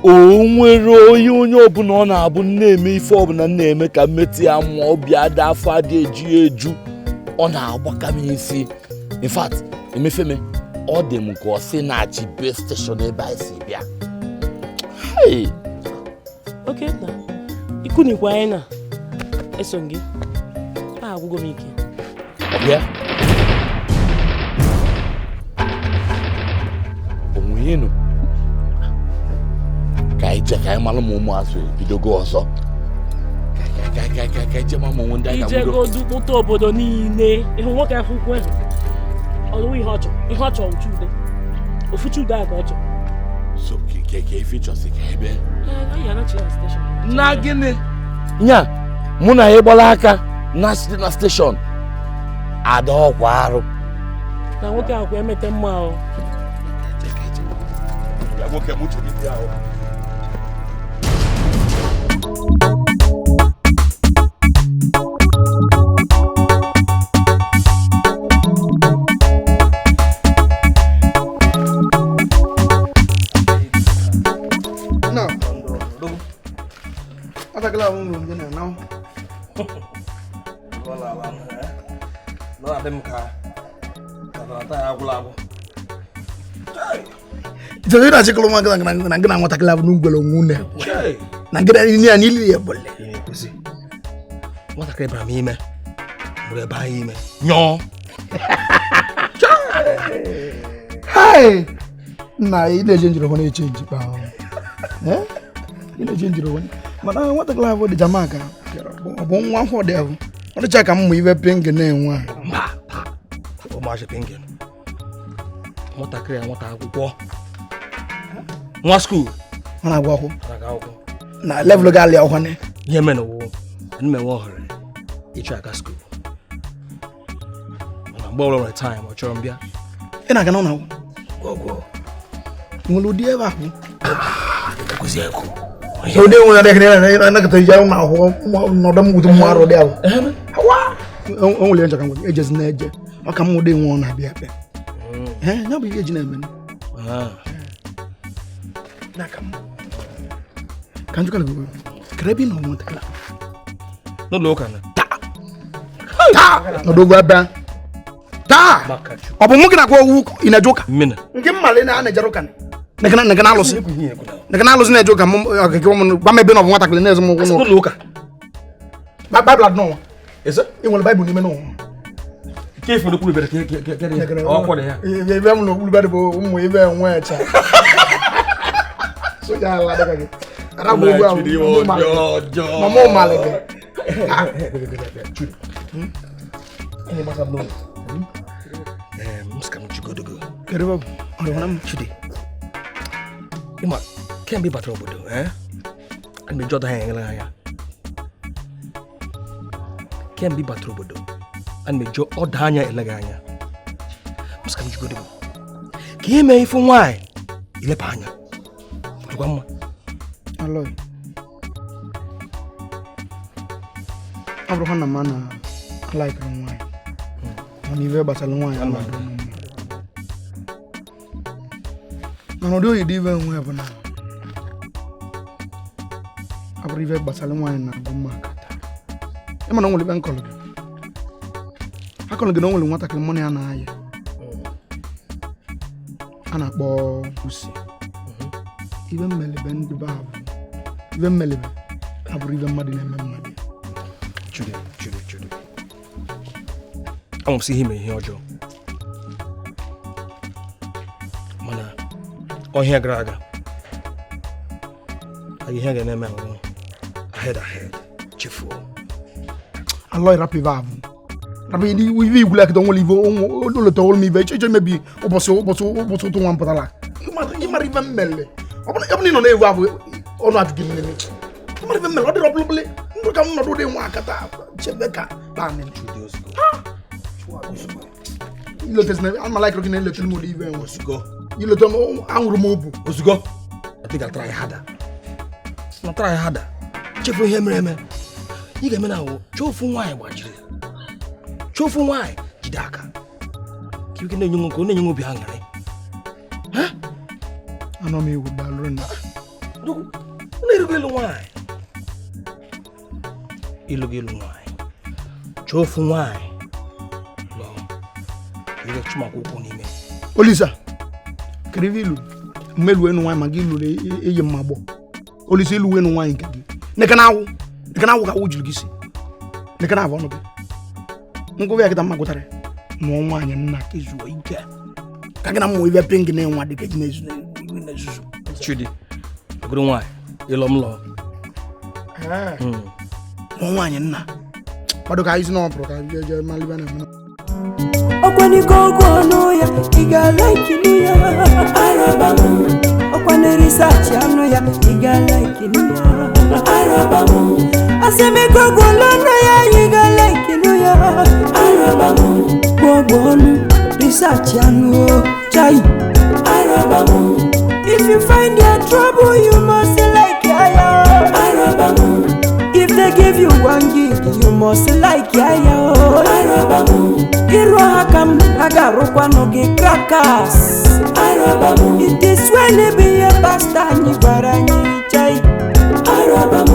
Speaker 13: O nwere onye onye ọbụla ọ na-abụ na-eme ife ọbụla na-eme ka mmetụ ya mụọ obi ada afọ adị eju eju. Ọ na-agbaka m isi. In fact, emefeme, ọ dị m ka ọ sị na-achị base station ebe anyị si bịa. Hey!
Speaker 12: Okay, na. Ikwu na ikwu anyị na eso gị. A agwụgo m ike.
Speaker 13: Ọ bịa? Onwe ihe nụ. Ka anyị jee ka anyị malụ ma ụmụazụ ebidogo ọzọ. Ka anyị jee ma ụmụ ndị anyị ga-amụdo.
Speaker 12: Ijegodu kpụta obodo niile. Ịhụ nwoke ahụ ukwu ahụ. Ọ dịwo ihe ọ chọrọ. Ihe ọ chọrọ Chude. Ofu Chude a ka ọ chọrọ.
Speaker 13: So ke ife ịchọsị ka ebe.
Speaker 12: Anyị anachi na steshọn.
Speaker 13: Na gịnị? Nya, mụ na ya gbara aka na site na steshọn. Ada ọkwa arụ.
Speaker 12: Na nwoke ahụ kwa emete mma o.
Speaker 13: Ya nwoke m uche gị dị ahụ.
Speaker 19: Ife na-achịkọrọ nwa gị na gị na nwatakịrị abụ n'ugwere onwe unu na gị na ya n'ili ya bụle.
Speaker 18: Nwatakịrị bara m ime mụrụ ebe anyị ime nyọọ.
Speaker 19: Hai! Nna ị na-eje njiri onwe na-eche njikpa ahụ. Ị na-eje njiri onwe mana nwatakịrị ahụ dị Jamaica ọ bụ nwa afọ dị ahụ ọ dịcha ka mmụ iwe pingin na-enwe a.
Speaker 18: Mba, ụmụazị pingin. Nwatakịrị a nwata akwụkwọ. Nwa skuul.
Speaker 19: Ọ na-agụ akwụkwọ. Na level ga-alị ọhụrụ.
Speaker 18: Ihe mere wụ, ana m enwe ohere ịchọ aga skuul. Mgbe ọbụla nwere time, ọ chọrọ m bịa.
Speaker 2: Ị na-aga n'ụlọ akwụkwọ? Nwere ụdị ebe ahụ? Ụdị nwere adịghị na-anakọta ije ụlọ akwụkwọ nọdụ m gwute mmụ arụ dị ahụ. O nwere njọ ka ngwa ejezi na-eje. Ọ ka m ụdị nwe ọ na-abịa abịa. Ya bụ ihe eji na-eme. Ka njikọ na kere ebe ị nọ nwatakịrị
Speaker 18: n'ụlọ ụka na
Speaker 2: taa nọdụ ogwu ebe taa ọ bụ mụ gị na-agwa owu ị na-eje ụka nke mmali na na-ejere ụka nega na alụsị nega na alụsị na-eje ụka m ọgịgị m gwa m ebe na ọ bụ nwatakịrị na-eze m ụkwụ n'ụlọ
Speaker 18: ụka
Speaker 2: baịbụl adị n'ụwa ị nwere baịbụl n'ime n'ụwa ebe m n'okpuru bere bụ ụmụ ebe nwe echa soja ala dịka gị mama ụmalị gị
Speaker 18: Ịma kemgbe ị batara obodo ana m eji ọdọ ha enyere anya kemgbe ị batara obodo ana m eji ọdọ anya ele gị anya m sị ka m jigodo gị ka ị mee ifu nwaanyị ilepa anya dịkwa mma.
Speaker 2: Aloy, ọ bụrụ na m na alaikiri nwaanyị mana ife gbasara nwaanyị ama mana ụdị oyi dị ife nwe bụ na ọ bụrụ ife gbasara nwaanyị na-agụ mma aka taa. Ị mana o nwere ife nkọlụ gị akọlụ gị na o nwere nwatakịrị mụ na ya na-aya a na-akpọ Usi. Ife mmelebe ndị be ahụ ife mmelebe abụrụ ife mmadụ na-eme mmadụ.
Speaker 18: Chude, Chude, Chude. Ama m sị ihe mere ihe ọjọọ mana ọhịa gara aga ihe ga na-eme ahụ ahead ahead chefuo.
Speaker 2: Aloy rapụ ife ahụ rapụ ife igwule akịta nwere ife ụlọta ọrụ m ife ịchọ imebi ụbọchị ụbọchị ụbọchị ụtụ nwa mpụtara ịmara ife mmele ọ bụrụ na ị nọ na-ewu ahụ ọnụ ajụ gị mmiri ịmara ife mmele ọ dịrị ọbụlụbụlị ndụ ka m nọdụ dị nwa akata chebe ka ilotezina gị na-eletara m ụdị ife enwe ilota m anwụrụ m obu
Speaker 18: ozugbo I think I'll try harder. Na try harder. Chefu ihe mere eme ị ga-eme na awụ chofu nwaanyị gbajiri chofu nwaanyị jide aka ka ike na-enye nwoke ọ na-enye obi aṅụrị.
Speaker 2: Anọ m egwu dalụrụ na
Speaker 18: na-erugị elu nwaanyị ịlụ gị elu nwaanyị chofu nwaanyị lụọ ire chụmakwa ụkwụ n'ime.
Speaker 2: Olisa kedu ife ilu mmelu enu nwaanyị ma gị lụrụ eyi mma gbọ Olisa ilu enu nwaanyị nke gị neka na awụ ka awụ juru gị si neka na avọ ọnụ gị ngụwa ya kịta mma gụtara mụọ nwaanyị nna ka ezuo ike ka gị na mmụ ibe ping na-enwe dị ka eji na-ezuzu.
Speaker 18: Chidi ogoro nwaanyị ịlọ m lọọ
Speaker 2: mụọ nwaanyị nna kwado ka anyị si n'ọpụrụ ka jee malibe na eme.
Speaker 14: Ọkwaniko okwu ọnụ ya ị ga-alaikinu ya araba m ọkwanụ risachi anụ ya ị ga-alaikinu ya araba m asịmiko okwu ọnụ ya ị ga-alaikinu ya araba m gbogbo ọnụ risachi anụ chai araba m. If you find your trouble you must like ya araba m. If they give you 1 gig you must like ya araba m. Iru aka m aga-arụkwanụ gị crackers araba m. It is well be ihe pasta anyị gwara anyị chai araba m.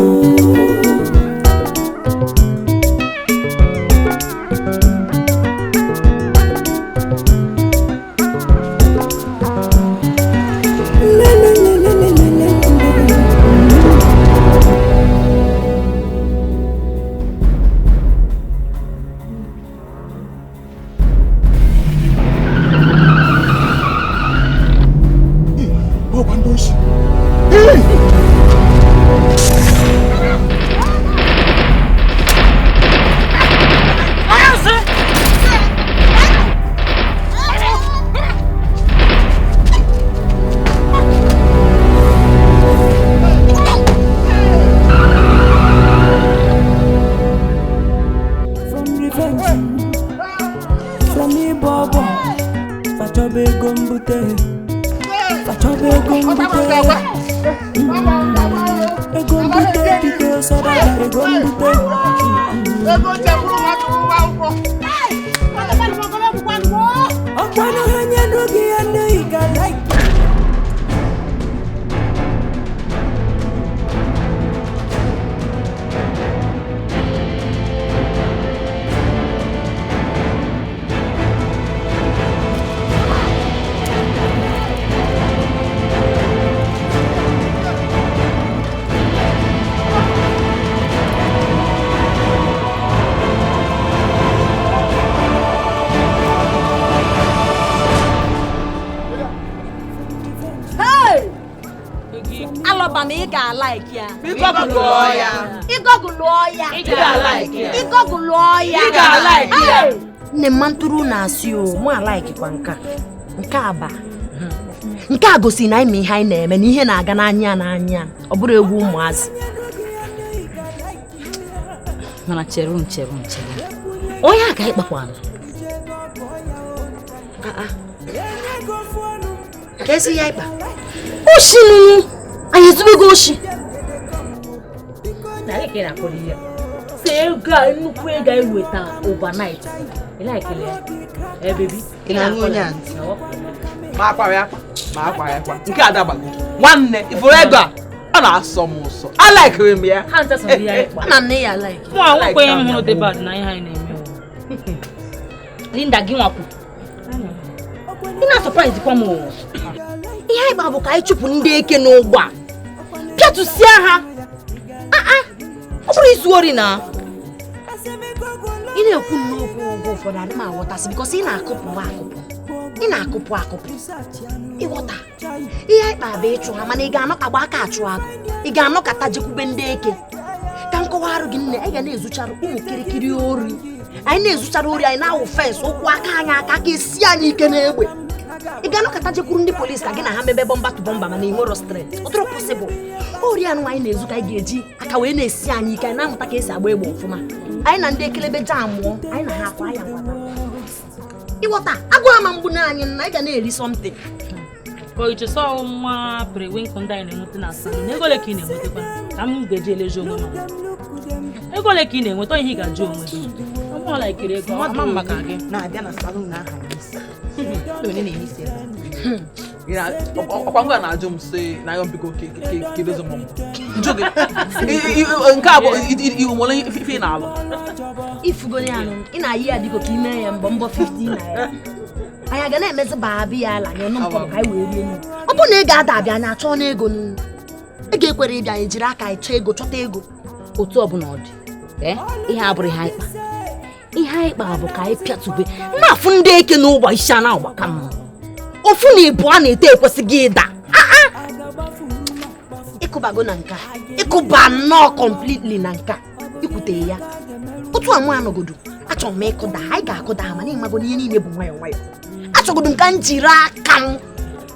Speaker 1: ga-agwa.
Speaker 14: Ego mbute biko sadaka ego mbute.
Speaker 1: Ego chekwuru mmadụ ụgwọ akwụkwọ.
Speaker 14: Ọkwanụ ha nye gị ya nne ị ga-like.
Speaker 7: Alọba m ị ga-alaiki ya.
Speaker 4: Ịgọgụlụọ ya.
Speaker 7: Ịgọgụlụọ ya.
Speaker 4: Ị ga-alaiki ya.
Speaker 7: Ịgọgụlụọ ya.
Speaker 4: Ị ga-alaiki ya.
Speaker 7: Nne mma ntụrụ na-asị o, mụ alaikikwa nke a. Nke a ba. Nke a gosi na anyị ma ihe anyị na-eme na ihe na-aga n'anya n'anya. Ọ bụrụ egwu ụmụazị. Mana chere m chere m chere. Onye a ka anyị kpakwana. Ka esi ya ịkpa. Oshi nụ. Anyị ezubego oshi.
Speaker 20: Sị ego a nnukwu ego anyị weta overnight. Ị laikele ya? Eh baby.
Speaker 4: Ị na-aṅụ onye a ntị? Ma akwa ya akwa, ma akwa ya akwa. Nke a dabago. Nwanne, ifuru ego a, ọ na-asọ m ụsọ. Alaikiri m ya.
Speaker 20: Ha ncha sọ ihe anyị kpa.
Speaker 7: Ama m na ị ya like.
Speaker 20: Mụ anwụkwa ihe m hụrụ dị bad na ihe anyị na-eme o. Linda gị nwakwu.
Speaker 7: Ị na-asọpraịz kwa m o. Ihe anyị gba bụ ka anyị chụpụ ndị eke n'ụgbọ a. Pịatụsịa ha. Ọ bụrụ izu ori na ị na-ekwu nnukwu oge ụfọdụ adị m aghọtasị bikọs ị na-akụpụ akụpụ. Ị na-akụpụ akụpụ. Ịghọta. Ihe anyị kpa bụ ịchụ ha mana ị ga-anọkagba aka achụ agụ. Ị ga-anọkata jekwube ndị eke. Ka nkọwa arụ gị nne, anyị ga na-ezuchara ụmụ kirikiri ori. Anyị na-ezuchara ori anyị na-awụ fensị ụkwụ aka anyị aka ka esi anyị ike n'egbe. Ị ga-anọkọta jekwuru ndị polisi ka gị na ha mebe bọmba tu bọmba mana ị nwero strength. Ọ dịrọ possible. Ori anụ anyị na-ezu ka anyị ga-eji aka wee na-esi anyị ike anyị na-amụta ka esi agba egbe ọfụma. Anyị na ndị ekelebe jam mụọ, anyị na ha akwa ya nkwata. Ịghọta, agụ ama mgbu na anyị na anyị ga na-eri something.
Speaker 20: Ka iche sọ nwa periwinkle ndị anyị na-enweta na salon. Ego ole ka ị na-enwetakwa? Ka m ga-eji eleji onwe m. Ego ole ka ị na-enweta ihe ị ga-ajụ onwe gị? Ọ laikiri ego, ama m maka gị.
Speaker 4: Na-abịa na salon na aha isi. Onye na-eme isi ebe a? Ọkwa ngwa na-ajụ m sị na ayọ mbiko ka edozi m njụ gị. Nke a bụ iwu ife ị na-alụ.
Speaker 7: Ifugo ya anụ, ị na-ayị ya biko ka ị mee ya mbọ mbọ 50 naira. Anyị aga na-emezi baabi ya ala nye ọnụ mpọ ka anyị wee rie nri. Ọ bụrụ na ị ga-ada abịa anyị achọọ n'ego nnu. Ego ekwere ịbịa anyị jiri aka anyị chọọ ego chọta ego. Otu ọbụla ọ dị, ihe abụrụ ihe anyị kpa. Ihe anyị kpara bụ ka anyị pịatụbe na-afụ ndị eke n'ụgbọ isi a na-agbaka mma. Ofu na ịbụ a na-eto ekwesịghị ịda. Ịkụbago na nka, ịkụba nnọọ completely na nka, ikwute ya. Otu a mụ anọgodo, achọrọ m ịkụda, anyị ga-akụda ha mana ịmago na ihe niile bụ nwayọọ nwayọọ. Achọgodo m ka m jiri aka m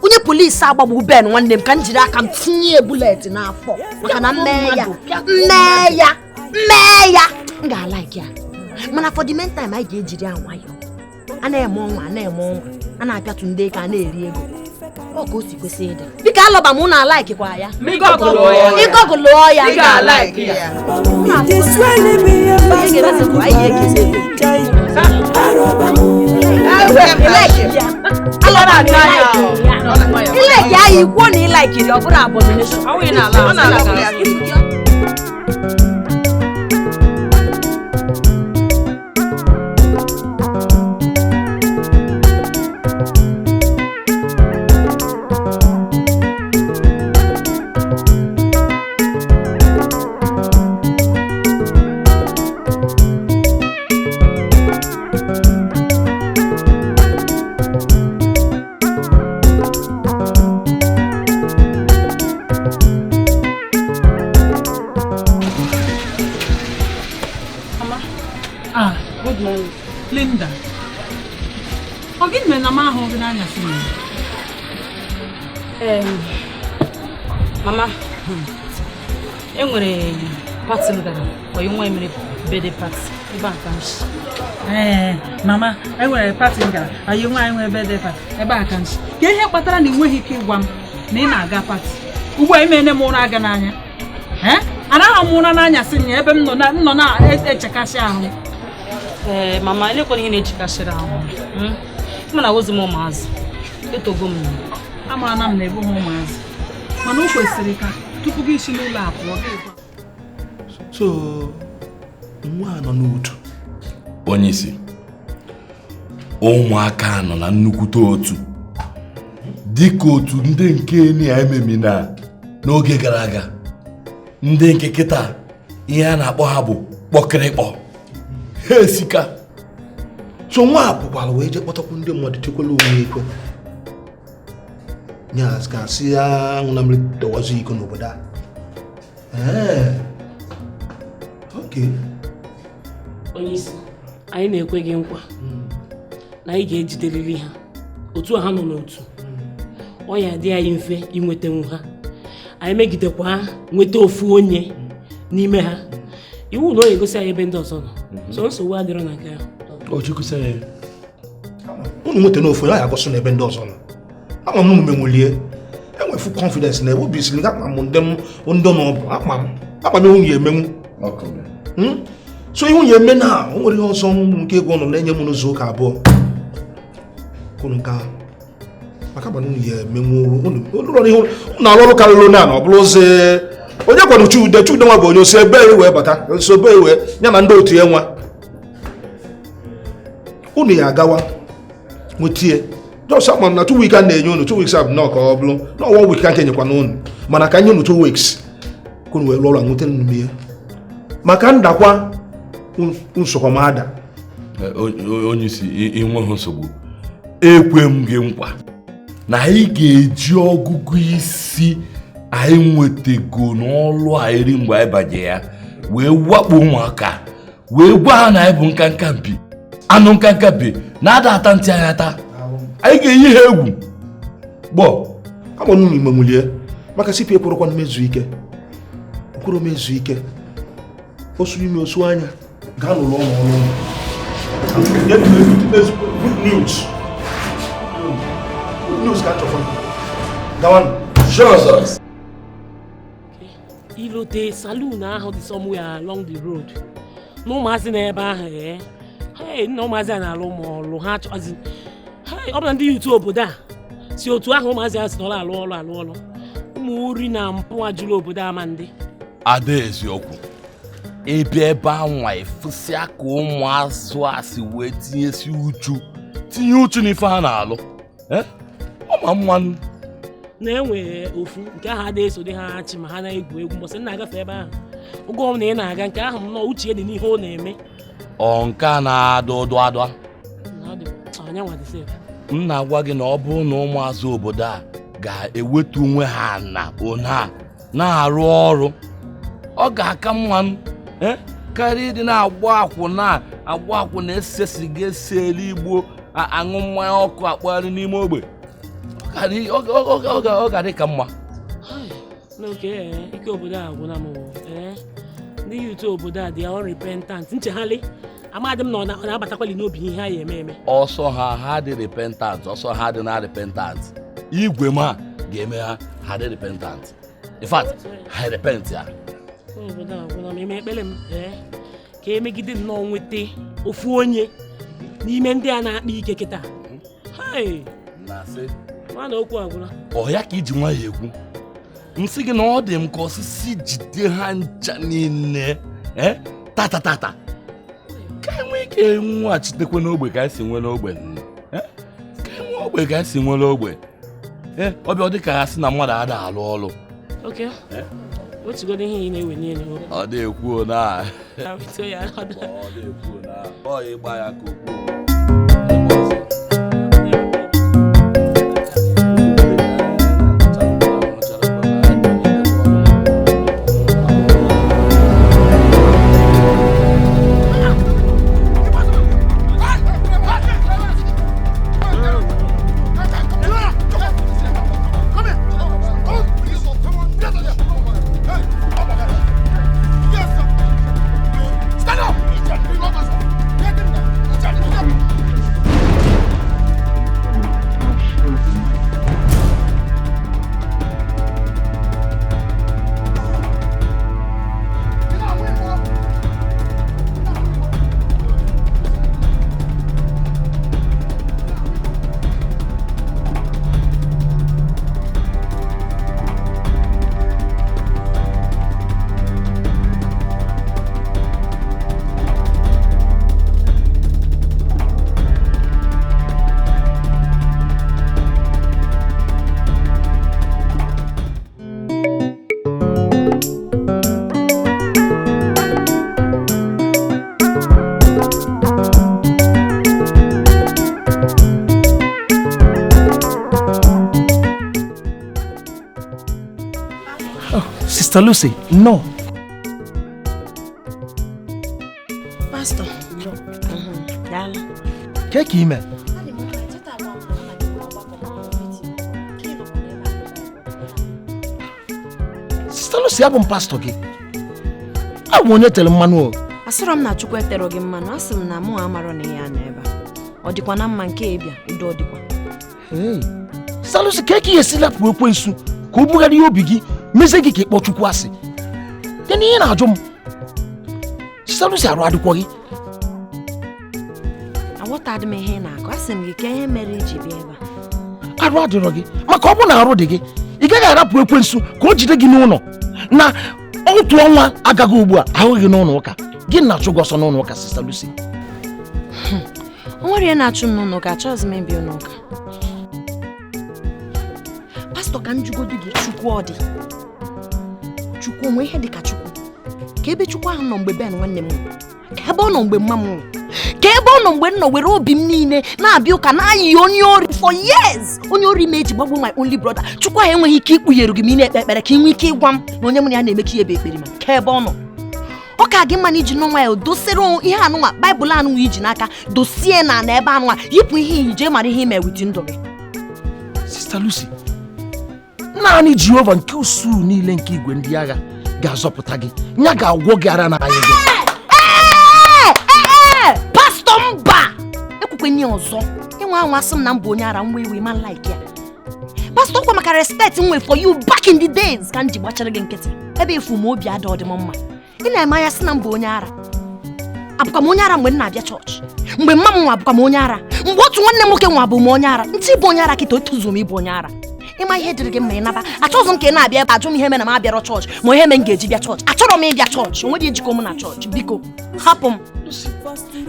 Speaker 7: onye polisi agbagbu Ben nwanne m ka m jiri aka m tinye bulet n'afọ maka na mmee ya mmee ya mmee ya m ga-alaiki ya. Mana for the meantime anyị ga-ejiri ya nwayọọ. A na-eme ọnwa a na-eme ọnwa a na-apịatụ ndị eke a na-eri ego. Ọ ka o si kwesị ịdị. Biko alọba m unu alaikikwa ya. Ịgọgụlụọ ya.
Speaker 4: Ị ga-alaiki ya.
Speaker 7: Ilaiki ya ikwuo na ilaikiri ọ bụrụ abomination.
Speaker 4: Ọ na-ala ya.
Speaker 6: Linda, ọ gịnị mere na m ahụghị gị n'anyasị m?
Speaker 20: Mama, e nwere pati m gara, oyi nwa mere birthday party ebe a ka m si.
Speaker 6: Ee, mama, e nwere pati m gara, oyi nwa nwere birthday party ebe a ka m si. Ka ihe kpatara na ị nweghị ike ịgwa m na ị na-aga pati? Ugbu a ime m ụra aga n'anya. Anaghị m ụra n'anyasị nya ebe m nọ na-echekasị ahụ.
Speaker 12: Ee, mama, elekwana ihe na-echekasịrị ahụ. Mana ozi m ụmụazị. Etogo m.
Speaker 6: Amara na m na-ebu m ụmụazị. Mana o kwesịrị ka tupu gị si n'ụlọ a pụọ gị gwa.
Speaker 9: So, nwa nọ n'otu.
Speaker 13: Onye isi, ụmụaka nọ na nnukwute otu. Dịka otu ndị nke na-ememina n'oge gara aga. Ndị nke kịta ihe a na-akpọ ha bụ kpọkịrịkpọ. Ha esika.
Speaker 9: So nwa pụkwara wee jee kpọtakwu ndị mmadụ chekwala onwe ekwe. Nya ga-asị ya aṅụ na mmiri dọwazi iko n'obodo a. Ee. Okay.
Speaker 12: Onye isi, anyị na-ekwe gị nkwa na anyị ga-ejiderịrị ha otu a ha nọ n'otu. Ọ ya dị anyị mfe inwetanwu ha. Anyị megidekwa nweta ofu onye n'ime ha. Iwu na ọ ga-egosi anyị ebe ndị ọzọ nọ. So nsogbu adịrọ na nke ahụ.
Speaker 9: Unu nweta n'ofu ya agosi n'ebe ndị ọzọ nọ. Ama m menwulie. Enwe full confidence na obi siri akpa m ndị m ndị nọ bụ akpa m ihu ya emenwu. So ihu ya eme na o nwere ihe ọzọ nke ego nọ na-enye m n'ụzọ ụka abụọ. Unu ka maka ma unu ya emenwu unu ụlọ ihe unu arụ ọrụ karịrị na ọ bụrụ ozi onye kwado Chude Chude nwa bụ onye osi ebe wee bata osi ebe wee ya na ndị otu ya nwa. Unu ya agawa nwetie just ama na 2 weeks a na-enye unu 2 weeks abụ na ka ọ bụrụ na 1 week ka nke enyekwa n'unu mana ka nye unu 2 weeks ka unu wee rụọ ọrụ nweta nnụnụ ya maka ndakwa nsogbu m ada.
Speaker 13: Onye isi inweghị nsogbu, ekwe m gị nkwa na anyị ga-eji ọgụgụ isi anyị nwetego n'ọlụ a eri mgbe anyị banye ya wee wakpo ụmụaka wee gwa ha na anyị bụ nkanka mpi anụ nkanka mpi na-ada ata ntị anyị ata. Anyị ga-eyi ha egwu gbọ.
Speaker 9: Ama m ime nwulie maka sipi ekwerokwa mmezu ike okwuru mezu ike osu ime osu anya gaa n'ụlọ ọrụ ọrụ. Good news. Good news ka chọkwa. Gawan.
Speaker 13: Sure, sir.
Speaker 12: Ilote saloon ahụ dị somewhere along the road. Na ụmụazị na ebe ahụ hey, nna ụmụazị a na-alụ ụmụ ọlụ ha chọzi. Hey, ọ bụla ndị yutu obodo a si otu ahụ ụmụazị a si n'ọrụ alụ ọlụ alụ ọlụ. Ụmụ ori na mpụ ajụrụ obodo ama ndị.
Speaker 13: Ada eziokwu. Ebe ebe anwa efusi aka ụmụazụ a si wee tinyesi uchu tinye uchu n'ife ha na-alụ. Ọ ma mmanụ.
Speaker 12: Na-enwe ofu nke ahụ adịghị eso dị ha achị ma ha na-egwu egwu mbọsị na-agafe ebe ahụ. Oge ọ na ị na-aga nke ahụ m nọ uche dị n'ihe ọ na-eme.
Speaker 13: Ọ nke a na-adụ ụdụ adụ. M na-agwa gị na ọ bụrụ na ụmụazụ obodo a ga-ewetu onwe ha na ona na-arụ ọrụ ọ ga-aka mma karịa ịdị na-agba akwụna agba akwụna ese siga ese eluigbo aṅụ mmanya ọkụ akpagharị n'ime ogbe. Ọ ga-adị ka mma.
Speaker 12: N'oke ike obodo a agwụna m. Ndị yutu obodo a dị unrepentant nchegharị amadị m na ọ na-abatakwali n'obi ihe ha ya eme eme.
Speaker 13: Ọsọ ha ha dị repentant, ọsọ ha dị na repentant. Igwe ma ga-eme ha ha dị repentant. In fact, ha repent ya.
Speaker 12: Obodo a agwụna m eme ekpere m ka emegide nnọọ nweta ofu onye n'ime ndị a na-akpa ike kịta. Mana okwu agwụla.
Speaker 13: Ọ ya ka iji nwayọọ ekwu. Nsị gị na ọ dị m ka osisi jide ha ncha niile tata tata ka enwee ike nweghachitekwe n'ogbe ka anyị si nwee n'ogbe ka enwee ogbe ka anyị si nwee n'ogbe ọbịa ọ dị ka ha sị na mmadụ ada alụ ọlụ.
Speaker 12: Wetugodo ihe ị na-ewe n'elu.
Speaker 13: Ọ dị ekwu na ọ dị ekwu na ọ ịgba ya ka okwu.
Speaker 5: Stand up!
Speaker 15: Oh, Sister Lucy, no.
Speaker 7: Pastor. Daalụ.
Speaker 15: Ke ka ime? Sister Lucy, abụ m pastọ gị. Abụ m onye tere mmanụ o.
Speaker 7: Asịrọ m na Chukwu etere gị mmanụ, asị m na mụ amarọ na ya nọ ebe a. Ọ dịkwa na mma nke ịbịa, udo ọ dịkwa.
Speaker 15: Hey, Sister Lucy, ka ị esi lapụ ekwensu ka o bugharịa obi gị mezie gị ka ị kpọọ Chukwu asị. Dị n'ihe na-ajụ m. Sister Lucy, arụ adịkwọ gị?
Speaker 7: Aghọtadị m ihe ị na-akọ, asị m gị ka ihe mere iji bịa ebe a.
Speaker 15: Arụ adịrọ gị maka ọ bụ na arụ dị gị ị gaghị arapụ ekwensu ka o jide gị n'ụlọ na otu ọnwa agaghị ugbu a ahụghị gị n'ụlọ ụka. Gị na-achụ gị ọsọ n'ụlọ ụka, Sister Lucy?
Speaker 7: O nwere ihe na-achụ m n'ụlọ ụka, achọghịzi m ịbịa ụlọ ụka. Pastọ, ka m jụgodu gị, Chukwu ọ dị? Chukwu onwe ihe dị ka Chukwu? Ka ebe Chukwu ahụ nọ mgbe Ben nwanne m nwụrụ? Ka ebe ọ nọ mgbe mma m nwụrụ? Ka ebe ọ nọ mgbe m nọ were obi m niile na-abịa ụka na-ayị onye ori for years? Onye ori m eji gbagbuo my only brother. Chukwu ahụ enweghị ike ikpughere gị ma ị na-ekpe ekpere ka ị nwee ike ịgwa m na onye mụ na ya na-emekọ ihe bụ ekpere ma ka ebe ọ nọ. Ọ ka gị mma na iji nụ nwa ya dosere ihe anụnwa baịbụl anụnwa iji n'aka dosie na na ebe anụnwa yipụ ihe iyi jee mara ihe ime wit ndụ gị.
Speaker 15: Sister Lucy, naanị Jehova nke usuu niile nke igwe ndị agha ga-azọpụta gị, ya ga-agwọ gị ara n'anya gị.
Speaker 7: Pastọ, mba, ekwukwenye ọzọ ịnwa anwa asị m na m bụ onye ara nwa iwe man like ya. Pastọ, kwa maka respect m nwe for you back in the days ka m ji gbachara gị nkịtị ebe efu m obi ada ọdịm mma. Ị na-eme anya sị na m bụ onye ara. Abụkwa m onye ara mgbe m na-abịa chọọchị? Mgbe mma m nwa abụkwa m onye ara? Mgbe otu nwanne m nwoke nwa bụ m onye ara? Ntị ịbụ onye ara kịta otozuo m ịbụ onye ara. Ịma ihe dịrị gị mma ịnaba. Achọghịzị m ka ị na-abịa ebe ajụ m ihe mere na m abịarọ chọọchị ma ihe mere m ga-eji bịa chọọchị. Achọrọ m ịbịa chọọchị, onwe dị ejikọ m na chọọchị. Biko hapụ m.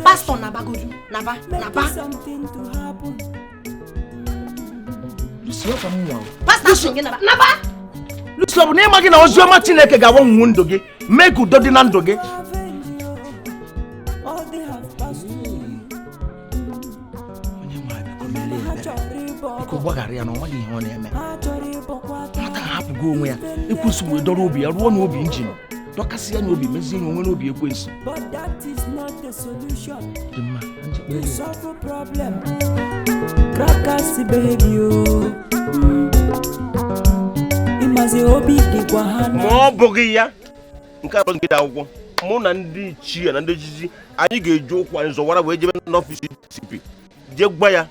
Speaker 7: Pastọ, nabagodu, naba, naba.
Speaker 15: Lucy, ọ ka m nwa o.
Speaker 7: Pastọ, asị gị naba, naba.
Speaker 15: Lucy, ọ bụ na ịma gị na ozi ọma Chineke ga-agbanwe ndụ gị mee ka udo dị na ndụ gị. Onye nwe biko mere ya ebere, biko gbaghara ya na ọ maghị ihe ọ na-eme. Nwata ahapụgo onwe ya, ekwensu wee dọrọ obi ya ruo n'obi injin dọkasị ya n'obi mezie ya onwe n'obi ekwensu.
Speaker 14: But that is not the solution.
Speaker 15: Dị mma, ka njikpa
Speaker 14: To
Speaker 15: elu.
Speaker 14: solve a problem. Crackers baby oh. Imazi obi dịkwa ha
Speaker 9: ma ọ bụghị ya nke abụọ nke dị akwụkwọ mụ na ndị ichie na ndị echichi anyị ga-eji ụkwụ anyị zọwara wee jebe n'ọfịs CP jee gwa ya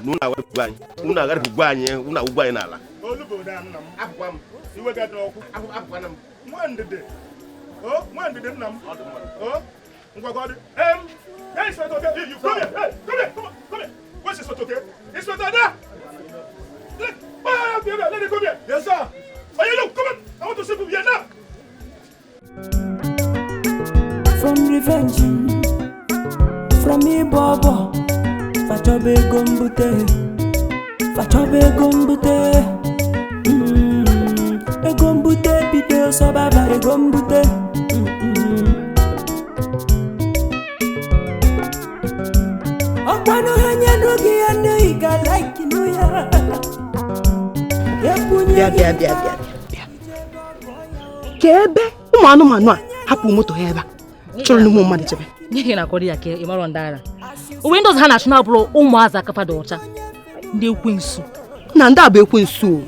Speaker 9: na unu agharịpụgo anyị unu agharịpụgo anyị unu agwụgwọ anyị n'ala.
Speaker 5: Olugbo na nna m, apụkwa m iwe ga dị n'ọkụ, apụkwana m. Nwa ndidi o, nwa ndidi nna m o, ngwakọ dị em. Hey, Inspector Oke, you come here. Hey, come here, come on, come here. Where's Inspector Oke? Inspector Ada! Let, ah, let him come here. Yes, sir. Oh, you look, come on. I want to see you here now.
Speaker 14: From revenge, from ibobo, fachobe ego mbute, fachobe ego mbute, ego mbute bido sọbaba ego mbute. Ọkwanụ ha nyenụ gị ya nụ ị ga like nụ ya. Ekwunye
Speaker 3: Bịa, bịa, bịa, bịa, bịa. Ka ebe ụmụ anụmanụ a hapụ moto ha ebe a chọrọ n'ụmụ mmadụ chebe.
Speaker 12: N'ihi na akọrọ ya ka ị marọ ndị ara onwe ndị ọzọ ha na-achụ na-abụrụ ụmụazị akafa dị ọcha ndị ekwensu.
Speaker 3: Na ndị a bụ ekwensu o.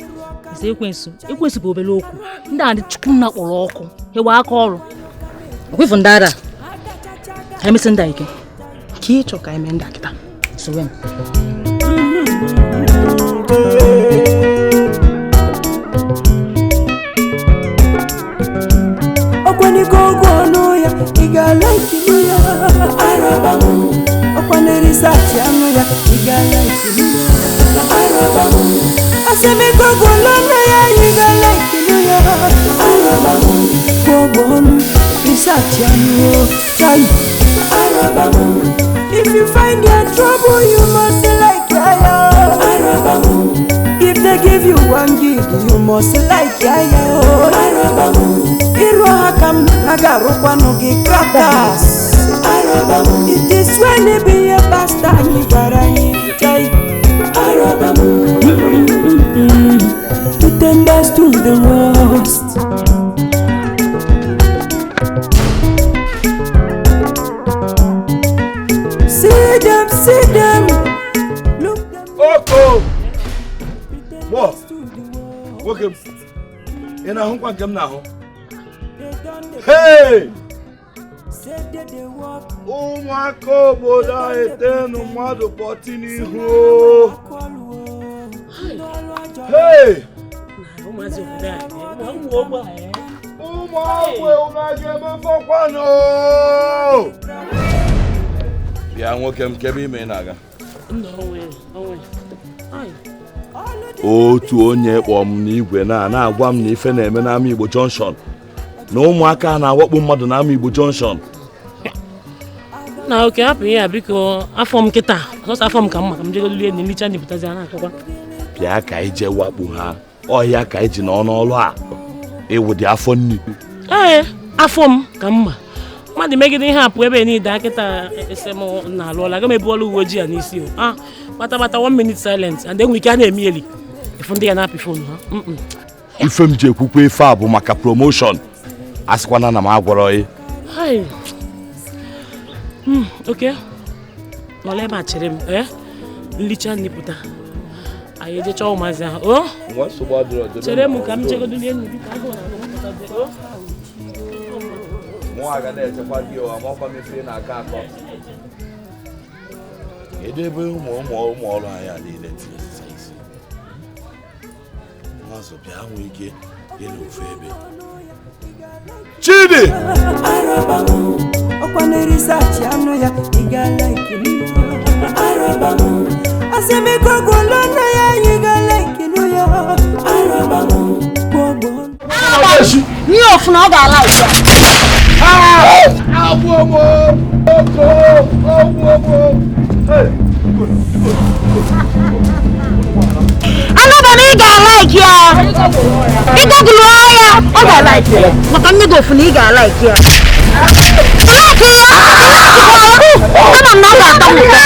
Speaker 12: Ise ekwensu, ekwensu bụ obere okwu. Ndị a ndị Chukwunna kpọrọ ọkụ hewe aka ọrụ ọkwa ndị ara ha emesi ndị a ike.
Speaker 3: Ka ị chọ ka eme ndị a kịta.
Speaker 12: Sowe m.
Speaker 14: Ọkwaniko ụgwọ ọnụ ya ị ga-alaiki nụ ya. Araba m. Ọkwanụ risachi anụ ya ị ga-alaiki nụ ya. Araba m. Asị m ike ụgwọ ọnụ ya ị ga-alaiki nụ ya. Araba m. Ụgwọ ọnụ risachi anụ o chai. Araba m. If you find your trouble you must like ya. Araba m. If they give you 1 gig you must like ya. Araba m. Iru ha ka m ha ga-arụkwanụ gị crackers. Araba m. It is when it be a pastor anyị gwara anyị chai. Araba m. To tenders to the worst.
Speaker 13: Ị na-ahụkwa nke m na-ahụ? Hey! Ụmụaka obodo a etenu mmadụ pọtị n'ihu. Hey!
Speaker 12: Ụmụazị obodo a, ụmụ ogbe a.
Speaker 13: Ụmụ ogbe unu ga-emefọkwanụ. Bịa nwoke m, kebe ime ị na-aga. Otu onye kpọọ m n'igwe na-agwa m na ife na-eme n'ama Igbo Junction na ụmụaka na-awakpo mmadụ n'ama Igbo Junction.
Speaker 12: Na oke hapụ ihe a biko, afọ m kịta sọsọ afọ m ka mma ka m jegolie na nlicha ndịpụtazi a na-akọkwa.
Speaker 13: Bịa ka ije wakpo ha, ọhịa ka iji nọ n'ọlụ a ịwụ dị afọ nni.
Speaker 12: Ee, afọ m ka mma mmadụ megide ihe apụ ebe niile akịta ese m na-alụọla aga m ebu ọlụ uwe ojii a n'isi o. Ah, kpatakpata 1 minute silent and enwe ike a na-emi eli ifu ndị ya na-apị fon ha.
Speaker 13: Ife m ji ekwukwa ife a bụ maka promotion, a sịkwana na m agwọrọ gị.
Speaker 12: Oke nọla ebe a chere m, nlicha nlipụta anyị ejecha ụmụazị ahụ. O chere m ka m chegodulie nri biko, agụụ na-agụ m.
Speaker 13: Mụ aga na-echekwa gị ụwa ma ọkwa mefere na-akọ akọ. Kedu ebe ụmụ ụmụ ụmụ ọrụ anyị a niile tinyesịcha isi? Nwazụ bịa nwee ike ịnọ ofu ebe. Chidi!
Speaker 7: Nye ofu na ọ ga-ala ugbu a. Anọba na ị ga-alaiki ya. Ị gọgụlụ ya, ọ ga-alaiki ya. Maka nne gị ofu na ị ga-alaiki ya. Alaiki ya! Ama m na ọ ga-atọ m ụtọ.